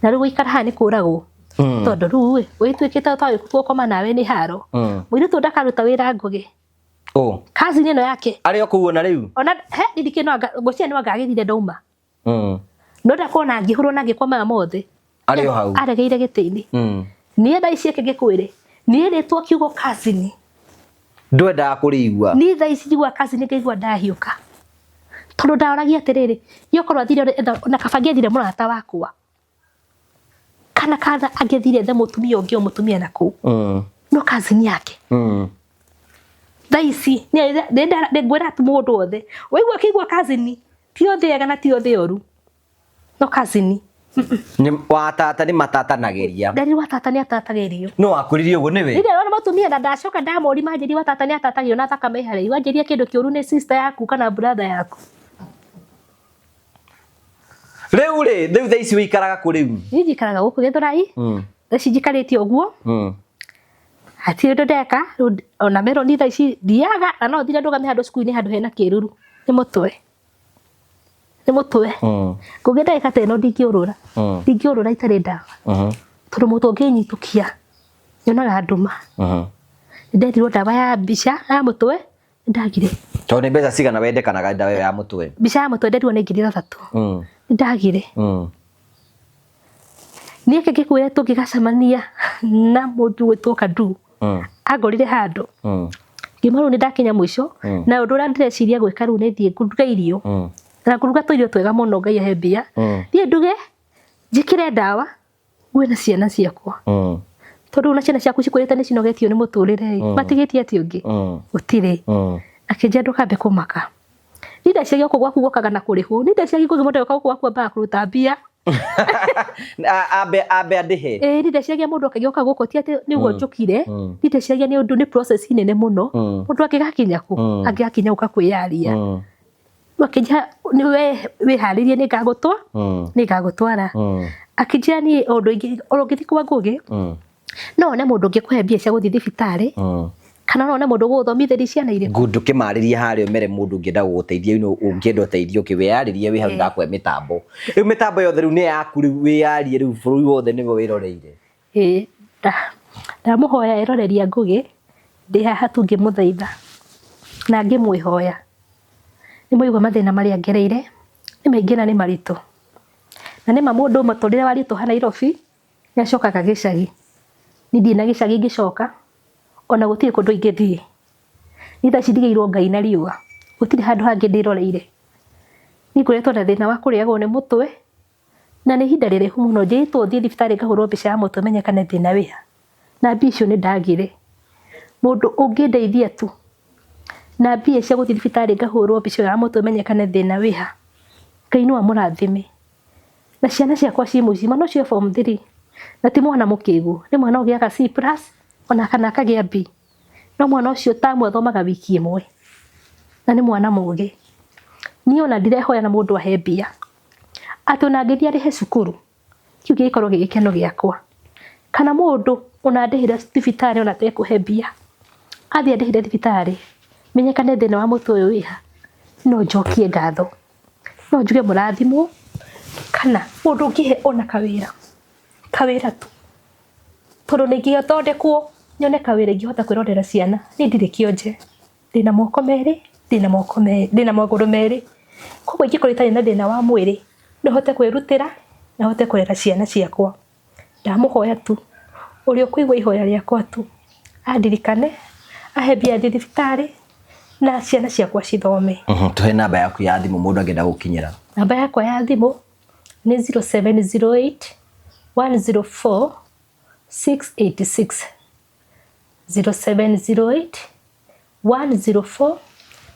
[SPEAKER 1] Na rĩu gũikara haha nĩ kũragwo. Tondũ rĩu ĩ, ũgĩtuĩkĩte ta gũkoma nawe nĩ haro. Mũirĩtu ũyũ ndakaruta wĩra Ngũgĩ.
[SPEAKER 2] Oh.
[SPEAKER 1] Cousin ĩno yake.
[SPEAKER 2] Arĩ o kũu ona rĩu?
[SPEAKER 1] Ona he ndikĩ no anga ngwĩciria no anga agĩthire ndauma. No ndakuona ngĩhũrwo na ngĩkwo maya mothe.
[SPEAKER 2] Arĩ o hau.
[SPEAKER 1] Aregeire gĩtĩ-inĩ. Niĩ thaa ici eke ngĩkwĩre, niĩ rĩtwa kiugo cousin.
[SPEAKER 2] Ndwendaga kũrĩigua.
[SPEAKER 1] Niĩ thaa ici njiguaga cousin ngaigua ndahiũka. Tondũ ndaroragia atĩrĩrĩ, ye okorwo athire na kaba angĩethire mũrata wakwa. Kana kana angĩthire ethe mũtumia ũngĩ o mũtumia na kũu. No cousin yake. Thaa ici nĩ ngwĩra tu mũndũ wothe waigua akĩigua cousin ti othe ega na ti othe oru, no cousin.
[SPEAKER 2] Nĩ wa tata nĩ matatanagĩria.
[SPEAKER 1] Ndari wa tata nĩ atatagĩrio.
[SPEAKER 2] No wakũririe ũguo nĩwe?
[SPEAKER 1] Rĩrĩa rona mũtumia na ndacoka ndamũri manjĩria wa tata nĩ atatagĩrio na thakame ĩharĩa wanjĩria kĩndũ kĩũru nĩ sister yaku kana brother yaku.
[SPEAKER 2] Rĩu rĩ, rĩu thaa ici wĩikaraga kũ rĩu?
[SPEAKER 1] Niĩ njikaraga gũkũ Gĩthũrai. Thaa ici njikarĩte ũguo. Hatirĩ ũndũ ndeka rĩu ona meroni thaa ici thiaga na no thire ndũgame handũ cukuru-inĩ handũ hena kĩruru nĩ mũtwe. Nĩ mũtwe. Ngũgĩ ndagĩka ta ĩno ndingĩũrũra. Ndingĩũrũra itarĩ ndawa. Tondũ mũtwe ũngĩnyitũkia nyonaga nduma. Nĩnderirwo ndawa ya mbica ya mũtwe nĩndagire.
[SPEAKER 2] Tondũ nĩ mbeca cigana wendekanaga ndawa ĩyo ya mũtwe?
[SPEAKER 1] Mbica ya mũtwe nderirwo nĩ 3,000. Nĩndagire. Niĩ reke ngĩkwĩre tũngĩgacemania na mũndũ ũgwĩtwo Kadu. Angorire handũ. Ngĩmwĩra rĩu nĩndakinya mũico na ũndũ ũrĩa ndĩreciria gwĩka rĩu nĩ thiĩ nduge irio. Na ngũruga tũirio twega mũno Ngai ahe mbia. Thiĩ nduge njĩkĩre ndawa ngue na ciana ciakwa. Tondũ na ciana ciaku cikũrĩte nĩ cinogetio nĩ mũtũrĩre ĩ, matigĩtie atĩa ũngĩ? Gũtirĩ. Akĩnjĩra ndũkambe kũmaka. Niĩ ndeciragia gũkũ gwaku gũkaga na kũrĩhwo. Niĩ ndeciragia kũngĩ mũndũ agĩũka gũkũ gwaku ambaga kũruta mbia.
[SPEAKER 2] Ambe ambe andĩhe.
[SPEAKER 1] Ĩĩ niĩ ndeciragia mũndũ akĩgĩũka gũkũ ti atĩ nĩguo njũkire. Niĩ ndeciragia nĩ ũndũ nĩ process nene mũno. Mũndũ angĩgakinya kũ? Angĩgakinya gũka kwĩyaria. Rĩu akĩnjĩra we wĩharĩrie nĩngagũtwa nĩngagũtwara. Akĩnjĩra niĩ ũndũ ingĩ ona ũngĩthiĩ kwa Ngũgĩ no wone mũndũ ũngĩkũhe mbia cia gũthiĩ thibitarĩ kana no wone mũndũ ũgũgũthomithĩria ciana irĩkũ.
[SPEAKER 2] Good, ũkĩmarĩrie harĩa ũmere mũndũ ũngĩenda gũgũteithia you know, ũngĩenda ũteithio ũkĩwĩyarĩrie wĩ hau ndakũhe mĩtambo. Rĩu mĩtambo yothe rĩu nĩ yaku rĩu wĩyarie rĩu bũrũri wothe nĩwe wĩroreire.
[SPEAKER 1] Ĩĩ ndamũhoya eroreria Ngũgĩ ndĩ haha tu ngĩmũthaitha na ngĩmwĩhoya. Nĩ mwaigua mathĩna marĩa ngereire nĩ maingĩ na nĩ maritũ. Na nĩ ma mũndũ mũtũrĩre waritũha Nairobi nĩ acokaga gĩcagi. Niĩ ndirĩ na gĩcagi ingĩcoka ona gũtirĩ kũndũ ingĩthiĩ. Niĩ thaa ici ndigĩirwo Ngai na riũa. Gũtirĩ handũ hangĩ ndĩroreire. Niĩ ngoretwo na thĩna wa kũrĩagwo nĩ mũtwe na nĩ ihinda rĩraihu mũno njĩrĩtwo thiĩ thibitarĩ ngahũrwo mbica ya mũtwe menyekane thĩna wĩha. Na mbia icio nĩ ndagire. Mũndũ ũngĩndeithia tu na mbia cia gũthiĩ thibitarĩ ngahũrwo mbica ya mũtwe menyekane thĩna wĩha. Ngai no amũrathime. Na ciana ciakwa ciĩ mũciĩ, mwana ũcio e form 3 na ti mwana mũkĩgu, nĩ mwana ũgĩaga C plus ona kana akagĩa B. No mwana ũcio tamu athomaga wiki ĩmwe na nĩ mwana mũgĩ. Niĩ ona ndirehoya na mũndũ ahe mbia. Atĩ ona angĩthiĩ arĩhe cukuru, kĩu gĩgĩkorwo gĩ gĩkeno gĩakwa. Kana mũndũ ona andĩhĩre thibitarĩ ona atekũhe mbia, athiĩ andĩhĩre thibitarĩ, menyekane thĩna wa mũtwe ũyũ wĩha, no njokie ngatho. No njuge mũrathimwo, kana mũndũ ũngĩhe ona kawĩra, kawĩra tu. Tondũ nĩingĩthondekwo nyone kawĩra ingĩhota kwĩrorera ciana. Niĩ ndirĩ kĩonje, ndĩna moko merĩ, ndĩna moko merĩ, ndĩna magũrũ merĩ. Koguo ingĩkorwo itarĩ na thĩna wa mwĩrĩ, no hote kwĩrutĩra na hote kũrera ciana ciakwa. Ndamũhoya tu, ũrĩa ũkũigua ihoya rĩakwa tu, andirikane, ahe mbia thiĩ thibitarĩ na ciana ciakwa cithome.
[SPEAKER 2] Tũhe namba yaku ya thimũ mũndũ angĩenda gũkinyĩra.
[SPEAKER 1] Namba yakwa ya thimũ nĩ 0708 104 686. 0708 104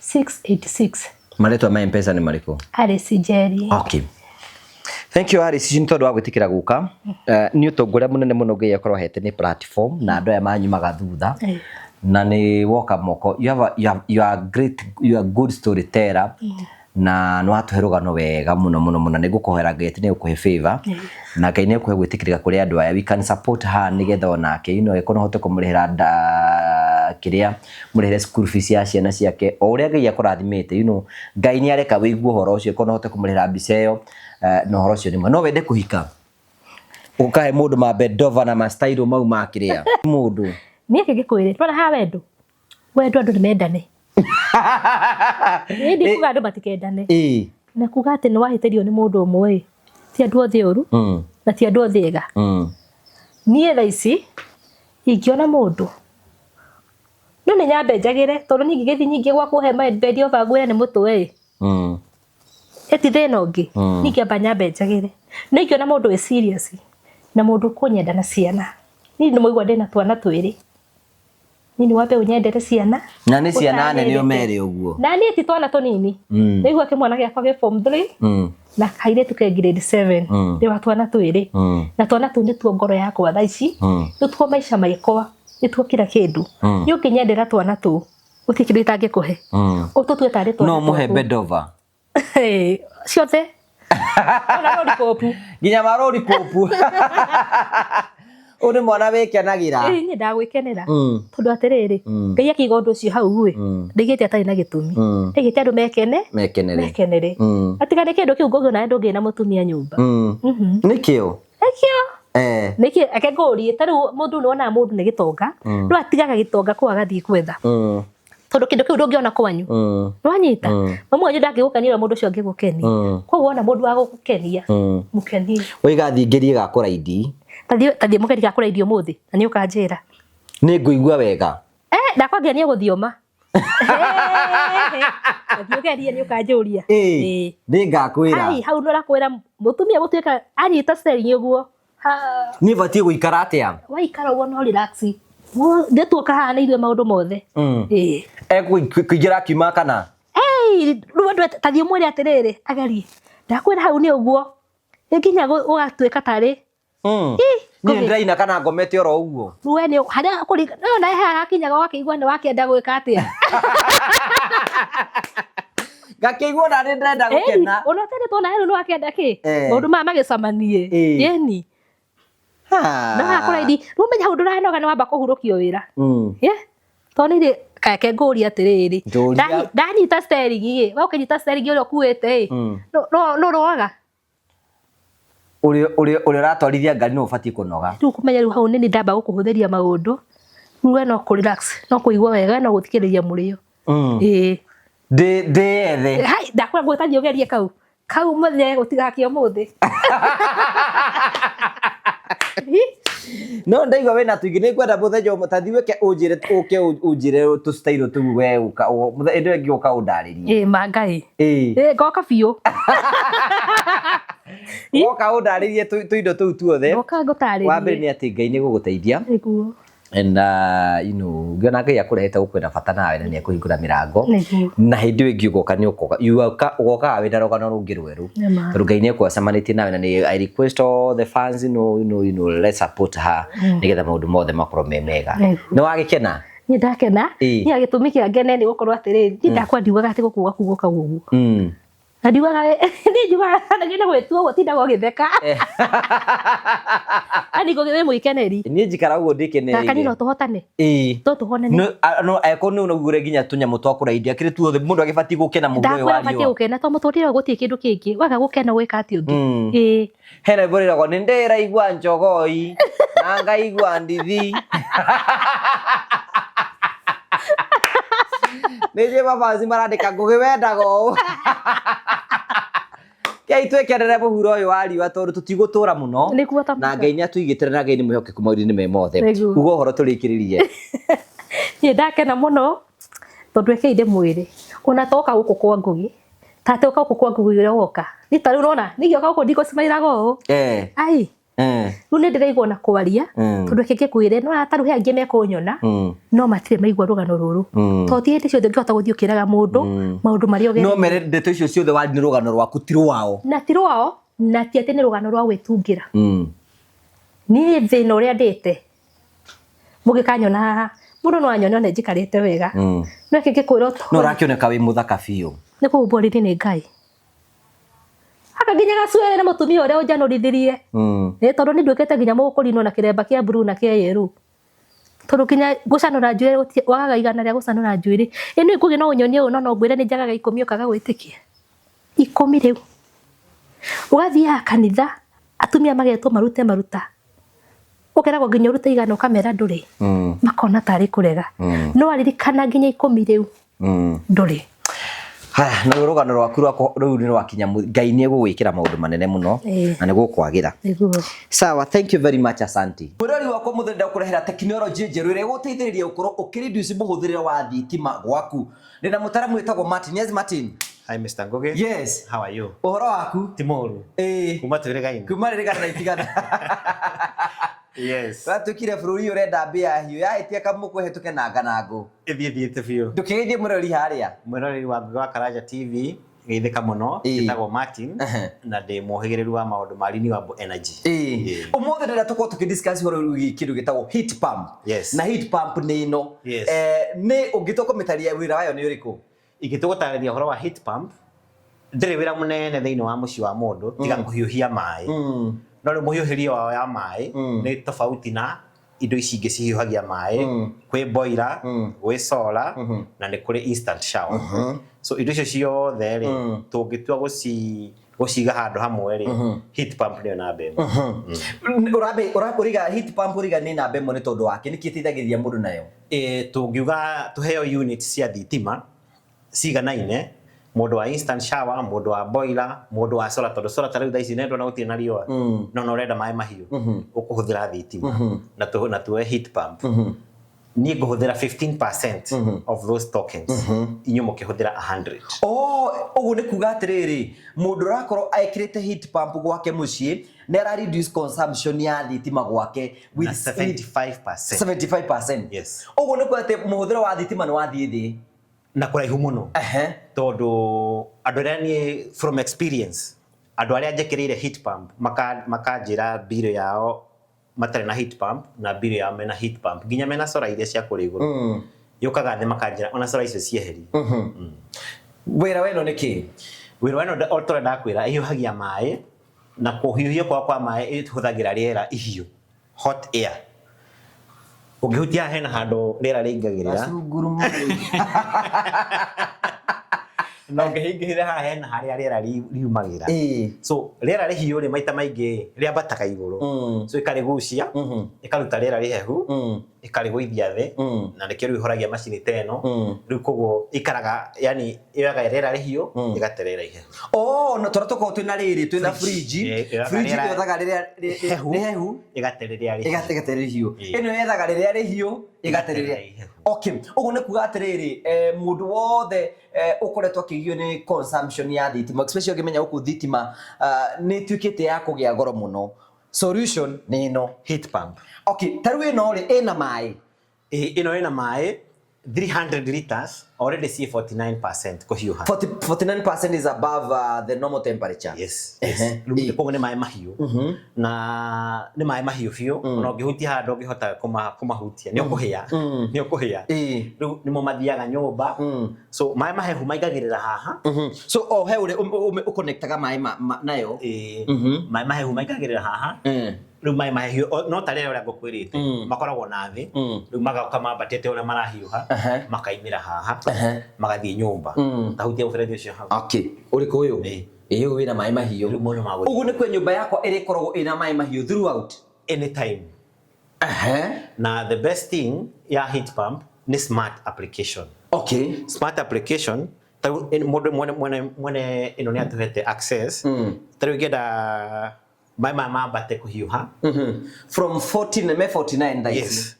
[SPEAKER 1] 686.
[SPEAKER 2] Marĩtwa ma M-Pesa nĩ marĩkũ?
[SPEAKER 1] Alice Njeri.
[SPEAKER 2] Okay. Thank you Alice nĩ tondũ wa gwĩtĩkĩra gũka. Nĩ ũtongoria mũnene mũno Ngai akorwo ahete nĩ platform na andũ aya manyumaga thutha. Na nĩ woka moko. You have a, you have, you are great, you are good storyteller. Na nĩ watũhe rũgano wega mũno mũno mũno. Nĩ ngũkũhoera Ngai atĩ nĩ egũkũhe favor. Na Ngai nĩ egũkũhe gwĩtĩkĩrĩka kũrĩ andũ aya. We can support her nĩgetha onake, you know, angĩkorwo no ũhote kũmũrĩhĩra kĩrĩa, mũrĩhĩre school fees ya ciana ciake. O ũrĩa Ngai akũrathimĩte, you know, Ngai nĩ areka wĩigue ũhoro ũcio, angĩkorwo no ũhote kũmũrĩhĩra mbica ĩyo, na ũhoro ũcio nĩ mwega. No wende kũhika? Ũkahe mũndũ ma bendova na ma style mau ma kĩrĩa. Mũndũ.
[SPEAKER 1] Niĩ kĩngĩkwĩre, nĩwona haha wendo? Wendo andũ nĩ mendane. Ĩĩ ndikuga andũ matikendane. Na kuga atĩ nĩ wahĩtĩrio nĩ mũndũ ũmwe ĩ, ti andũ othe oru na ti andũ othe ega. Niĩ thaa ici ingĩona mũndũ no nĩ nyambe njagĩre tondũ niĩ ingĩgĩthiĩ nyingĩ gwaku he bed over ngwĩre nĩ mũtwe ĩ, ĩti thĩna ũngĩ. Niĩ ingĩamba nyambe njagĩre. No ingĩona mũndũ wĩ serious na mũndũ ũkũnyenda na ciana, niĩ nĩ mũigua ndĩna twana twĩrĩ. Niĩ nĩ wambe ũnyendere ciana.
[SPEAKER 2] Na nĩ ciana nene ũmere ũguo.
[SPEAKER 1] Na niĩ ti twana tũnini. Nĩigua kĩmwana gĩakwa gĩ form 3 na kairĩtu ke grade 7. Ndĩ wa twana twĩrĩ. Na twana tũu nĩtuo ngoro yakwa thaa ici. Nĩtuo maica makwa. Nĩtuo kila kĩndũ. Niĩ ũngĩnyendera twana tũu gũtirĩ kĩndũ itangĩkũhe. Ũtũtue tarĩ twana.
[SPEAKER 2] No mũhe bed over.
[SPEAKER 1] Ciothe. Ona lollipop.
[SPEAKER 2] Nginya ma lollipop. Ũyũ nĩ mwana wĩkenagĩra.
[SPEAKER 1] Ĩĩ niĩ ndagwĩkenera. Tondũ atĩrĩrĩ, Ngai akiuga ũndũ ũcio hau ĩ, ndaigĩte atarĩ na gĩtũmi. Aigĩte andũ mekene,
[SPEAKER 2] mekenere.
[SPEAKER 1] Mekenere. Atiga nĩ kĩndũ kĩu ngũgĩ onawe ndũngĩrĩ na mũtumia nyũmba.
[SPEAKER 2] Nĩkĩo?
[SPEAKER 1] Nĩkĩo. Nĩkĩ reke ngũrie, ta rĩu mũndũ nĩ wonaga mũndũ nĩ gĩtonga, no atigaga gĩtonga kũu agathiĩ gwetha. Tondũ kĩndũ kĩu ndũngĩona kwanyu. Nĩwanyita? Mamu wanyu ndangĩgũkenia ũrĩa mũndũ ũcio angĩgũkenia. Koguo wona mũndũ wa gũgũkenia, mũkenie.
[SPEAKER 2] Waiga thiĩ ngerie ga kũraidi.
[SPEAKER 1] Tathiĩ mũgerie ga kũraidi ũmũthĩ na nĩ ũkanjĩra.
[SPEAKER 2] Nĩ ngũigua wega.
[SPEAKER 1] Ndakwambia nĩ ũgũthioma. Tathiĩ ũgerie nĩ ũkanjũria.
[SPEAKER 2] Nĩ ngakwĩra.
[SPEAKER 1] Ai, hau nĩ ũrakwĩra mũtumia gũtuĩka anyita steering ũguo.
[SPEAKER 2] Niĩ batiĩ gũikara atĩa?
[SPEAKER 1] Waikara ũguo no relax. Nĩtuo kahana ithuĩ maũndũ mothe.
[SPEAKER 2] Ekũingĩra akiuma kana?
[SPEAKER 1] Rĩu andũ ta thiĩ ũmwĩre atĩrĩrĩ, agerie. Ndakwĩra hau nĩ ũguo. Nginya ũgatuĩka tarĩ.
[SPEAKER 2] Niĩ ndĩraina kana ngomete oro ũguo?
[SPEAKER 1] We nĩ harĩa kũringa, no nawe haha hakinyaga ũgakĩigua nĩ wakĩenda gwĩka atĩa.
[SPEAKER 2] Ngakĩigua ona nĩ ndĩrenda gũkena.
[SPEAKER 1] Ona ũtendetwo nawe rĩu nĩ wakĩenda kĩ? Maũndũ maya magĩcemanie. Ĩni. Na haha kũraidi, rĩu ũmenye hau ndũranoga nĩ wamba kũhurũkio wĩra. Tondũ nĩ reke ngũrie atĩrĩrĩ. Ndanyita steering ĩ, we ũkĩnyita steering ũrĩa ũkuĩte ĩ, no ũroaga?
[SPEAKER 2] Ũrĩa ũratwarithia ngari nĩwe ũbatiĩ kũnoga.
[SPEAKER 1] Rĩu kũmenya rĩu hau nĩ niĩ ndamba gũkũhũthĩria maũndũ, rĩu we no kũ relax, no kũigua wega, no gũthikĩrĩria mũrĩo. Ĩĩ.
[SPEAKER 2] Ndĩyethe.
[SPEAKER 1] Hai, ndakwĩra ngũgĩta thiĩ ũgerie kau. Kau mũthee gũtigakĩa ũmũthĩ.
[SPEAKER 2] No ndaigua wĩna tũingĩ nĩ ngwenda mũthenya ũmwe ta thiĩ wĩke ũnjĩre ũke ũnjĩre tũ style tũu we ũka mũthenya ĩndĩ ĩngĩ ũka ũndarĩrie.
[SPEAKER 1] Ĩĩ ma Ngai. Ĩĩ ngoka biũ.
[SPEAKER 2] Woka ũndarĩrie tũindo tũu tuothe.
[SPEAKER 1] Ngoka ngũtarĩrie.
[SPEAKER 2] Wa mbere nĩ atĩ Ngai nĩ gũgũteithia.
[SPEAKER 1] Nĩguo.
[SPEAKER 2] And you know, ngĩona Ngai akũrehete gũkũ ena bata nawe na nĩ ekũhingũra mĩrango. Na hĩndĩ ĩyo ĩngĩ ũgoka nĩ ũkoka. Ũgokaga wĩna rũgano rũngĩ rwerũ. Tondũ Ngai nĩ ekũacemanĩtie nawe na nĩ I request all the fans, you know, you know, you know, let's support her nĩgetha maũndũ mothe makorwo me mega. Nĩ wagĩkena?
[SPEAKER 1] Niĩ ndakena. Niĩ gĩtũmi kĩa ngene nĩ gũkorwo atĩrĩrĩ, niĩ ndakwa ndiugaga atĩ gũkũ gwaku gũka ũguo. Na ndiugaga, niĩ njugaga nĩ gwĩtua ũguo tindaga ũgĩtheka. Yaani ngũgĩ wĩ mwĩkeneri.
[SPEAKER 2] Niĩ njikara ũguo ndĩkenereire.
[SPEAKER 1] Gaka niĩ no tũhotane. No tũhonane.
[SPEAKER 2] No angĩkorwo nĩ ũnaugire nginya tũnyamũ twa kũraidia kĩrĩ tuothe mũndũ agĩbatiĩ gũkena mũhuro ũyũ wa
[SPEAKER 1] Ndakwĩra ũbatiĩ
[SPEAKER 2] riũa.
[SPEAKER 1] gũkena tondũ mũtũrĩre ũyũ gũtirĩ kĩndũ kĩngĩ. Waga gũkena ũgwĩka atĩa ũngĩ? Ĩĩ.
[SPEAKER 2] Hena rwĩmbo rwĩragwo nĩ ndĩraigua njogoi na ngaigua ndithi. Nĩ njũĩ mabanzi marandĩka ngũgĩ wendaga ũũ. Kei twĩkenere mũhuro ũyũ wa riũa tondũ tũtigũtũra mũno.
[SPEAKER 1] Nĩguo ta
[SPEAKER 2] Na Ngai nĩ atũigĩte na Ngai nĩ mwĩhokeku maũndũ-inĩ me mothe.
[SPEAKER 1] Nĩguo.
[SPEAKER 2] Uga ũhoro tũrĩkĩrĩrie.
[SPEAKER 1] Niĩ ndakena mũno tondũ rekei ndĩmwĩre ona toka gũkũ kwa Ngũgĩ ta atĩ ũka gũkũ kwa Ngũgĩ ũrĩa woka nĩ ta rĩu ũrona ningĩ ũka gũkũ ndikũcimairaga ũũ. Ai. Rĩu nĩ ndĩraigua ona kwaria tondũ reke ngĩkwĩre no ta rĩu he angĩ mekũnyona no matirĩ maigua rũgano rũrũ tondũ ti hĩndĩ ciothe ũngĩhota gũthiĩ ũkĩraga mũndũ maũndũ marĩa ũgereire.
[SPEAKER 2] No mere ndeto icio ciothe wari nĩ rũgano rwaku ti rwao.
[SPEAKER 1] Na ti rwao na ti atĩ nĩ rũgano rwa gwĩtungĩra. Niĩ thĩna ũrĩa ndĩte mũngĩkanyona haha mũndũ no anyone ona njikarĩte wega no reke ngĩkwĩre
[SPEAKER 2] No ũrakĩoneka wĩ mũthaka biũ.
[SPEAKER 1] Nĩ kũhumbwo riri nĩ Ngai. Aka nginya gacuere na mũtumia ũrĩa ũnjanũrithirie. Ĩ tondũ nĩ nduĩkĩte nginya mũkũrinwo na kĩremba kĩa blue na kĩa yellow. Tondũ nginya gũcanũra njuĩrĩ wagaga igana rĩa gũcanũra njuĩrĩ. Ĩ nĩ ngũgĩ no ũnyonie ũũ no no ngwĩre nĩ njagaga 10 ũkaga gwĩtĩkia. 10 rĩu. Ũgathiaga kanitha atumia magetwo marute maruta. Ũkeragwo nginya ũrute igana ũkamera ndũrĩ. Makona tarĩ kũrega. No aririkana nginya 10 rĩu. Ndũrĩ.
[SPEAKER 2] Haya, nä rå gano rwaku rä u nä rwakinya, Ngai nä egå gwä kä ra maå ndå manene må no na nä gå kwagä ra.
[SPEAKER 1] Nĩguo.
[SPEAKER 2] Sawa, thank you very much, asante. Mwĩrori wakwa mũthĩ, ndakũrehera tekinoronjĩ njerũ ĩrĩa ĩgũteithĩrĩria gũkorwo ũkĩreduce mũhũthĩrĩre wa thitima gwaku. Ndĩna mũtaramu wĩtagwo Martin. Yes, Martin.
[SPEAKER 4] Hi, Mr. Ngugi.
[SPEAKER 2] Yes.
[SPEAKER 4] How are you?
[SPEAKER 2] Ũhoro waku?
[SPEAKER 4] Ti mũru.
[SPEAKER 2] Ĩĩ.
[SPEAKER 4] Kuma twĩrĩgaine.
[SPEAKER 2] Kuma rĩrĩgana na itigana.
[SPEAKER 4] Yes.
[SPEAKER 2] Watuĩkire bũrũri ũrenda mbĩa hiũ yahĩtia kamũkũ ĩhetũke na nganangũ.
[SPEAKER 4] Ĩthiĩ thiĩte biũ.
[SPEAKER 2] Ndũkĩgeithie mũrori harĩa.
[SPEAKER 4] Mwĩroreri wa Ngugi wa Karanja TV, geithĩka mũno. Njĩtagwo Martin na ndĩ mũhĩgĩrĩru wa maũndũ ma renewable energy.
[SPEAKER 2] Ĩĩ. Ũmũthĩ ndĩrenda tũkorwo tũkĩdiscuss ũhoro wĩgiĩ kĩndũ gĩtagwo heat pump.
[SPEAKER 4] Yes.
[SPEAKER 2] Na heat pump nĩ ĩno.
[SPEAKER 4] Yes.
[SPEAKER 2] Nĩ ũngĩtua kũmĩtaria, wĩra wayo nĩ ũrĩkũ?
[SPEAKER 4] Ingĩtua gũtarĩria ũhoro wa heat pump, ndĩrĩ wĩra mũnene thĩinĩ wa mũciĩ wa mũndũ tiga kũhiũhia maĩ. No rĩu mũhiũhĩrie wao ya maĩ nĩ tofauti na indo ici ingĩ cihiũhagia maĩ. Kwĩ boiler, gwĩ solar, na nĩ kũrĩ instant shower. So indo icio ciothe rĩ, tũngĩtua gũciga handũ hamwe rĩ, heat pump nĩyo namba ĩmwe.
[SPEAKER 2] Ũrambe ũriga heat pump, ũriga nĩ namba ĩmwe nĩ tondũ wake nĩkĩ ĩteithagĩrĩria mũndũ nayo?
[SPEAKER 4] Tũngiuga tũheo unit cia thitima ciganaine, mũndũ wa instant shower, mũndũ wa boiler, mũndũ wa solar, tondũ solar ta rĩu thaa ici nendwo na gũtirĩ na riũa, no ũrenda maĩ mahiũ, ũkũhũthĩra thitima na tuoe heat pump, niĩ ngũhũthĩra 15% of those tokens, inyuĩ mũkĩhũthĩra 100.
[SPEAKER 2] Oh, ũguo nĩ kuga atĩrĩrĩ, mũndũ ũrakorwo ekĩrĩte heat pump gwake mũciĩ nĩ ara reduce consumption ya thitima gwake
[SPEAKER 4] na
[SPEAKER 2] with
[SPEAKER 4] 75%.
[SPEAKER 2] 75%.
[SPEAKER 4] Yes.
[SPEAKER 2] Ũguo nĩ kuga atĩ mũhũthĩro wa thitima nĩ wathiĩ thĩ.
[SPEAKER 4] Na kũraihu mũno, tondũ andũ arĩa niĩ from experience, andũ arĩa njĩkĩrĩire heat pump makanjĩra mbirũ yao matarĩ na heat pump na mbirũ yao mena heat pump, nginya mena solar iria cia kũrĩa igũrũ, yũkaga thĩ makanjĩra ona solar icio cieherie.
[SPEAKER 2] Wĩra weno nĩ kĩ?
[SPEAKER 4] Wĩra wa ĩno, o torĩa ndakwĩra, ĩhiũhagia maĩ, na kũhiũhio kwa maĩ ĩhũthagĩra rĩera ihiũ, hot air. Ũngĩhutia haha hena handũ rĩera rĩingagĩrĩra, na ũngĩhingĩrĩra haha hena harĩa rĩera riumagĩra. So rĩera rĩhiũ rĩ, maita maingĩ rĩambataga igũrũ, so ĩkarĩgucia, ĩkaruta rĩera rĩhehu, ĩkarĩgũithia thĩ, na nĩkĩo rĩu ĩhoragia macini ta ĩno. Rĩu koguo ikaraga, yani yoyaga rĩera rĩhiũ, ĩgate rĩera ihehu.
[SPEAKER 2] Oh, no tũrĩa tũkoragwo twĩna rĩrĩ, twĩna fridge.
[SPEAKER 4] Ĩyoyaga
[SPEAKER 2] Fridge
[SPEAKER 4] rĩera
[SPEAKER 2] yothaga rĩrĩa
[SPEAKER 4] hehu,
[SPEAKER 2] rĩhehu,
[SPEAKER 4] ĩgate rĩrĩa rĩhiũ.
[SPEAKER 2] Ĩgate rĩhiũ. Ĩno yethaga rĩrĩa rĩhiũ, ĩgate rĩrĩa
[SPEAKER 4] ihehu.
[SPEAKER 2] Okay, ũguo nĩ kuga atĩrĩrĩ, mũndũ wothe ũkoretwo akĩgio nĩ consumption ya thitima, especially ũngĩmenya gũkũ thitima nĩ ĩtuĩkĩte ya kũgĩa goro mũno, solution nĩ ĩno.
[SPEAKER 4] Heat pump.
[SPEAKER 2] Okay, ta rĩu ĩno rĩ, ĩna maĩ?
[SPEAKER 4] Ĩno ĩna maĩ 300 liters, already ciĩ 49% kũhiũha.
[SPEAKER 2] 40, 49% is above the normal temperature.
[SPEAKER 4] Yes. Rĩu koguo nĩ maĩ mahiũ, na nĩ maĩ mahiũ biũ, ona ũngĩhutia haha ndũngĩhota kũmahutia, nĩ ũkũhĩa, nĩ ũkũhĩa. Rĩu nĩmo mathiaga nyũmba. So maĩ mahehu maingagĩrĩra haha.
[SPEAKER 2] So oh, he ũrĩa ũconnectaga maĩ nayo.
[SPEAKER 4] Ĩĩ, maĩ mahehu maingagĩrĩra haha. Rĩu maĩ mahehu no ta rĩrĩa ũrĩa ngũkwĩrĩte makoragwo na thĩ, rĩu magoka mambatĩte ũrĩa marahiũha, makaimĩra haha, magathiĩ nyũmba. Tahutia mũberethi ũcio hau.
[SPEAKER 2] Okay, ũrĩkũ ũyũ?
[SPEAKER 4] Ĩĩ.
[SPEAKER 2] Ĩĩ, ũyũ wĩna maĩ mahiũ.
[SPEAKER 4] Rĩu mũndũ magũthiĩ.
[SPEAKER 2] Ũguo nĩ kwe nyũmba yakwa ĩrĩkoragwo ĩna maĩ mahiũ throughout.
[SPEAKER 4] Anytime. Na the best thing ya heat pump nĩ smart application. Smart application, tarĩu mũndũ mwene ĩno nĩ atũhete access. Tarĩu ingĩenda maĩ maya mambate kũhiũha,
[SPEAKER 2] From 14 me 49 thaa ici.
[SPEAKER 4] Yes.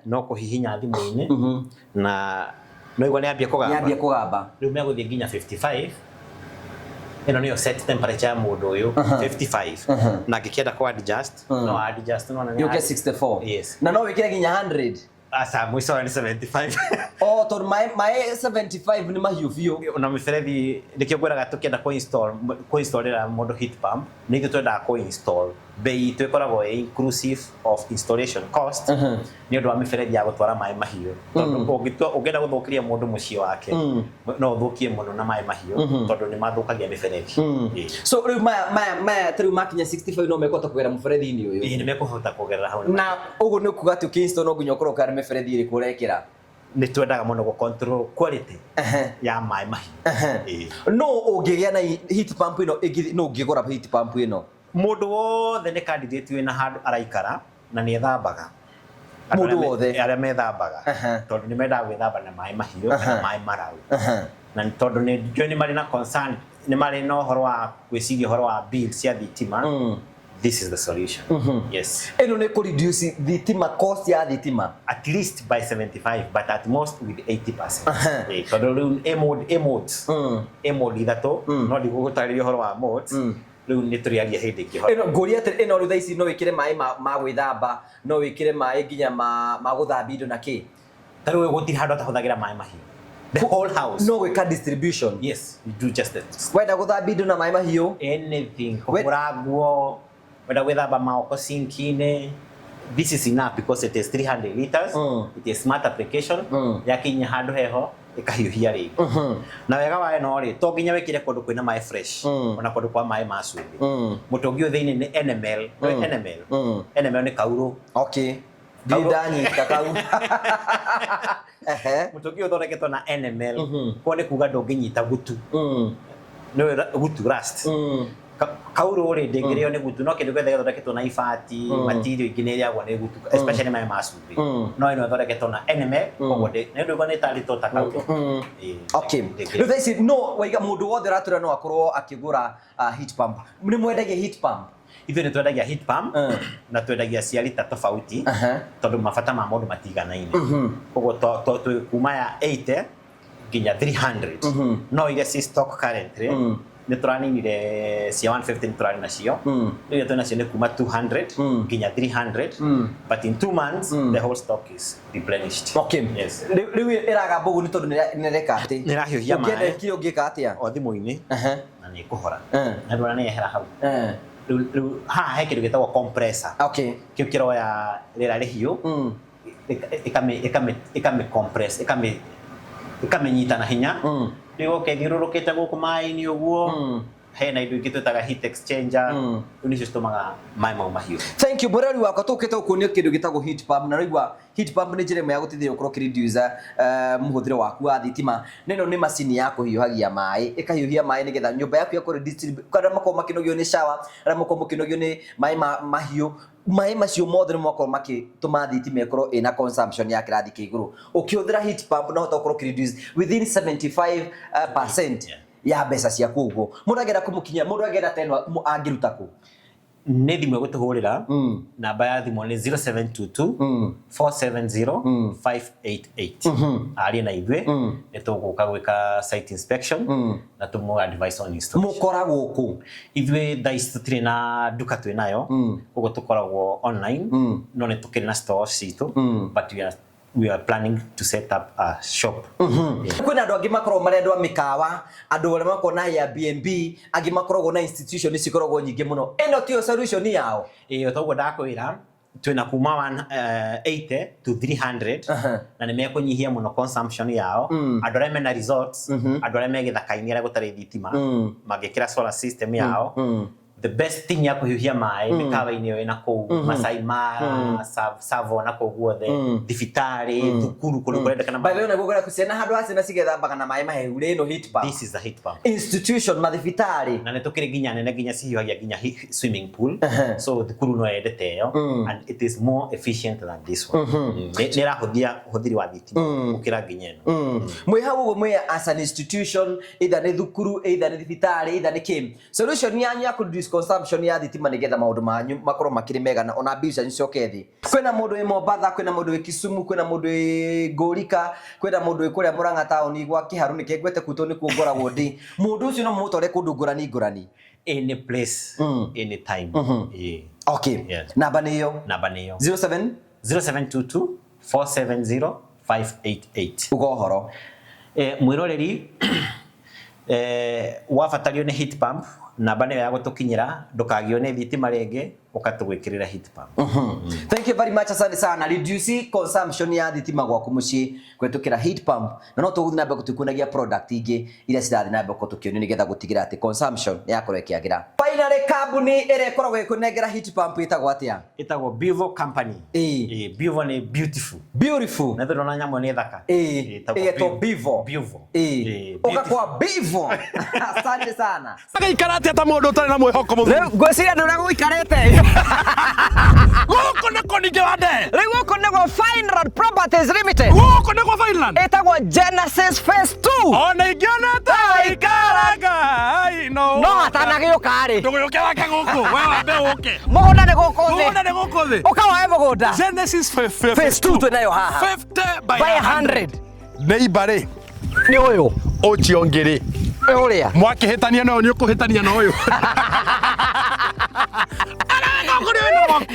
[SPEAKER 4] No kũhihinya thimũ-inĩ na no igua nĩ ambia kũgamba.
[SPEAKER 2] Yambia kũgamba.
[SPEAKER 4] Rĩu megũthiĩ nginya 55. Ĩno nĩyo set temperature ya mũndũ ũyũ, 55, na angĩkĩenda kũ adjust no adjust, no
[SPEAKER 2] Yũke 64.
[SPEAKER 4] Yes.
[SPEAKER 2] Na no wĩkĩre nginya 100.
[SPEAKER 4] Aca, mũico wayo nĩ 75.
[SPEAKER 2] Oh, tondũ maĩ 75 nĩ mahiũ biũ.
[SPEAKER 4] Na mĩberethi, nĩkĩo ngwĩraga tũkĩenda kũ-installĩra mũndũ heat pump, nĩ ithuĩ twendaga kũ-install, bei itũ ĩkoragwo ĩ inclusive of installation cost, nĩ ũndũ wa mĩberethi ya gũtwara maĩ mahiũ, tondũ ũngĩtua ũngĩenda gũthũkĩria mũndũ mũciĩ wake, no ũthũkie mũno na maĩ mahiũ, tondũ nĩ mathũkagia mĩberethi.
[SPEAKER 2] So rĩu maya ta rĩu makinya 65 no mekũhota kũgera mũberethi-inĩ ũyũ?
[SPEAKER 4] Ĩĩ, nĩ mekũhota kũgerera hau.
[SPEAKER 2] Na ũguo nĩ kuga atĩ ũkĩ-install no nginya ũkorwo ũkĩra nĩ mĩberethi ĩrĩkũ ũrekĩra.
[SPEAKER 4] Nĩ twendaga mũno gũ control quality ya maĩ mahiũ.
[SPEAKER 2] No ũngĩgĩa na heat pump ĩno no ũngĩgũra heat pump ĩno?
[SPEAKER 4] Mũndũ wothe nĩ candidate wĩna handũ araikara na nĩ ethambaga. Andũ
[SPEAKER 2] Mũndũ
[SPEAKER 4] arĩa
[SPEAKER 2] wothe.
[SPEAKER 4] arĩa methambaga tondũ nĩ mendaga gwĩthamba na maĩ mahiũ kana maĩ mararu, na nĩ tondũ nĩ njũĩ nĩ marĩ na concern, nĩ marĩ na ũhoro wa gwĩciria ũhoro wa bill cia thitima. This is the solution, yes.
[SPEAKER 2] Ĩno nĩ kũ reduce thitima, cost ya thitima.
[SPEAKER 4] At least by 75, but at most with 80%. Tondũ rĩu ĩ mode, ĩ modes, ĩ mode ithatũ, no ndigũgũtarĩria ũhoro wa modes rĩu, nĩ tũrĩaria hĩndĩ ĩngĩ ũhoro.
[SPEAKER 2] Ĩno ngũria atĩrĩ, ĩno rĩu thaa ici no wĩkĩre maĩ ma gwĩthamba, no wĩkĩre maĩ nginya ma gũthambia indo na kĩ?
[SPEAKER 4] Ta rĩu gũtirĩ handũ atahũthagĩra maĩ mahiũ, the whole house.
[SPEAKER 2] No gwĩka distribution?
[SPEAKER 4] Yes, you do just that.
[SPEAKER 2] Wenda gũthambia indo na maĩ mahiũ?
[SPEAKER 4] Anything, kũhũra nguo, wenda gwĩthamba maoko sinki-inĩ, this is enough because it is 300 liters. It is smart application. Yakinya handũ heho ĩkahiũhia rĩngĩ. Na wega wa ĩno rĩ, to nginya wĩkĩre kũndũ kwĩna maĩ fresh, ona kũndũ kwa maĩ ma cumbĩ. Mũtũngi ũyũ thĩinĩ nĩ enamel. Nĩ enamel. Enamel nĩ kaurũ.
[SPEAKER 2] Okay, ndirĩ ndanyita kau. Ehe.
[SPEAKER 4] Mũtũngi ũyũ ũthondeketwo na enamel, koguo nĩ kuga ndũngĩnyita gutu. Nĩ gutu, rust. Kaurũ rĩ, ndĩngĩrĩo nĩ gutu, no kĩndũ gĩothe gĩthondeketwo na ibati, material ingĩ nĩ ĩrĩagwo nĩ gutu, especially maĩ ma cumbĩ. No ĩno ĩthondeketwo na enamel, koguo nĩ ndũigua nĩ tarĩtwo ta kaurũ. Ĩĩ,
[SPEAKER 2] Okay. Rĩu thaa ici no waiga mũndũ wothe ũratũra no akorwo akĩgũra heat pump? Nĩ mwendagia heat pump?
[SPEAKER 4] Ithuĩ nĩ twendagia heat pump, na twendagia cia rita tofauti, tondũ mabata ma mũndũ matiganaine. Koguo twĩ kuma ya 80 nginya 300, no iria ci stock currently nĩ tũraninire cia 150, nĩ tũrarĩ nacio. Rĩu iria twĩ nacio nĩ kuma 200 nginya 300, but in 2 months the whole stock is replenished. Yes.
[SPEAKER 2] Rĩu ĩragamba ũguo nĩ tondũ nĩ ĩreka atĩ?
[SPEAKER 4] Nĩ ĩrahiũhia
[SPEAKER 2] Ũngĩenda
[SPEAKER 4] maĩ.
[SPEAKER 2] ĩkire ũngĩka atĩa?
[SPEAKER 4] O thimũ-inĩ, na nĩ ĩkũhora. Na ndwara nĩ yehera hau. Rĩu haha he kĩndũ gĩtagwo compressor. Kĩu kĩroya rĩera rĩhiũ, ĩkamĩ compress, ĩkamĩnyita na hinya. Rĩu oke ĩthiũrũrũkĩte gũkũ maĩ-inĩ ũguo. Hena indo ingĩ twĩtaga heat exchanger. Rĩu nĩcio citũmaga maĩ mau mahiũ.
[SPEAKER 2] Thank you, mũrori wakwa. Tũkĩte gũkuonia kĩndũ gĩtagwo heat pump, na raigua heat pump nĩ njĩra ĩmwe ya gũteithĩrĩria gũkorwo ũkĩreduce mũhũthĩro waku wa thitima. Na ĩno nĩ macini ya kũhiũhagia maĩ, ĩkahiũhia maĩ nĩgetha nyũmba yaku yakorwo arĩa makorwo makĩnogio nĩ shower, arĩa makorwo makĩnogio nĩ maĩ mahiũ, maĩ macio mothe nĩ makorwo makĩtũma thitima ĩkorwo ĩna consumption ya kĩrathi kĩa igũrũ. Ũkĩhũthĩra heat pump no ũhote gũkorwo ũkĩreduce within 75 percent ya mbeca ciaku. Ũguo mũndũ angĩenda kũmũkinyia, mũndũ angĩenda ta ĩno, angĩruta kũ?
[SPEAKER 4] Nĩ thimũ ĩgũtũhũrĩra. Namba ya thimũ nĩ 0722 470 588. Arie na ithuĩ, nĩ tũgũka gwĩka site inspection na tũmũ advice on installation.
[SPEAKER 2] Mũkoragwo kũ?
[SPEAKER 4] Ithuĩ thaa ici tũtirĩ na nduka twĩ nayo, koguo tũkoragwo online, no nĩ tũkĩrĩ na stores citũ, but we are planning to set up a shop. Yeah.
[SPEAKER 2] Kwĩna andũ angĩ makoragwo marĩ andũ a mĩkawa, andũ arĩa makoragwo na Airbnb, angĩ makoragwo na institution cikoragwo nyingĩ mũno. Ĩno tiyo solution yao?
[SPEAKER 4] Ĩĩ, toguo ndakwĩra, twĩna kuma 180 to 300, na nĩ mekũnyihia mũno consumption yao. Andũ arĩa mena resorts, andũ arĩa me gĩthaka-inĩ arĩa gũtarĩ thitima, mangĩkĩra solar system yao, the best thing ya kũhiũhia maĩ mĩkawa-inĩ ĩyo ĩna kũu Masai Mara, Tsavo na kũu guothe, thibitarĩ, thukuru, kũndũ kũrendekana.
[SPEAKER 2] By the way, naguo kũrĩa ciana, handũ ha ciana cigethambaga na maĩ mahehu rĩ, ĩno heat pump.
[SPEAKER 4] This is a heat pump.
[SPEAKER 2] Institution, mathibitarĩ.
[SPEAKER 4] Na nĩ tũkĩrĩ nginya nene, nginya cihiũhagia nginya swimming pool. So thukuru no yendete ĩyo, and it is more efficient than this one. Nĩ ĩrahũthia ũhũthĩri wa thitima gũkĩra nginya ĩno.
[SPEAKER 2] Mwĩ hau ũguo mwĩ as an institution, either nĩ thukuru, either nĩ thibitarĩ, either nĩ kĩ, solution yanyu ya kũ reduce consumption ya thitima nĩgetha maũndũ manyu makorwo makĩrĩ mega na ona bill cianyu cicoke thĩ. Kwĩna mũndũ wĩ Mombatha, kwĩna mũndũ wĩ Kisumu, kwĩna mũndũ wĩ Ngũrika, kwĩna mũndũ wĩ kũrĩa Murang'a taũni gwa Kĩharu, nĩkĩo ngwete kuu tondũ nĩkuo ngoragwo ndĩ. Mũndũ ũcio no mũmũtware kũndũ ngũrani ngũrani?
[SPEAKER 4] Any place, any time. Yeah.
[SPEAKER 2] Okay.
[SPEAKER 4] Yes.
[SPEAKER 2] Namba nĩ ĩyo?
[SPEAKER 4] Namba nĩ ĩyo.
[SPEAKER 2] 07
[SPEAKER 4] 0722 470 588.
[SPEAKER 2] Uga ũhoro.
[SPEAKER 4] Mwĩroreri, wabatario nĩ heat pump, namba nĩyo ya gũtũkinyĩra. Ndũkagio nĩ thitima rĩngĩ, ũkatũgwĩkĩrĩra heat pump.
[SPEAKER 2] Thank you very much, asante sana. Reduce consumption ya thitima gwaku muciĩ kũhetũkĩra heat pump, na no tũgũthiĩ na mbere tũkuonagia product ingĩ iria cirathiĩ na mbere tũkĩonio nĩgetha gũtigĩra atĩ consumption nĩ yakorwo ĩkĩagĩra. Finally, kambuni ĩrĩa ĩkoragwo ĩkũnengera heat pump ĩtagwo atĩa?
[SPEAKER 4] Ĩtagwo Bivo Company.
[SPEAKER 2] Ĩĩ.
[SPEAKER 4] Ĩĩ, Bivo nĩ beautiful.
[SPEAKER 2] Beautiful.
[SPEAKER 4] Na ndona nyamũ nĩ thaka.
[SPEAKER 2] Ĩĩ.
[SPEAKER 4] Ĩtagwo
[SPEAKER 2] Ĩgetwo Bivo.
[SPEAKER 4] Bivo.
[SPEAKER 2] Ĩĩ.
[SPEAKER 4] Ĩĩ,
[SPEAKER 2] Ũka kwa Bivo. Asante sana.
[SPEAKER 5] Agaikara atĩa ta mũndũ ũtarĩ na mwĩhoko mũthuri?
[SPEAKER 2] Rĩu ngwĩciria ndũrĩa gũikarĩte.
[SPEAKER 5] Gũkũ nĩ Kũrĩkũ ningĩ wa nde?
[SPEAKER 2] Rĩu gũkũ nĩguo Fineland Properties Limited.
[SPEAKER 5] Gũkũ nĩguo Finland.
[SPEAKER 2] Ĩtagwo Genesis Phase 2.
[SPEAKER 5] Ona ingĩona ta waikara Ngai no.
[SPEAKER 2] No atanagĩũka rĩ.
[SPEAKER 5] Ndũgĩũke wake gũkũ. We wambe ũke.
[SPEAKER 2] Mũgũnda nĩ gũkũ thĩ.
[SPEAKER 5] Mũgũnda nĩ gũkũ thĩ.
[SPEAKER 2] Ũka woe mũgũnda.
[SPEAKER 5] Genesis
[SPEAKER 2] Phase 2 twĩnayo haha.
[SPEAKER 5] 50 by
[SPEAKER 2] By 100.
[SPEAKER 5] Neighbor rĩ.
[SPEAKER 2] Nĩ ũyũ.
[SPEAKER 5] Ũcio ũngĩ rĩ.
[SPEAKER 2] Ũrĩa.
[SPEAKER 5] Mwakĩhĩtania na ũyũ nĩ ũkũhĩtania na ũyũ.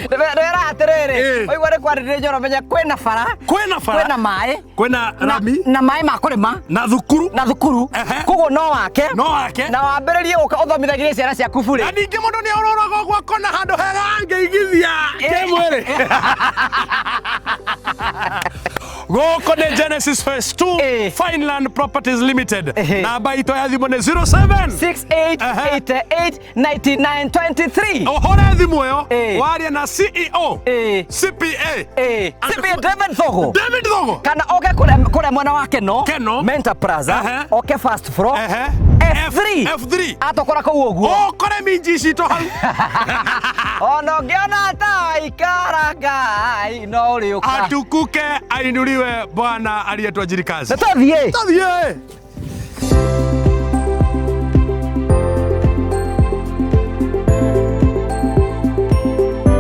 [SPEAKER 2] Ndĩrera atĩrĩrĩ,
[SPEAKER 5] Ĩ.
[SPEAKER 2] waigua nĩ kwarĩrĩria njoro menya kwĩna bara,
[SPEAKER 5] Kwĩna bara.
[SPEAKER 2] kwĩna maĩ,
[SPEAKER 5] Kwĩna rami.
[SPEAKER 2] na maĩ ma kũrĩma
[SPEAKER 5] Na thukuru.
[SPEAKER 2] na thukuru.
[SPEAKER 5] Ehe.
[SPEAKER 2] Koguo no wake.
[SPEAKER 5] No wake.
[SPEAKER 2] Na wambĩrĩrie gũka ũthomithagĩrie ciana ciaku bure.
[SPEAKER 5] Na ningĩ mũndũ nĩ orũraga ũguo akona handũ hega angĩigithia kĩmwĩrĩ. Gũkũ nĩ Genesis Phase 2
[SPEAKER 2] Ĩ.
[SPEAKER 5] Fineland Properties Limited.
[SPEAKER 2] Ehe.
[SPEAKER 5] Namba itũ ya thimũ nĩ 07
[SPEAKER 2] 6888 9923.
[SPEAKER 5] ũhũre thimũ ĩyo
[SPEAKER 2] Ĩ.
[SPEAKER 5] warie na CEO
[SPEAKER 2] Ĩ.
[SPEAKER 5] CPA
[SPEAKER 2] Ĩ. CPA David Thogo.
[SPEAKER 5] David Thogo.
[SPEAKER 2] Kana oke kũrĩa mwena wa Keno.
[SPEAKER 5] Keno.
[SPEAKER 2] Mentor Plaza.
[SPEAKER 5] Ehe.
[SPEAKER 2] Oke first floor.
[SPEAKER 5] Ehe.
[SPEAKER 2] F3.
[SPEAKER 5] F3.
[SPEAKER 2] Atokora kũu ũguo.
[SPEAKER 5] Ũkore minji citũ hau.
[SPEAKER 2] Ona ũngĩona ta waikara Ngai no ũrĩũka.
[SPEAKER 5] Atukuke ainuliwe Bwana aliyetwajiri kazi.
[SPEAKER 2] Nĩ tũthiĩ.
[SPEAKER 5] Tũthiĩ.